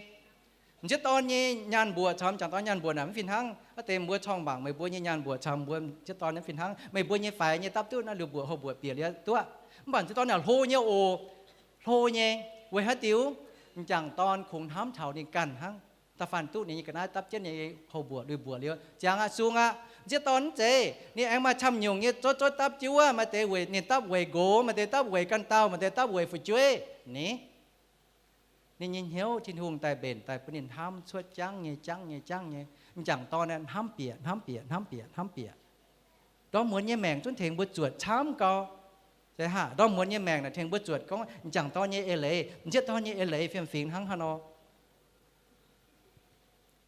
M'sieqv dorn nyei nyaanh mbuoqc caux m'jangc dorn nyaanh mbuoqc naaic mv fih hnangv. Aav deix mbuo corng mangc meih mbuo nyei nyaanh mbuoqc caux mbuo m'sieqv dorn mv fih hnangv. Meih mbuo nyei faix nyei dapv duqv naaiv liuz mbuoqc houh mbuoqc bieqc liuz duqv. Mv baac m'sieqv dorn naaic hlo nyei oc. Hlo nyei. Weic haaix diuc? M'jangc dorn kungx hnamv taux ninh ganh hnangv. Da'faanh duqv ninh nyei ga'naaiv dapv jienv nyei houh mbuoqc lui mbuoqc liuz ziangx aqv, sung aqv. M'sieqv dorn mv zeiz. Ninh aengx maaih camv nyungc nyei zorqv zorqv dapv jienv wuov, maaih deix weic ninh dapv weic nqox, maaih deix dapv weic ganh dauh, maaih deix dapv weic fu'jueiv. Ni, ninh nyei hnyouv Tin-Hungh daaih mbenc daaih bun ninh hnamv cuotv jangv nyei, jangv nyei, jangv nyei. M'jangc dorn hnamv bieqc, hnamv bieqc, hnamv bieqc, hnamv bieqc. Ndorm muonz nyei maengc zungv tengx mbuo zuotc camv gau. Ndorm muonz nyei maengc naaic tengx mbuo zuotc gorngv m'jangc dorn nyei eix leiz, m'sieqv dorn nyei eix leiz fiem-fingx hnangv haaix nor.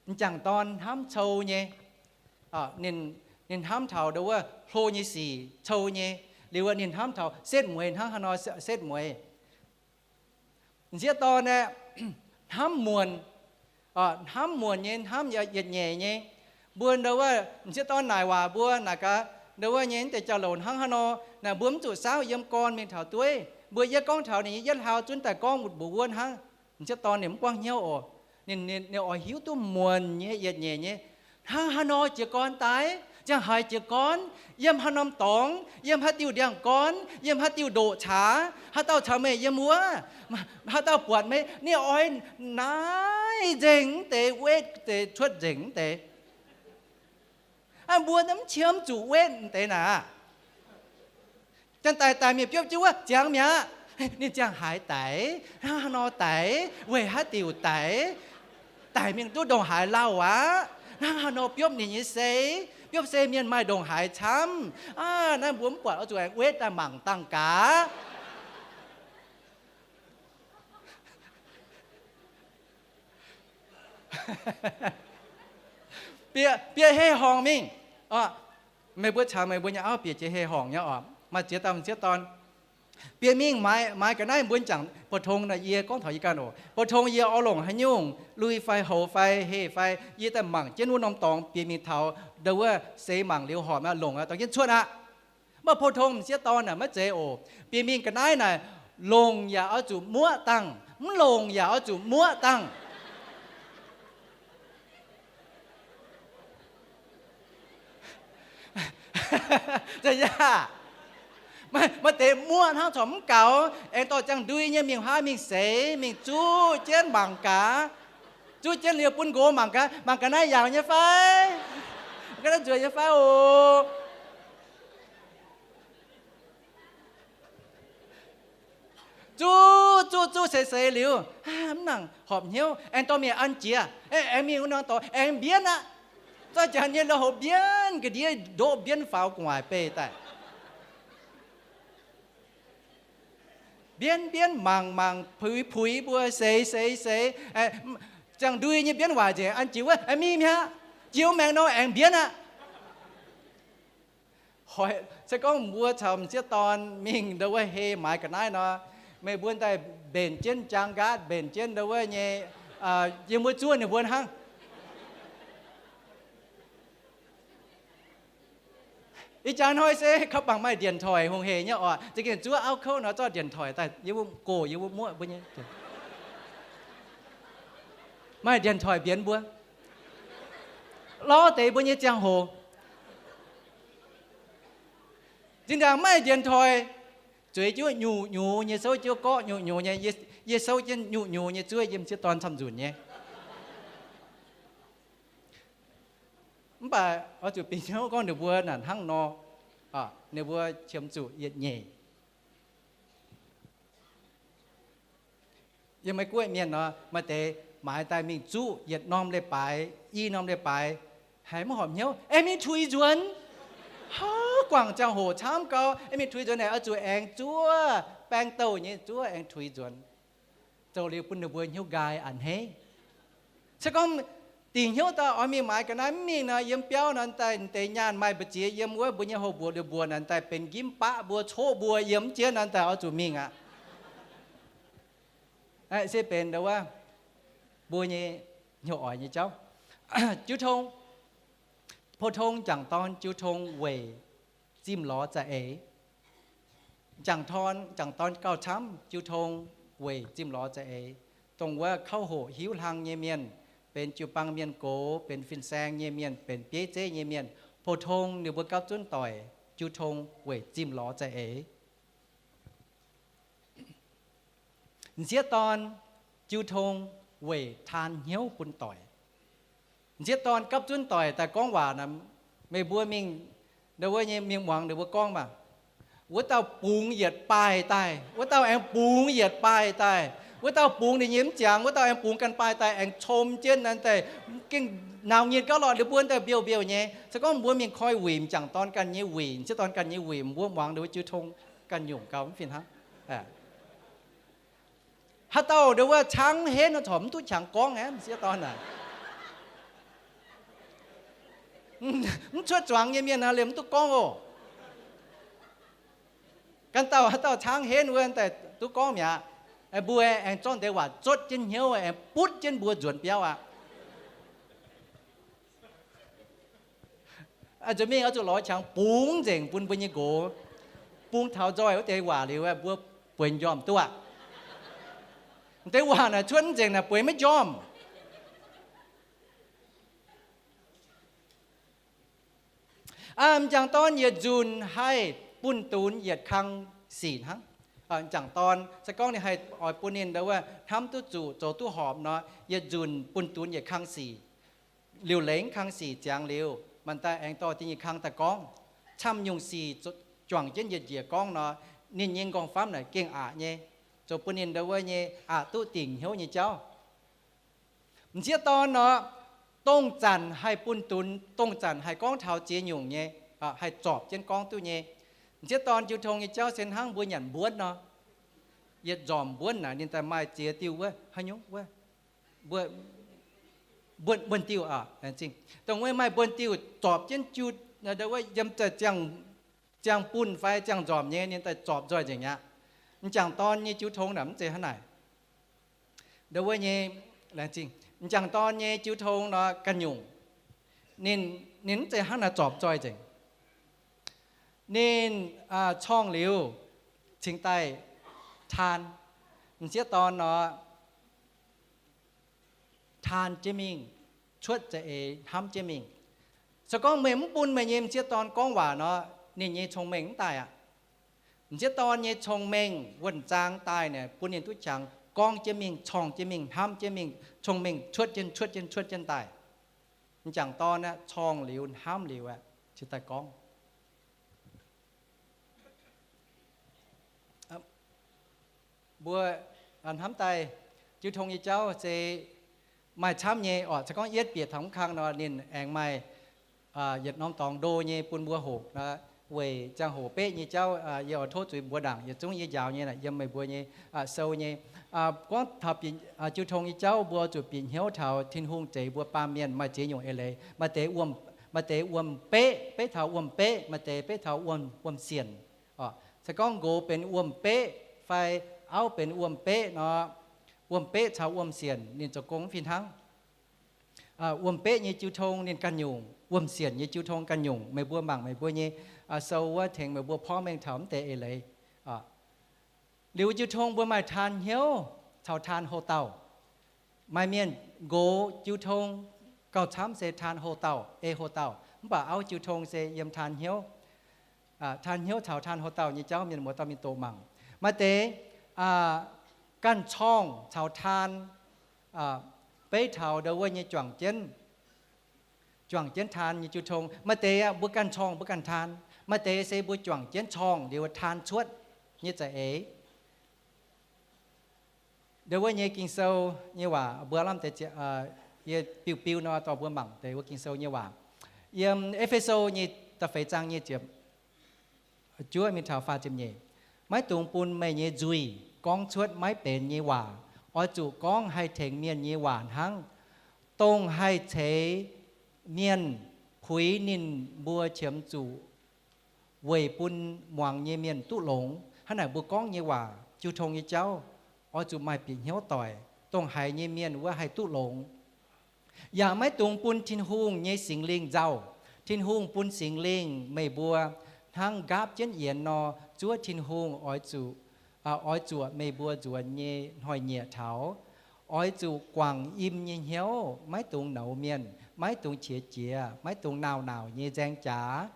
M'jangc dorn hnamv cou nyei. Ninh hnamv taux ndo wuov hlo nyei sic cou nyei. Liuz ninh hnamv taux setv mueiz hnangv haaix nor setv mueiz. M'sieqv dorn aeqv, hnamv muonc, hnamv muonc nyei, hnamv yietc nyeic nyei. Mbuo ndo wuov m'sieqv dorn naaic waac mbuo naaic gaax, ndo wuov nyei mv deix jauv-louc hnangv haaix nor, naaic mbuo mv zuqc saauv yiem gorn mingh taux dueiv. Mbuo yie gorngv taux ninh nyei yietv hlaau zunv daaih gorngv mbuox wuov hnangv. M'sieqv dorn ninh mv buangv hnyouv oc. Ninh oix hiuv duqv muonc nyei, yietc nyeic nyei. Hnangv haaix nor jiez gorn daaih? Ziangh haaix jiez gorn? Yiem haaix norm dorngx? Yiem haaix diuh ndiangx-gorn? Yiem haaix diuh ndoqc caax? Haaix dauh caux meih yiem wuov? Haaix dauh buatc meih? Ninh oix naaiv nzengc mv deix, wetv deix, cuotv nzengc mv deix. Mbuo mv qiemx zuqc wetv deix naaic. Ziangh daic daic mingh biopv jienv wuov ziangx mi'aqv. Ninh ziangh haaix daic? Hnangv haaix nor daic? Weic haaix diuc daic? Daic mingh duqv ndongc haaix lauh aqv? Hnangv haaix nor biopv ninh nyei sei? Biopv sei mienh maaih ndongc haaix camv? Aav, naaiv mbuo mv buatc oix zuqc aengx wetv daaih mangc dangh gaax. Bieqc, bieqc hei horngc mingh. Meih mbuo caux meih mbuo nyei auv bieqc jiex hei horngc nyei oc. Maaih ziex dauh m'sieqv dorn bieqc mingh maaiz, maaiz ga'naaiv mbuo jangc. Pou-tong nor yie gorngv taux yie ganh oc. Pou-tong yie oix longc haaix nyungc, lui fai houx fai heh fai, yie daaih mangc jienv wuov norm dorngx bieqc mingh taux ndo wuov seix mangc liuz horpc aqv, longc aqv, dorh jienv cuotv aqv. Mv baac pou-tong m'sieqv dorn naaic maiv zeiz oc. Bieqc mingh ga'naaiv naaic, longc yaac oix zuqc muoqv dangh, mv longc yaac oix zuqc muoqv dangh. Aav, maaih deix muoqv hnangv corc mv gaux, aengx dorh ziangh ndui nyei mingh huaav mingh seix, mingh zuqv jienv mangc gaax. Zuqv jienv liuz bun nqox mangc gaax, mangc ga'naaiv yaauc nyei fai? Mangc ga'naaiv nzueic nyei fai oc? Zuqv, zuqv, zuqv seix seix liuz, mv nangc horpc hnyouv, aengx dorh mingh an jiex, aengx mingh wuov norm dorngx aengx mbienv aqv. Zorqv janx nyei lui-houx mbienv ga'ndiev, ndoqv mbienv faaux gu'nguaaic beih daaih. Mbienv mbienv mangc mangc puix puix mbuo seix seix seix, ziangh ndui nyei mbienv waaic nzengc, an jiex wuov, mingh mi'aqv. Jiex maengx nor aengx mbienv aqv. Se gorngv mbuo caux m'sieqv dorn mingh ndo wuov hei maaiz ga'naaiv nor, meih mbuo daaih mbenc jienv jaang nqaatv, mbenc jienv ndo wuov nyei, yiem wuov zuov ninh mbuo hnangv. Ih jaax hnoi se kaux bangc maaih điện thoại hungh hec nyei oc. Za'gengh zuov auv kouv nor zorqv điện thoại daaih yiem wuov gox yiem wuov muoqv mbuo nyei. Maaih điện thoại mbienx mbuo, lorz deix mbuo nyei ziangh hoc. Zinh ndaangc maaih điện thoại, zueiz jienv nyungc-nyungc nyei, souv jienv gorqv nyungc-nyungc nyei. Yie souv jienv nyungc-nyungc nyei zuov yiem m'sieqv dorn camv-nzunc nyei. Mv baac oix zuqc bieqc hnyouv gorngv ninh mbuo naaic hnangv nor, ninh mbuo qiemx zuqc yietc nyeic. Yiem Meiv Guoqv mienh nor, maaih deix maaiz daaih mingh zuqv yietc norm leiz-baaix, i norm leiz-baaix, haiz maiv horpc hnyouv, aengx mingh tuix nzuonx. Hov, guangc ziangh hoc camv gau, aengx mingh tuix nzuonx naaic, oix zuqc aengx zuov baeng douh nyei, zuov aengx tuix nzuonx, zoux liuz bun ninh mbuo hnyouv nqaai a'hneiv. Se gorngv dingc hnyouv daaih oix mingh maaiz ga'naaiv, mv mingh nor, yiem biauv nor daaih deix nyaanh maaih mbu'ziex yiem wuov mbuo nyei houx mbuoqc liuz mbuoqc naaic daaih benx njimv baqv mbuo, coqv mbuo yiem mv jiex nor daaih oix zuqc mingh aqv. Se benx ndo wuov mbuo nyei hnyouv oix nyei jauv. Jiu tong, pou-tong m'jangc dorn jiu tong weic zimh lorz za'eix. M'jangc dorn, m'jangc dorn gauh camv, jiu tong weic zimh lorz za'eix. Dongh wuov kouv hoqc hiuv hlang nyei mienh, benx jiu-baang mienh gox, benx fin-saeng nyei mienh, benx bieiv zeiv nyei mienh, pou-tong ninh mbuo gapv zunv doic jiu tong weic zimh lorz za'eix. M'sieqv dorn jiu tong weic taan hnyouv bun doic. M'sieqv dorn gapv zunv doic daaih gorngv waac, meih mbuo mingh, ndo wuov nyei mingh muangx ninh mbuo gorngv maah, wuov dauh bungx yietc baaih daaih, wuov dauh aengx bungx yietc baaih daaih, wuov dauh bungx ninh nyei mv ziangx, wuov dauh aengx bungx ganh baaih daaih, aengx com jienv naaiv daaih, gengh nauz nyitc gauh lorqc, ninh mbuo daaih mbiouh mbiouh nyei. Se gorngv mbuo mingh koi wuic, m'jangc dorn ganh nyei wuic, m'sieqv dorn ganh nyei wuic, mbuo muangx ninh mbuo jiu tong ganh nyungc gauh mv fih hnangv. Haaix dauh ndo wuov caangv henv corc mv duqv qangx gorngv aqv, m'sieqv dorn aac. Mv cuotv zuangx nyei mienh liemh mv duqv gorngv oc. Ganh dauh haaix dauh caangv henv wuov daaih duqv gorngv mi'aqv. Mbuo aengx zorqv deix waac zotv jienv hnyouv, aengx butv jienv mbuo nzuonx biauv aqv. Zuqc mingh oix zuqc lorz qangx bungx nzengc bun mbuo nyei nqox, bung taux nzoih wuov deix waac liuz, mbuo bueix m'njormh duqv aqv. Deix waac naaic cuotv nzengc naaic bueix maiv njormh. M'jangc dorn yietc nzunc haih bunh dunx yietc kang sic hnangv. M'jangc dorn se gorngv ninh haih oix bun ninh ndo wuov hnamv duqv zuqc zoux duqv horpc nor, yietc nzunc bunh dunx yietc kang sic. Liuc lengx kang sic ziangx liuz, manc daaih aengx dorh da'nyeic kang daaih gorngv. Camv nyungc sic juangc jienv yietc njiec gorngv nor, ninh nyei nqorngv-famv naaic gengh aqc nyei, zoux bun ninh ndo wuov nyei aqc duqv dingc hnyouv nyei jauv. M'sieqv dorn nor, dongh zanc haih bunh dunx, dongh zanc haih gorngv taux ziex nyungc nyei, haih zorpc jienv gorngv duqv nyei. M'sieqv dorn jiu tong nyei jauv se hnangv mbuo nyanc mbuonv nor, yietc nzormc mbuonv naaic ninh daaih maaih ziex diuh wuov, haaix nyungc wuov, mbuonv, mbuonv diuh aqv. Dongh wuov maaih mbuonv diuh zorpc jienv jiu, wuov yiem ziangh bunh fai ziangh nzormc nyei ninh daaih zorpc nzoih nzengc aqv. M'jangc dorn nyei jiu tong naaic mv zeiz hnangv naaic. Ndo wuov nyei, m'jangc dorn nyei jiu tong nor ganh nyungc. Ninh, ninh mv zeiz hnangv naaic zorpc nzoih nzengc. Ninh corngh liuz cingx daaih taan. M'sieqv dorn nor, taan jienv mingh, cuotv za'eix hnamv jienv mingh. Se gorngv meih mv bun meih nyei m'sieqv dorn gorngv waac nor, ninh nyei cong-mengh mv daaih aqv. M'sieqv dorn nyei cong-mengh wuonh zaang daaih naaic bun ninh duqv qangx gorngv jienv mingh, corngh jienv mingh, hnamv jienv mingh, cong-mengh cuotv jienv, cuotv jienv, cuotv jienv daaih. M'jangc dorn aeqv, corngh liuz, hnamv liuz aeqv, cingx daaih gorngv. Mbuo hnamv daaih jiu tong nyei jauv se maaih camv nyei oc. Se gorngv yietv bieqc taux mv kang nor, ninh aengx maaih yietc norm dorngx ndo nyei bun mbuo hoqc nor, weic ziangh hoc beqv nyei jauv yie oix tov zuiz mbuox ndaangc yietc zungv yie njaaux nyei naaic yiem meih mbuo nyei sou nyei. Gorngv taux jiu tong nyei jauv mbuo zuqc bieqc hnyouv taux Tin-Hungh zeix mbuo baamh mienh maaih ziex nyungc eix leiz. Maaih deix wuom, maaih deix wuom-beqv, beqv taux wuom-beqv, maaih deix beqv taux wuom, wuom-sienc. Se gorngv nqox benx wuom-beqv fai auv benx wuom-beqv nor, wuom-beqv caux wuom-sienc ninh zoux gong mv fih hnangv. Wuom-beqv nyei jiu tong ninh ganh nyungc, wuom-sienc nyei jiu tong ganh nyungc. Meih mbuo mangc meih mbuo nyei sou wuov tengx meih mbuo porv mengh taux mv deix eix leiz. Liuz jiu tong mbuo maaih taan hnyouv caux taan houh dauh. Maaih mienh nqox jiu tong gauh camv se taan houh dauh, ei houh dauh, mv baac auv jiu tong se yiem taan hnyouv. Taan hnyouv caux taan houh dauh nyei jauv mienh muoz-doic mingh doqc mangc. Maaih deix ganh corngh caux taan, beiv taux ndo wuov nyei juangc jienv, juangc jienv taan nyei jiu tong. Maaih deix mbuo ganh corngh mbuo ganh taan. Maaih deix se mbuo juangc jienv corngh liuz taan cuotv nyei za'eix. Ndo wuov nyei Ging-Sou nyei waac mbuo lamh deix, yie biu biu nor dorh mbuo mangc deix wuov Ging-Sou nyei waac. Yiem E^fe^so nyei da'feix zaang nyic ziepc juov mingh taux faah ziepc nyeic. Maiv dungx bun meih nyei nzuih gorngv cuotv maiv benx nyei waac. Oix zuqc gorngv haih tengx mienh nyei waac hnangv, dongh haih ceix mienh puix ninh mbuo qiemx zuqc weic bun muangx nyei mienh duqv longx. Hnangv naaic mbuo gorngv nyei waac, jiu tong nyei jauv, oix zuqc maaih bieqc hnyouv doic, dongh haiz nyei mienh wuov haih duqv longx. Yaac maiv dungx bun Tin-Hungh nyei Singx Lingh nzauh. Tin-Hungh bun Singx Lingh meih mbuo hnangv nqaapv jienv yienx nor, zuov Tin-Hungh oix zuqc oix zuoqc meih mbuo nzuonx nyei hnoi-nyieqc taux. Oix zuqc guangc im nyei hnyouv, maiv dungx nouz mienh, maiv dungx qiex jiez, maiv dungx nauc-nauc nyei nzaeng jaax,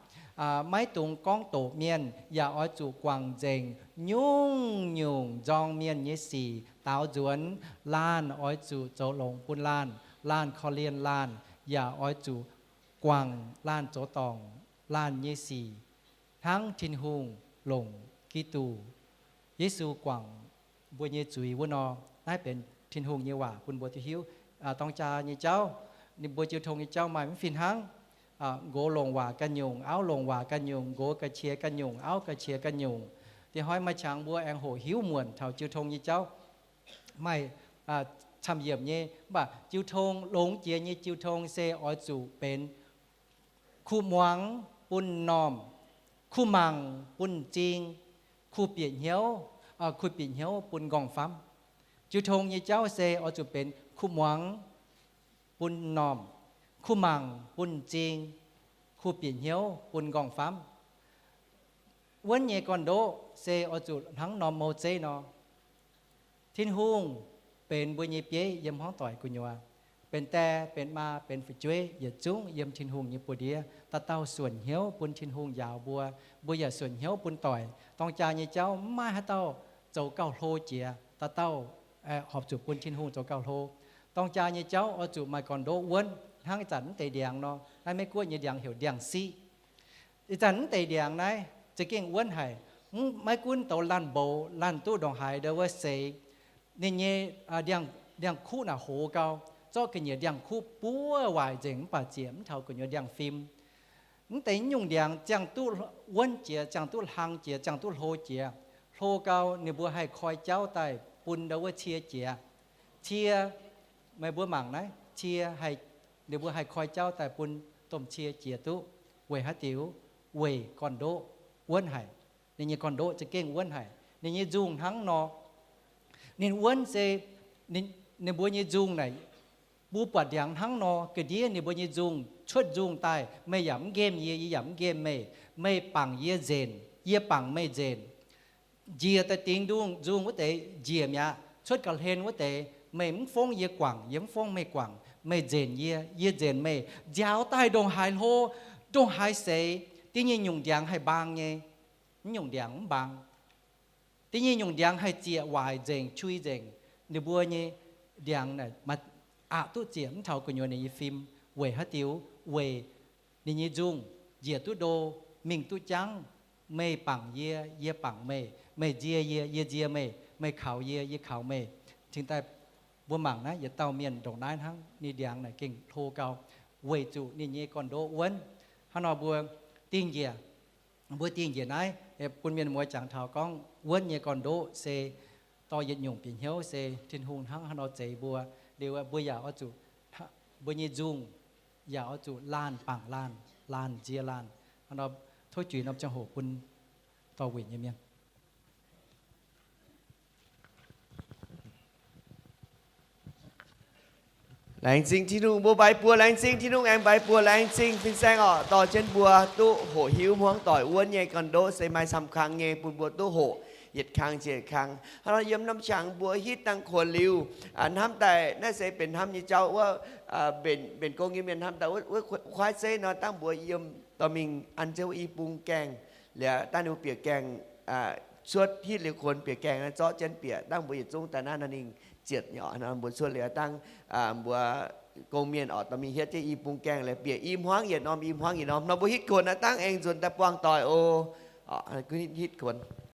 maiv dungx gorngv doqc mienh, yaac oix zuqc guangc nzengc nyungc-nyungc nzorng mienh nyei sic daaux nzuonx. Laanh oix zuqc zoux longx bun laanh, laanh korv-lienh laanh, yaac oix zuqc guangc laanh zoux dorngc laanh nyei sic, hnangv Tin-Hungh longc Giduc Yesu guangc mbuo nyei zuiz wuov nor. Naaiv benx Tin-Hungh nyei waac bun mbuo duqv hiuv. Dorng jaa nyei jauv, ninh mbuo jiu tong nyei jauv maaih mv fih hnangv. Nqox longc waac ganh nyungc, auv longc waac ganh nyungc, nqox ga'qiex ganh nyungc, auv ga'qiex ganh nyungc. Diex hnoi maaih qangx mbuo aengx hoqc hiuv muonc taux jiu tong nyei jauv maaih camv-yiemc nyei. Mv baac jiu tong longx jiex nyei jiu tong se oix zuqc benx kuh muangx bun m'normh, kuh mangc bun m'zing, kuh bieqc hnyouv, kuh bieqc hnyouv bun m'nqorngv-famv. Jiu tong nyei jauv se oix zuqc benx kuh muangx bun m'normh, kuh mangc bun m'zing, kuh bieqc hnyouv bun m'nqorngv-famv. Wuonv nyei gorn-ndoqv se oix zuqc hnangv norm mouv zeiv nor. Tin-Hungh benx mbuo nyei bieiv yiem hmuangv doic gu'nyuoz. Benx die, benx maa, benx fu'jueiv, yietc zungv yiem Tin-Hungh nyei buoz-ndiev. Dauh dauh suonc hnyouv bun Tin-Hungh njaaux mbuo, mbuo yaac suonc hnyouv bun doic. Dorng jaa nyei jauv mv maaih haaix dauh zoux gauh hlo jiex. Dauh dauh horpc zuqc bun Tin-Hungh zoux gauh hlo. Dorng jaa nyei jauv oix zuqc maaih gorn-ndoqv wuonv, hnangv ih zanc mv deix ndiangx nor. Naaiv Meiv Guoqv nyei ndiangx heuc ndiangx-siqv. Ih zanc mv deix ndiangx naaiv za'gengh wuonv haic. Maiv gunv douz laanh mboux, laanh duqv ndongc haaix ndo wuov seix, ninh nyei ndiangx-kuqv naaic hoz gau, zorqv ga'nyiec ndiangx-kuqv buov waaic nzengc mv baac ziec mv taux gu'nyuoz ndiangx-fim. Mv deix nyungc ndiangx ziangh duqv wuonv jiex, ziangh duqv hlang jiex, ziangh duqv hlo jiex. Hlo gau ninh mbuo haih koi jauv daaih bun ndo wuov cie jiex. Cie, meih mbuo mangc naaiv cie, ninh mbuo haih koi jauv daaih bun domh cie jiex duqv. Weic haaix diuc? Weic gorn-ndoqv wuonv haic. Ninh nyei gorn-ndoqv za'gengh wuonv haic. Ninh nyei nzungh hnangv nor. Ninh wuonv se ninh mbuo nyei nzungh naaic, mbuo buatc ndiangx hnangv nor, ga'ndiev ninh mbuo nyei nzungh, cuotv nzungh daaih, meih yaac mv nqemh yie, yie yaac mv nqemh meih. Meih bangc yie nzenc, yie bangc meih nzenc. Njiec daaih dingx nzungh wuov deix njiec mi'aqv. Cuotv ga'hlen wuov deix, meih mv fongv yie guangc, yie mv fongv meih guangc. Meih nzenc yie, yie nzenc meih. Nziaaux daaih ndongc haaix hlo, ndongc haaix seix, da'nyeic nyungc ndiangx haih mbaang nyei, mv nyungc ndiangx mv mbaang. Da'nyeic nyungc ndiangx haih ziec waaic nzengc, qui nzengc. Ninh mbuo nyei ndiangx naaic aqc duqv ziec mv taux gu'nyuoz ninh nyei fim. Weic haaix diuc? Weic ninh nyei nzungh njiec duqv ndo, mingh duqv jangv. Meih bangc yie, yie bangc meih. Meih nzie yie, yie nzie meih. Meih kaux yie, yie kaux meih. Cingx daaih mbuo mangc naaiv yietc dauh mienh ndongc naaiv hnangv, ninh ndiangx naaic gengh hlo gau, weic zuqc ninh nyei gorn-ndoqv wuonv. Hnangv nor mbuo dingh njiec, mbuo dingh njiec naaiv, bun mienh muoz jangx taux gorngv wuonv nyei gorn-ndoqv se dorh yietc nyungc bieqc hnyouv se Tin-Hungh hnangv haaix nor zeix mbuo. Liuz mbuo yaac oix zuqc, mbuo nyei nzungh yaac oix zuqc laanh bangc laanh, laanh nzie laanh. Hnangv nor tov juix norm ziangh hoc bun dorh wuic nyei mienh. Laengz zingh Tin-Hungh, mbuo mbaix buoz laengz zingh Tin-Hungh, aengx mbaix buoz laengz zingh fin-saeng orqc, dorh jienv mbuo duqv hoqc hiuv hmuangv doic wuonv nyei gorn-ndoqv se maaih camv kang nyei bun mbuo duqv hoqc yietc kang jiex kang. Hnangv nor yiem norm qangx mbuo hitv dangh kuonx liuz, hnamv daaih naaiv se benx hnamv nyei jauv wuov, mbenc gong nyei mienh hnamv daaih wuov kuaaiv zeiv nor, dangh mbuo yiem dorh mingh an jienv wuov i bung gaengh, liuz dangh ninh mbuo bieqc gaengh, cuotv hitv liuz kuonx bieqc gaengh naaiv zorqv jienv bieqc, dangh mbuo yietc zungv daaih naaiv nor ninh zietc nyei orqc. Hnangv mbuo cuotv liuz dangh mbuo gong mienh orqc dorh mingh hietv jienv i bung gaengh liuz bieqc i hmuangv yietc norm i hmuangv yietc norm nor mbuo hitv kuonx naaiv dangh aengx nzuonx daaih buangh doic oc. Hitv kuonx